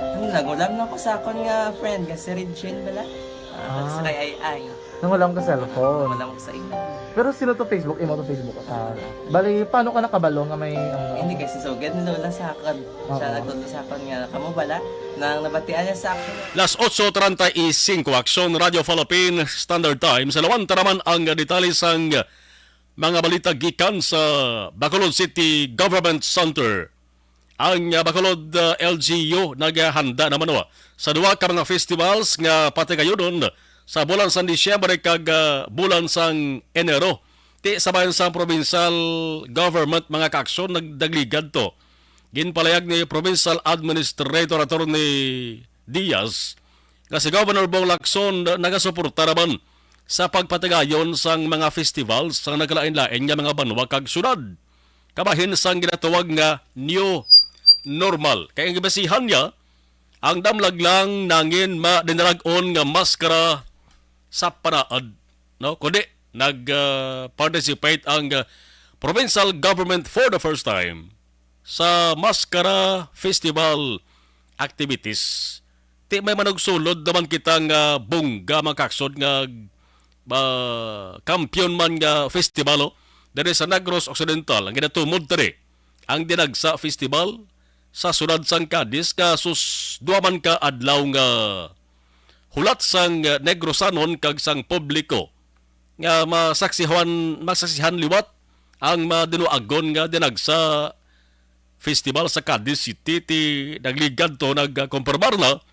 Ano, nangulam lang ko sa akon nga friend, nga si Regine bala. Ah, Ah. Sa kay Ay Ay. Nangulam ka cellphone. Nangulam ko sa imo. Pero sino to Facebook? Imo to Facebook? Ah, bali, paano ka nakabalo nga may, ano? Hindi, kay si Sugad ni Lola sa akon. Siya Oo. Nagtudlo sa akon nga, kamo bala, nang nabatian niya sa akon. Las otso treinta y cinco, Aksyon Radio Philippine Standard Time. Sa lawan, taraman ang detalye sang mga balita gikan sa Bacolod City Government Center. Ang, ah, Bacolod, ah, L G U naghanda naman, wa, sa duha ka mga festivals nga patigayunon sa bulan sang Disyembre kag, ah, bulan sang Enero. Ti sabayan sang provincial government, mga kaaksyon, nagdagligad to. Ginpalayag ni Provincial Administrator Attorney Diaz nga si Governor Bong Lacson nagasuporta naman sa pagpatigayon sang mga festival sa nagkalain-lain nga mga banwa kag syudad, kabahin sang ginatawag nga new normal. Kay ang gibasihan niya, ang damlag lang nangin ma-, dinarag-on nga maskara sa panaad, no? Kundi nag, ah, participate ang, ah, provincial government for the first time sa Maskara Festival activities. Ti may manugsulod naman kita nga bongga, mga kaaksyon, nga, ah, kampiyon man nga festival, oh, diri sa Negros Occidental, ang ginatumod diri, ang Dinagsa Festival sa siyudad sang Cadiz, nga sus-, duha man ka adlaw nga hulat sang, ah, Negrosanon kag sang publiko nga masaksihan, masaksihan liwat ang madinuagon nga Dinagsa Festival sa Cadiz City, ti nagligad to, nagkumpirmar na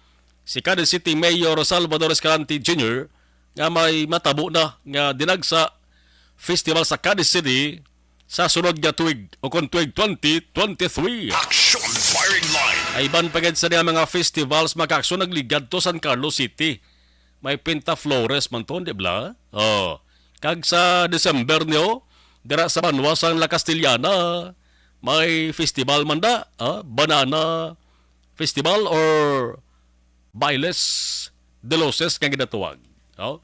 si Cadiz City Mayor Salvador Escalante Junior nga may matabo na nga dinagsa festival sa Cadiz City sa sunod nga tuig o kon tuig twenty twenty-three. Action Firing Line. Ay iban pa gid sa mga festivals, mga kaaksyon, nagligad to San Carlos City. May Pinta Flores man to, di ba? Oh. Kag sa December niyo, dira sa banwa sang La Castellana, may festival man da, ah, Banana Festival or Bailes de Luces nga ginatawag. Oh.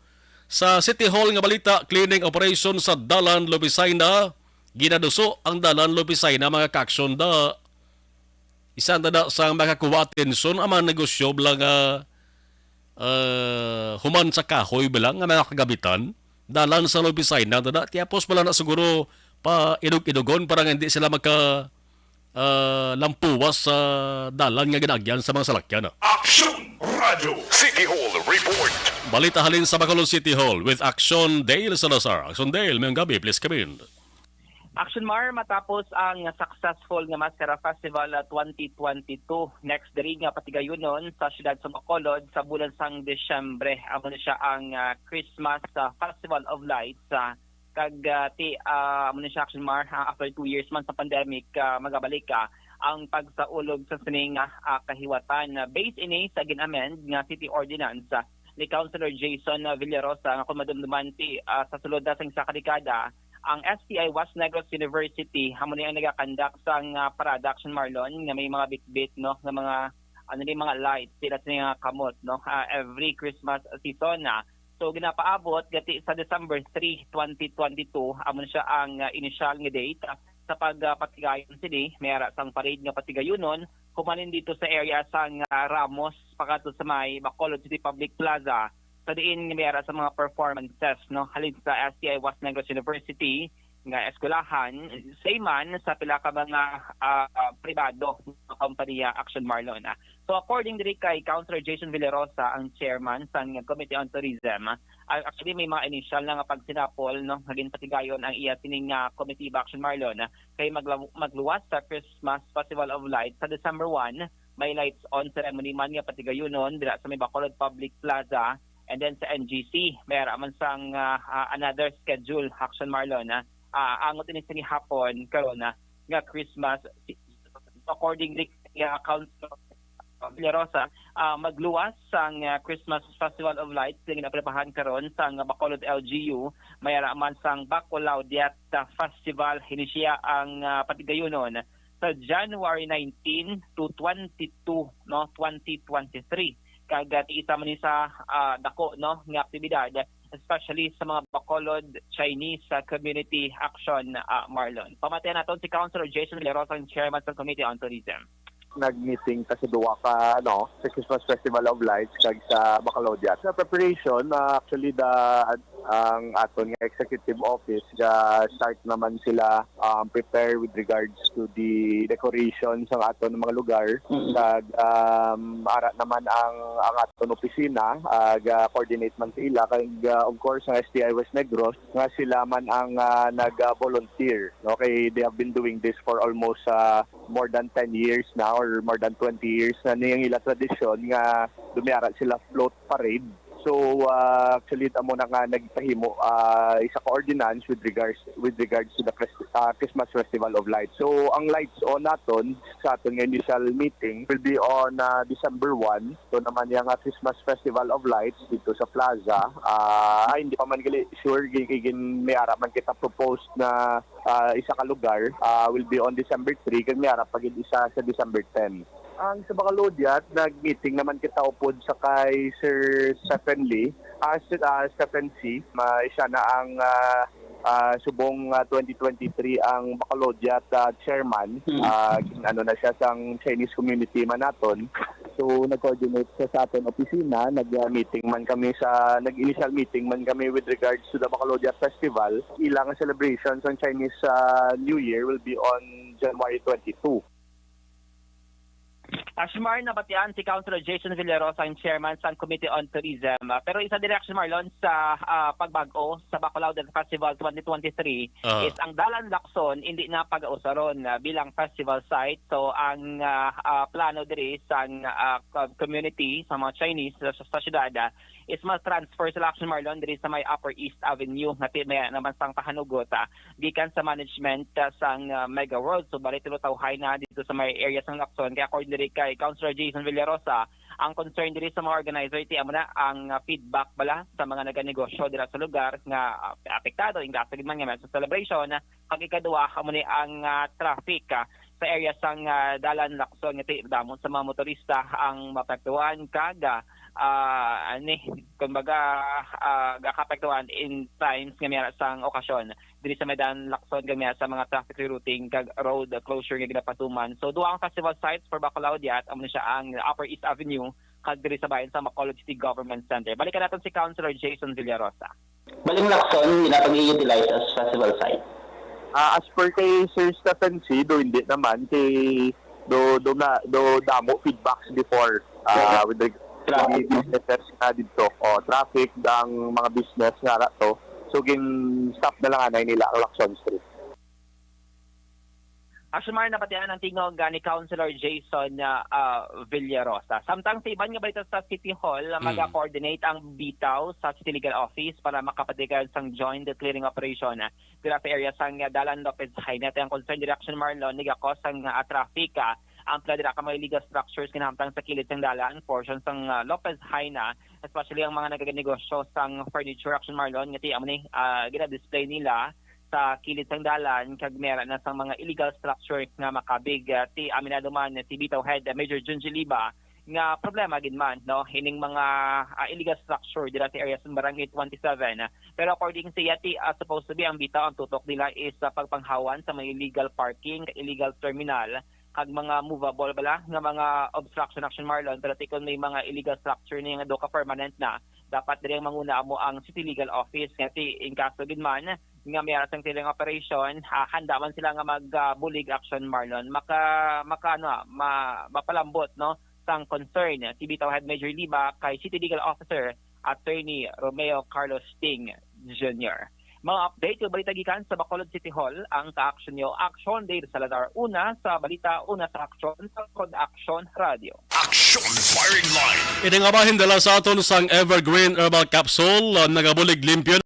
Sa City Hall nga balita, cleaning operation sa Dalan Lupicina. Ginaduso ang Dalan Lupicina, mga kaaksyon, da. Isa na da sa makakuha atensyon ang mga negosyo bala nga, ah, human sa kahoy bala nga mga kagamitan. Dalan sa Lupicina na da. Tiapos bala na siguro pa idog-idogon para nga hindi sila magka, ah, lampuwas sa dalan nga ginagyan sa mga salakyan, ah. Action Radio City Hall Report. Balita halin sa Bacolod City Hall with Action Dale Salazar. Action Dale, mayong gabi, please come in. Action Mar, matapos ang successful nga Maskara Festival, ah, twenty twenty-two, next diri nga patigayunon sa siyudad sa Bacolod sa bulan sang Disyembre, amo na siya ang, ah, Christmas, ah, Festival of Lights, ah, kag, ah, ti, ah, amo na siya, Action Mar, ah, after two years man sa pandemic, ah, magabalik, ah, ang pagsaulog sa sining, ah, ah, kahiwatan. Ah, based ini sa gin-amend nga city ordinance, ah, ni Councilor Jason, ah, Villarosa, nga kung madumduman ti, ah, sa sulod na sing isa ka dekada, ang S T I West Negros University amo ni ang nagakandak sang, ah, parada, Action Marlon, nga may mga bitbit, no, nga mga, ano ni, mga lights, sila sa mga kamot, no, ah, every Christmas season na. So, ginapaabot gati sa December three, twenty twenty-two, amo na siya ang, ah, initial nga date, ah, sa pagpatigayon sini. May ara sang parade nga patigayunon, human dito sa area sang, ah, Ramos, pakadto sa may Bacolod City Public Plaza, sa diin nga may ara sa mga performances, no, halin sa S T I West Negros University nga eskwelahan, same man sa pila ka mga, ah, pribado nga kompanya, Action Marlon, ah. So, according diri kay Councilor Jason Villarosa, ang chairman sang Committee on Tourism, ah, actually, may mga initial na nga pagsinapol, no, nga ginpatigayon ang iya sining, ah, committee, Action Marlon, ah, kay magla-, magluwas sa Christmas Festival of Lights sa December one. May lights on ceremony man nga patigayunon dira sa may Bacolod Public Plaza, and then sa N G C may ara man sang, ah, ah, another schedule, Action Marlon, ah, ah, angot ini sa gihapon karon, ah, nga Christmas. According ni, ah, Councilor Villarosa, ah, magluwas sang, ah, Christmas Festival of Lights nga ginaprepahan karon sang Bacolod L G U. May ara man sang Bacolaudiat, ah, Festival, ini siya ang, ah, patigayunon sa January nineteen to twenty-two, no, twenty twenty-three. Kag, ah, ti isa man ni sa, ah, dako, no, nga aktibidad, especially sa mga Bacolod Chinese, ah, community, Action, ah, Marlon. Pamatian naton si Councilor Jason Villarosa, ang chairman sa Committee on Tourism. Nag-meeting ta sa duwa ka, ano, sa Christmas Festival of Lights kag sa Bacolodiat. Sa preparation, ah, actually, the, ang aton nga executive office, ga-start naman sila, um, prepare with regards to the decoration sa aton mga lugar. Mm. Kag, um, ara naman ang, ang aton opisina, ah, ga-coordinate man sa ila. Kag, ah, of course, ang S T I West Negros, nga sila man ang, ah, nag, ah, volunteer, no? Kay they have been doing this for almost, ah, more than ten years na or more than twenty years na ni ang ila tradisyon nga dumiara sila float parade. So, ah, actually, amo na nga nagpahimo, ah, isa ka ordinance with regards, with regards to the Chris-, ah, Christmas Festival of Lights. So, ang lights on naton sa aton nga initial meeting will be on, ah, December one. So, naman yung, ah, Christmas Festival of Lights dito sa plaza. Ah, ay, hindi pa man gali sure, gin, gin, may ara man kita proposed na, ah, isa ka lugar, ah, will be on December three, kag may ara pa gid isa sa December ten. Ang sa Bacolodiat, nag-meeting naman kita upod sa kay Sir Stephen Lee, ah, si, ah, Stephen C. Ma, siya na ang, ah, ah, subong, ah, twenty twenty-three ang Bacolodiat, ah, chairman. Hmm. Ah, gin-, ano na siya, sang Chinese community man naton. So, nag-coordinate siya sa aton opisina, nag-meeting man kami sa, nag-initial meeting man kami with regards to the Bacolodiat Festival. Ilang celebration sang Chinese, ah, New Year will be on January twenty-two. Ashmar, nabatian si Councilor Jason Villarosa, ang chairman sang Committee on Tourism. Ah, pero isa diri, Ashmar, Lon, sa, ah, pagbag-o sa Bacolao Day Festival twenty twenty-three Ah. is ang Dalan Lacson hindi na pag-ausaron, ah, bilang festival site. So, ang, ah, ah, plano diri sang, ah, co-, community, sa mga Chinese sa, sa syudad, ah, is ma-transfer sila, Action Marlon, diri sa may Upper East Avenue, nga ti-, may naman sang pahanugot, ah, gikan sa management, ah, sang, ah, Mega World. So, bali, tulo tawhay na dito sa may area sang Lacson. Kaya, according diri kay Councilor Jason Villarosa, ang concern diri sa mga organizer, ti amo na ang, ah, feedback bala sa mga naganegosyo dira sa lugar nga, ah, apektado, in kaso gid man nga may celebration, kag ikaduha, amo ni ang, ah, traffic, ah, sa area sang, ah, Dalan Lacson, nga ti-, damo sa mga motorista ang maapektuhan kag, ah, ah, ani, kumbaga, ah, gakaapektuhan in times nga may ara sang okasyon diri sa may Dalan Lacson, kag may ara sa mga traffic rerouting kag road closure nga ginapatuman. So, duha ang festival sites for Bacolao Day, amo na siya ang Upper East Avenue kag diri sa bahin sa Bacolod City Government Center. Balikan naton si Councilor Jason Villarosa. Bali ang Lacson, hindi na pag-i-utilize as festival site. Ah, as per kay Sir Stefan C, do hindi naman kay do do na do damo feedbacks before, ah, with regards to the businesses na dito. O, traffic ang mga business nga na to. So, gin-stop na lang anay nila ang Lacson Street. Ashmar, nabatian ang tingog, ah, ni Councilor Jason, ah, ah, Villarosa. Samtang sa iban nga balita sa City Hall, ah, Mm. maga-coordinate ang bitaw sa City Legal Office para makapatikad sang joint clearing operation, ah, dira sa area sang, ah, Dalan Lopez Jaena. Ang concern diri, Action Marlon, nagakos sang, ah, traffic, ah, ang pila dira ka mga illegal structures nga nahamtang sa kilid sang dalan, portion sang, ah, Lopez Jaena, especially ang mga naganegosyo sang furniture, Action Marlon, nga ti amo ni, ah, gina-display nila sa kilid sang dalan kag may ara na sang mga illegal structure nga makabig. Ah, ti aminado man si Bitaw Head, ah, Major Junji Liba, nga problema gid man, no, ining mga, ah, illegal structure dira sa area sa Barangay twenty-seven. Pero according sa iya, ti, ah, supposed to be ang bitaw, ang tutok nila is sa pagpanghawan sa mga illegal parking, illegal terminal, kag mga movable bala nga mga obstruction, Action Marlon. Pero ti kon may mga illegal structure ni nga do ka permanent na, dapat diri ang manguna amo ang City Legal Office. Nga ti, in kaso gid man nga may ara sang clearing operation, ah, handa man sila nga mag, ah, bulig, Action Marlon. Maka, maka, ano, ah, ma-, mapalambot, no, sang concern si Bitaw Head Major Liba kay City Legal Officer Attorney Romeo Carlos Ting Junior. Mga update ug balita gikan sa Bacolod City Hall, ang ka-action nyo, Action Dave Salazar, una sa balita, una sa aksyon, sa Kod Action Radio. Action Firing Line. Ini nga bahin dala sa aton sang Evergreen Herbal Capsule, uh, nagabulig limpyo.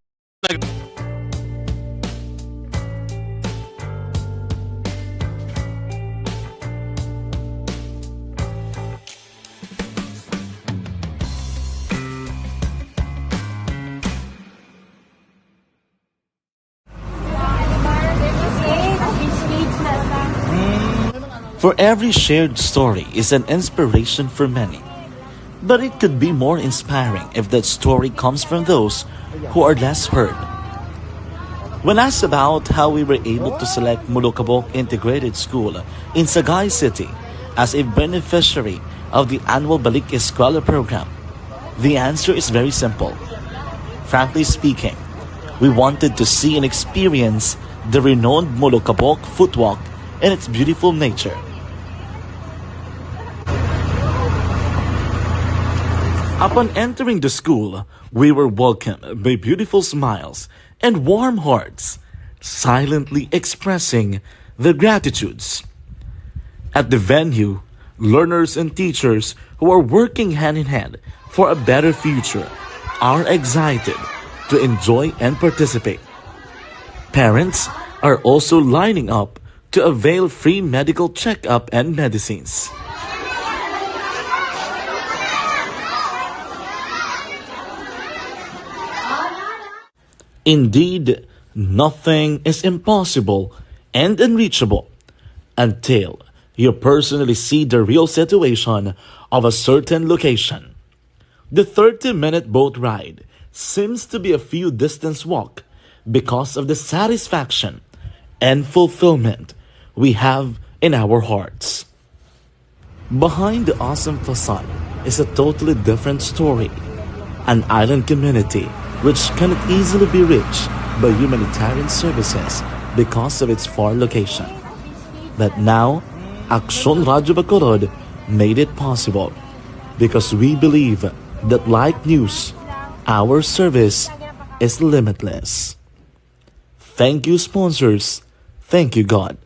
For every shared story is an inspiration for many. But it could be more inspiring if that story comes from those who are less heard. When asked about how we were able to select Molokabok Integrated School in Sagay City as a beneficiary of the annual Balik Eskwela program, the answer is very simple. Frankly speaking, we wanted to see and experience the renowned Molokabok Footwalk and its beautiful nature. Upon entering the school, we were welcomed by beautiful smiles and warm hearts, silently expressing their gratitudes. At the venue, learners and teachers who are working hand in hand for a better future are excited to enjoy and participate. Parents are also lining up to avail free medical checkup and medicines. Indeed, nothing is impossible and unreachable until you personally see the real situation of a certain location. The thirty-minute boat ride seems to be a few distance walk because of the satisfaction and fulfillment we have in our hearts. Behind the awesome facade is a totally different story. An island community which cannot easily be reached by humanitarian services because of its far location. But now, Aksyon Radyo Bacolod made it possible because we believe that like news, our service is limitless. Thank you, sponsors. Thank you, God.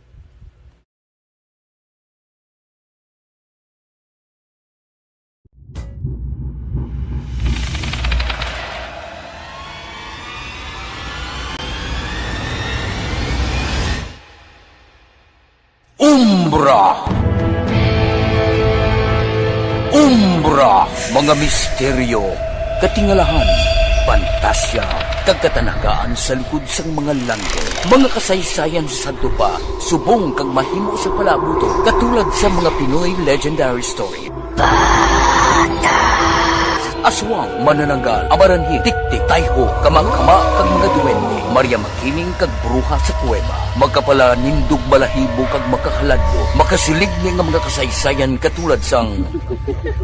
Umbra. Umbra, mga misteryo, katingalahan, pantasya, kag katanagaan sa likod sang mga langgam. Mga kasaysayan sa sadto pa, subong kag mahimo sa palabuton, katulad sa mga Pinoy legendary story. Aswang, manananggal, amaranhil, tiktik, tayho, kamakama, kag mga duwende, Maria Makiling, kag bruha sa kuweba. Makapalanindog, balahibo, kag makahaladlo, makasiling ni nga mga kasaysayan katulad sang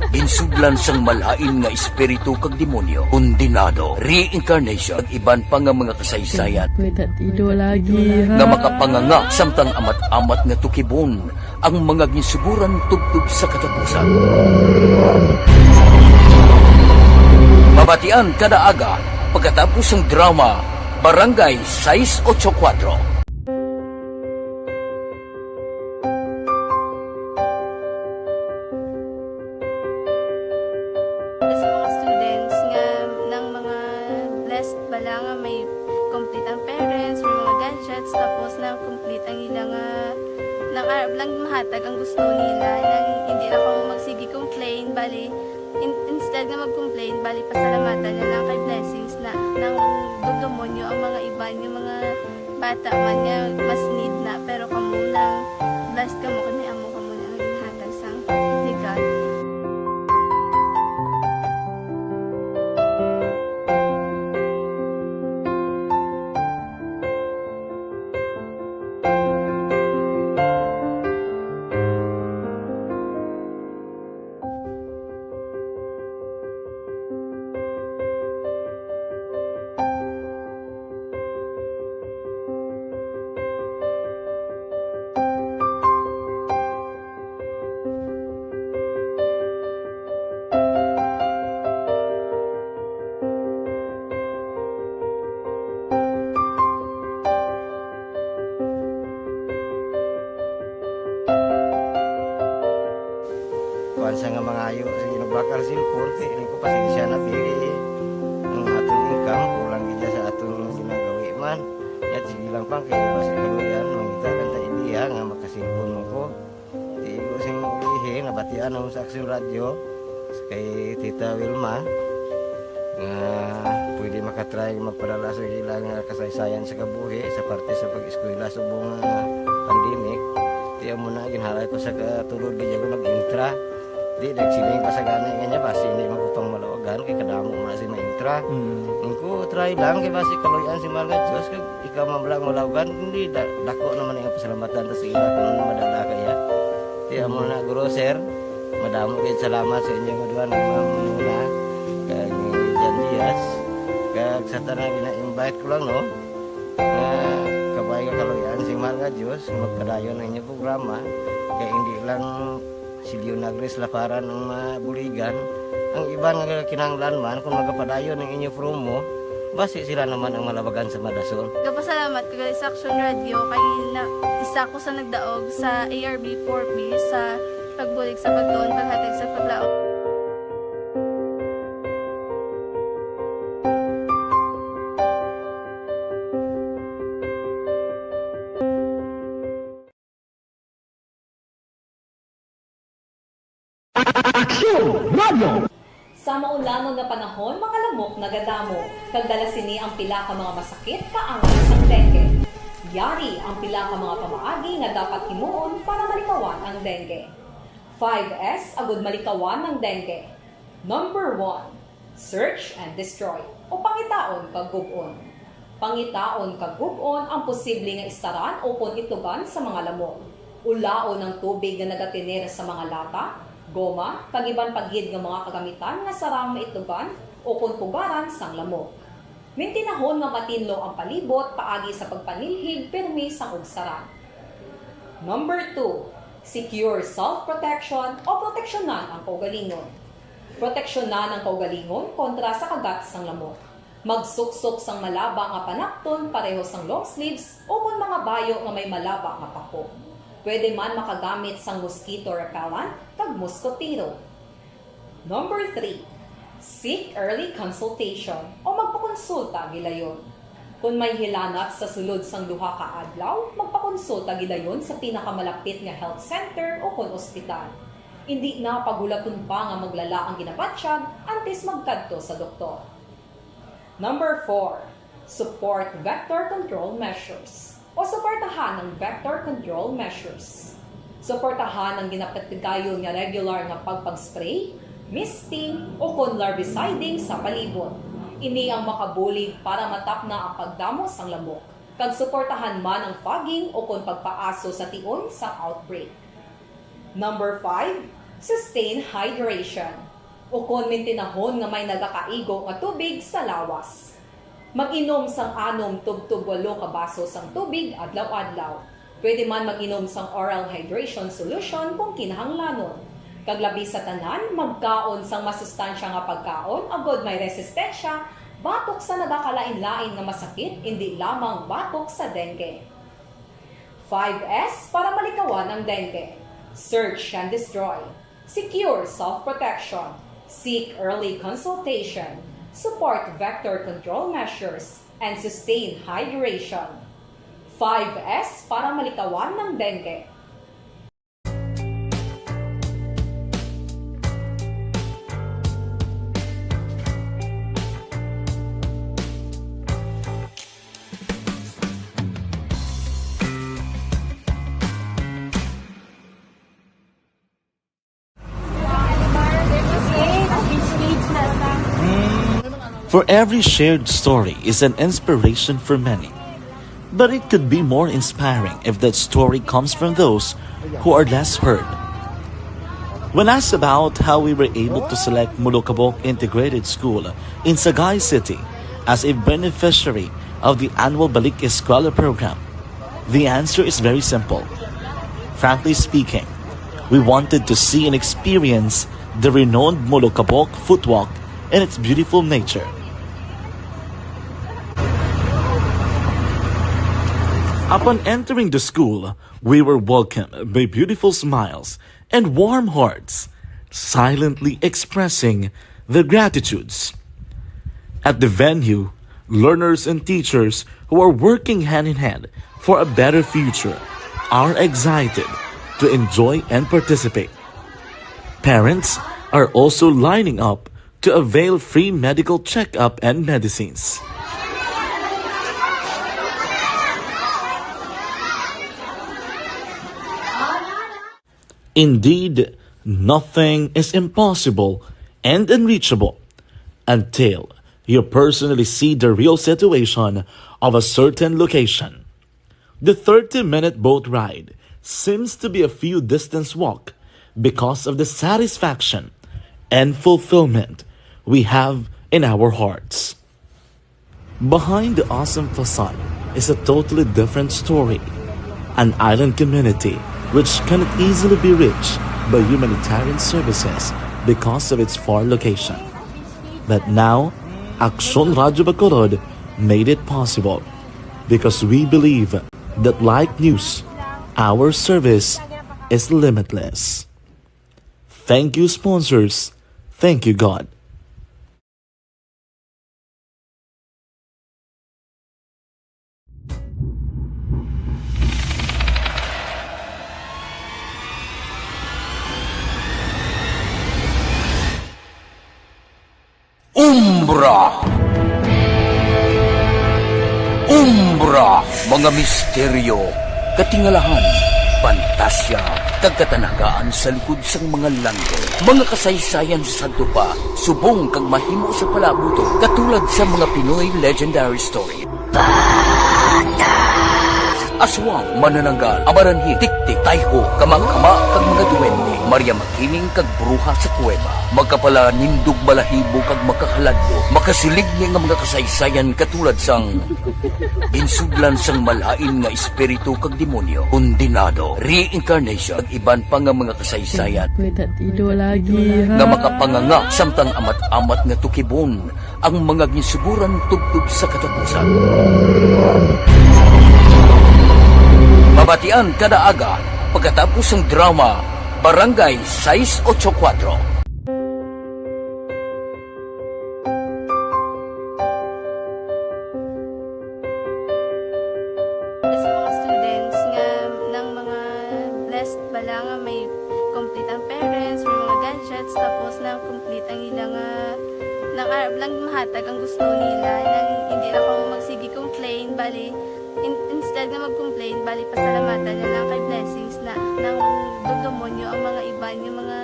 ginsudlan sang malain nga espiritu kag demonyo, kondenado, reincarnation, kag iban pa nga mga kasaysayan May tatido lagi, ha? nga makapanganga samtang amat-amat nga tukibon ang mga ginsuguran tubtob sa katapusan. Mabatian kada aga pagkatapos sang drama Barangay sais ocho kuwatro. Sa mga students nga nang mga blessed bala nga may complete ang parents, may mga gadgets, tapos na complete ang ila nga nang arab lang mahatag ang gusto nila, nang hindi na ko magsige complain, bali in, instead nga mag-complain, bali pasalamatan na lang kay blessings na nang duglumonyo ang mga iban nga mga bata man nga mas need na, pero kamo nang blessed kamo kay may amo kamo na nga ginhatag sang ni God. Kuan sa nga mangayo sa ginugbakal cellphone, kay ini ko pasensya na, pili ang aton income, kulang gid sa aton ginagawi man. Yat, sige lang pang, kay basi kaluyan, mangita lang ta ideya nga makasilpon man ko. Di ko sing ilihi, nabatian ang sa Aksyon Radyo, kay Tita Wilma, nga pwede makatry magpadala sa ila nga kasaysayan sa kabuhi sa parte sa pag-eskwela subong nga pandemic. Kaya mo na, ginhalay ko sa katulog, di ako nag-intra. Di, nagsiling pa sa gani nga niya, basi hindi man ko pang malawagan, kay kadamo mo na si ma-intra. Mm. Ang ko, try lang, kay basi kaluyan si Mahal nga Diyos, kag ikaw man lang malawagan, hindi, da, dako naman ang pasalamatan ta sa ila kung madala kaya. Kaya mo na, Guro, Sir, madamo kayo salamat sa inyo nga duha nga mga muna, kag ni Jan Diaz, kag sa tanan gina-invite ko lang, no, nga kabay nga kaluyan sing Mahal nga Diyos, nga magpadayon ang inyong programa, kay hindi lang si Leonagris Laparan ang mabuligan. Ang iban nga kinahanglan man, kung magapadayon ang inyo promo, basi sila naman ang malabagan sa madason. Gapasalamat ko gali sa Action Radio kay na, isa ko sa nagdaog sa A R B four B sa pagbulig sa pagtuon, paghatag sa paglaom. Aksyon Radio! Sa maulamon nga panahon, mga lamok nagadamo, kag dala sini ang pila ka mga masakit kaangay sang dengue. Yari ang pila ka mga pamaagi nga dapat himuon para malikawan ang dengue. Five S agud malikawan ang dengue. Number one, search and destroy, o pangitaon kag gub-on. Pangitaon kag gub-on ang posible nga istaran ukon itlogan sa mga lamok. Ulaon ang tubig nga nagatener sa mga lata, goma, kag iban pa gid nga mga kagamitan nga sarang maitlogan ukon pugaran sang lamok. Mintinahon nga matinlo ang palibot paagi sa pagpanilhig pirmi sang ugsaran. Number two, Secure self-protection o proteksyonan ang kaugalingon. Proteksyonan ang kaugalingon kontra sa kagat sang lamok. Magsuksok sang malaba nga panakton pareho sang long sleeves ukon mga bayo nga may malaba nga pako. Pwede man makagamit sang mosquito repellent kag muskotero. Number three, seek early consultation o magpakonsulta gilayon. Kon may hilanat sa sulod sang duha ka adlaw, magpakonsulta gilayon sa pinakamalapit nga health center o kon ospital. Indi na paghulaton pa nga maglala ang ginabatyag antes magkadto sa doktor. Number four, support vector control measures o suportahan ang vector control measures. Suportahan ang ginapatigayon nga regular nga pagpag-spray, misting, o kon larviciding sa palibot. Ini ang makabulig para matapna ang pagdamo sang lamok, kag suportahan man ang fogging o kon pagpaaso sa tion sang outbreak. Number five, sustain hydration, ukon mintinahon nga may nagakaigo nga tubig sa lawas. Mag-inom sang anom tubtob walo ka baso sang tubig adlaw-adlaw. Pwede man mag-inom sang oral hydration solution kung kinahanglanon. Kag labi sa tanan, magkaon sang masustansya nga pagkaon agod may resistensya batok sa nagakalain-lain nga masakit, indi lamang batok sa dengue. Five S para malikawan ang dengue. Search and destroy. Secure self-protection. Seek early consultation. Support vector control measures. And sustain hydration. Five S para malikawan ang dengue. For every shared story is an inspiration for many. But it could be more inspiring if that story comes from those who are less heard. When asked about how we were able to select Molokabok Integrated School in Sagay City as a beneficiary of the annual Balik Eskwela program, the answer is very simple. Frankly speaking, we wanted to see and experience the renowned Molokabok footwalk and its beautiful nature. Upon entering the school, we were welcomed by beautiful smiles and warm hearts, silently expressing their gratitudes. At the venue, learners and teachers who are working hand in hand for a better future are excited to enjoy and participate. Parents are also lining up to avail free medical checkup and medicines. Indeed, nothing is impossible and unreachable until you personally see the real situation of a certain location. The thirty-minute boat ride seems to be a few distance walk because of the satisfaction and fulfillment we have in our hearts. Behind the awesome facade is a totally different story. An island community which cannot easily be reached by humanitarian services because of its far location. But now, Aksyon Radyo Bacolod made it possible because we believe that like news, our service is limitless. Thank you, sponsors. Thank you, God. Umbra. Umbra, mga misteryo, katingalahan, pantasya, kag katanagaan sa likod sang mga langit. Mga kasaysayan sa sadto pa, subong kag mahimo sa palaabuton, katulad sa mga Pinoy legendary story. Aswang, manananggal, amaranhi, tiktik, tayho, kama-kama, kag mga duwende, Maria Makiling, kag bruha sa kuweba. Makapalanindog balahibo kag makahaladlo, makasiligni nga mga kasaysayan katulad sang ginsudlan sang malain nga espiritu kag demonyo, kondenado, reincarnation, kag iban pa nga mga kasaysayan May tatido lagi, ha? Nga makapanganga samtang amat-amat nga tukibon ang mga ginsuguran tubtob sa katapusan. Mabatian kada aga pagkatapos sang drama Barangay sais ocho kuwatro. Sa mga students nga, ng mga blessed bala nga may complete ang parents, may mga gadgets, tapos na complete ang ila nga, nang arab lang mahatag ang gusto nila, nang hindi na ko magsige complain, bali, in-, instead nga mag-complain, bali, pasalamatan na lang kay blessings na, nang dugdumonyo ang mga iban, yung mga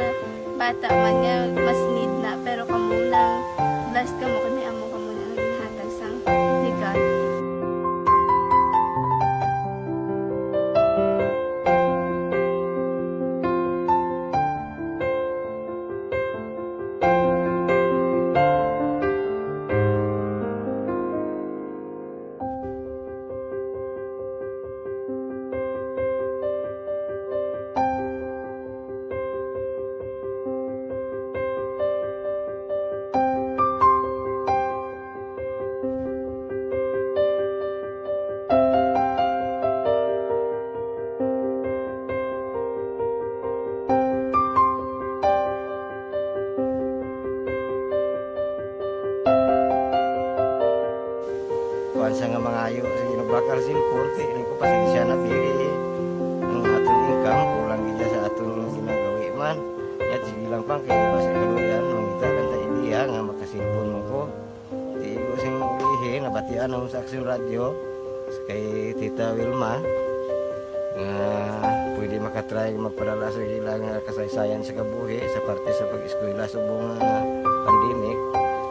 bata man nga mas need na, pero kamo lang, blessed kamo kay may amo kamo na nga ginhatag sang ni God. Kuan sa nga mangayo sa ginabakal sin korte, rin ko pasensya na, diri ang aton income, kulang gid sa aton ginagawi man. Yat, sige lang pang, kaya basi kaluyan, mangita lang ta idea nga makasilpon mo ko. Di ko sing ulihi, nabatian ako sa Action Radio, kay Tita Wilma, nga pwede makatry magpadala sa ila nga kasaysayan sa kabuhi sa parte sa pag-eskwela subong nga pandemic.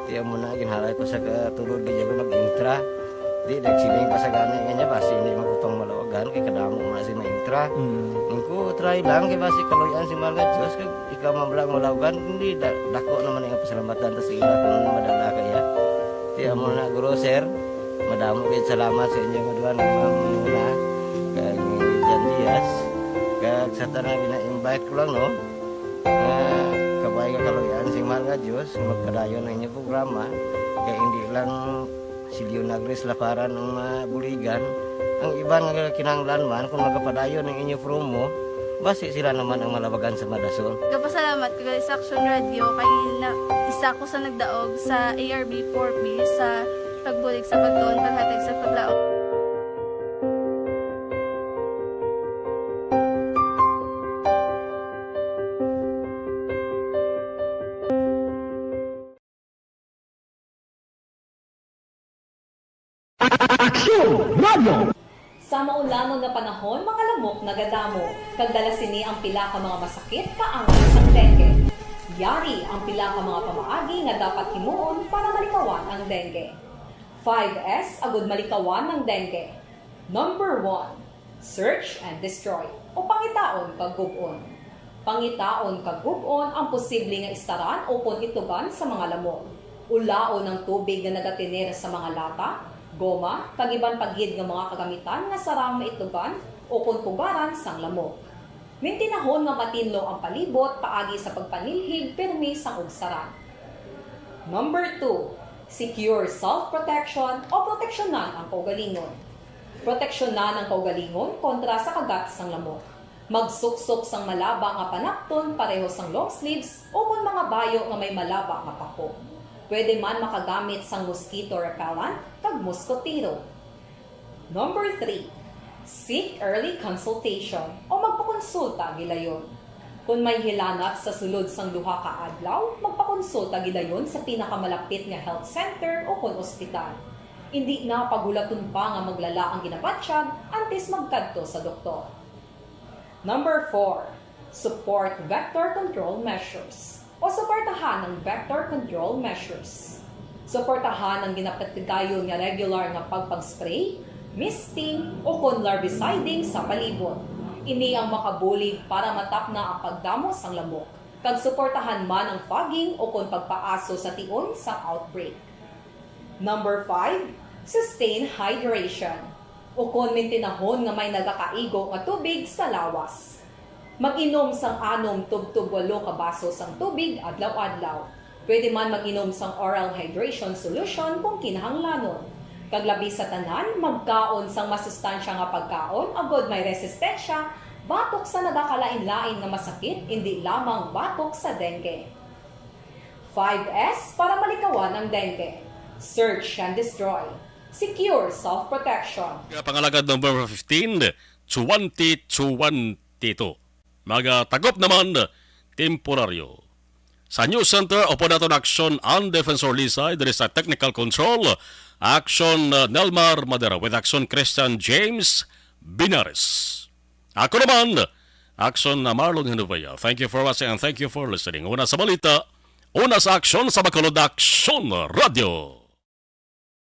Di amo na, ginhalay ko sa katulod, di ako nag-intra. Di, nagsiling pa sa gani nga niya, basi hindi magkupang malawagan, kay kadamo mo na si maintra. Mm. Ang ko, try lang, kay basi kaluyan si Mahal nga Diyos, kag ikaw man lang malawagan, hindi, da-, dako naman ang pasalamatan ta sa ila kung madala kaya. Di amo na, Guro, Sir, madamo kayo salamat sa inyo nga duha, ni Ma'am Muna, kag ni Jan Diaz, kag sa tanan, gina-invite ko lang, no, nga kabay nga kaluyan si Mahal nga Diyos, nga magpadayon ang inyong programa, kay hindi lang si Leonagris Laparan ang mabuligan, ang iban nga kinahanglan man, kung magapadayon ang inyo promo, basi sila naman ang malabagan sa madason. Gapasalamat ko gali sa Action Radio kay na, isa ko sa nagdaog sa A R B four B sa pagbulig sa pagtuon, paghatag sa paglaom. Aksyon Radio! Sa maulanon nga panahon, mga lamok nagadamo, kag dala sini ang pila ka mga masakit kaangay sang dengue. Yari ang pila ka mga pamaagi nga dapat himuon para malikawan ang dengue. Five S agud malikawan ang dengue. Number one, search and destroy, o pangitaon kag gub-on. Pangitaon kag gub-on ang posible nga istaran ukon itugan sa mga lamok. Ulaon ang tubig nga nagatener sa mga lata, goma, kag iban pa gid nga mga kagamitan nga sarang maitugan ukon pugaran sang lamok. Mintinahon nga matinlo ang palibot paagi sa pagpanilhig pirmi sang ugsaran. Number two, secure self-protection o proteksyonan ang kaugalingon. Proteksyonan ang kaugalingon kontra sa kagat sang lamok. Magsuksok sang malaba nga panapton pareho sang long sleeves ukon mga bayo nga may malaba nga pako. Pwede man makagamit sang mosquito repellent kag moskotero. Number three, seek early consultation o magpakonsulta gilayon. Kon may hilanat sa sulod sang duha ka adlaw, magpakonsulta gilayon sa pinakamalapit nga health center ukon ospital. Indi na paghulaton pa nga maglala ang ginabatyag antes magkadto sa doktor. Number four, support vector control measures o suportahan ang vector control measures. Suportahan ang ginapatigayon nga regular nga pagpag-spray, misting, o kon larviciding sa palibot. Ini ang makabulig para matapna ang pagdamo sang lamok, kag suportahan man ang fogging o kon pagpaaso sa tion sang outbreak. Number five, sustain hydration, o kon mintinahon nga may nagakaigo nga tubig sa lawas. Mag-inom sang anom tubtob walo ka baso sang tubig adlaw-adlaw. Pwede man mag-inom sang oral hydration solution kung kinahanglanon. Kag labi sa tanan, magkaon sang masustansya nga pagkaon agod may resistensya batok sa nagakalain-lain nga masakit, indi lamang batok sa dengue. Five S para malikawan ang dengue. Search and destroy. Secure self-protection. Pangalagad number fifteen, twenty twenty-two. Magatagop naman, temporaryo. Sa News Center, Upod Naton Action and Defensor Lisay, diri sa Technical Control, Action, uh, Nelmar Madera, with Action Christian James Binares. Ako naman, Action na Marlon Hinovea. Thank you for watching and thank you for listening. Una sa balita, una sa aksyon sa Bacolod Action Radio.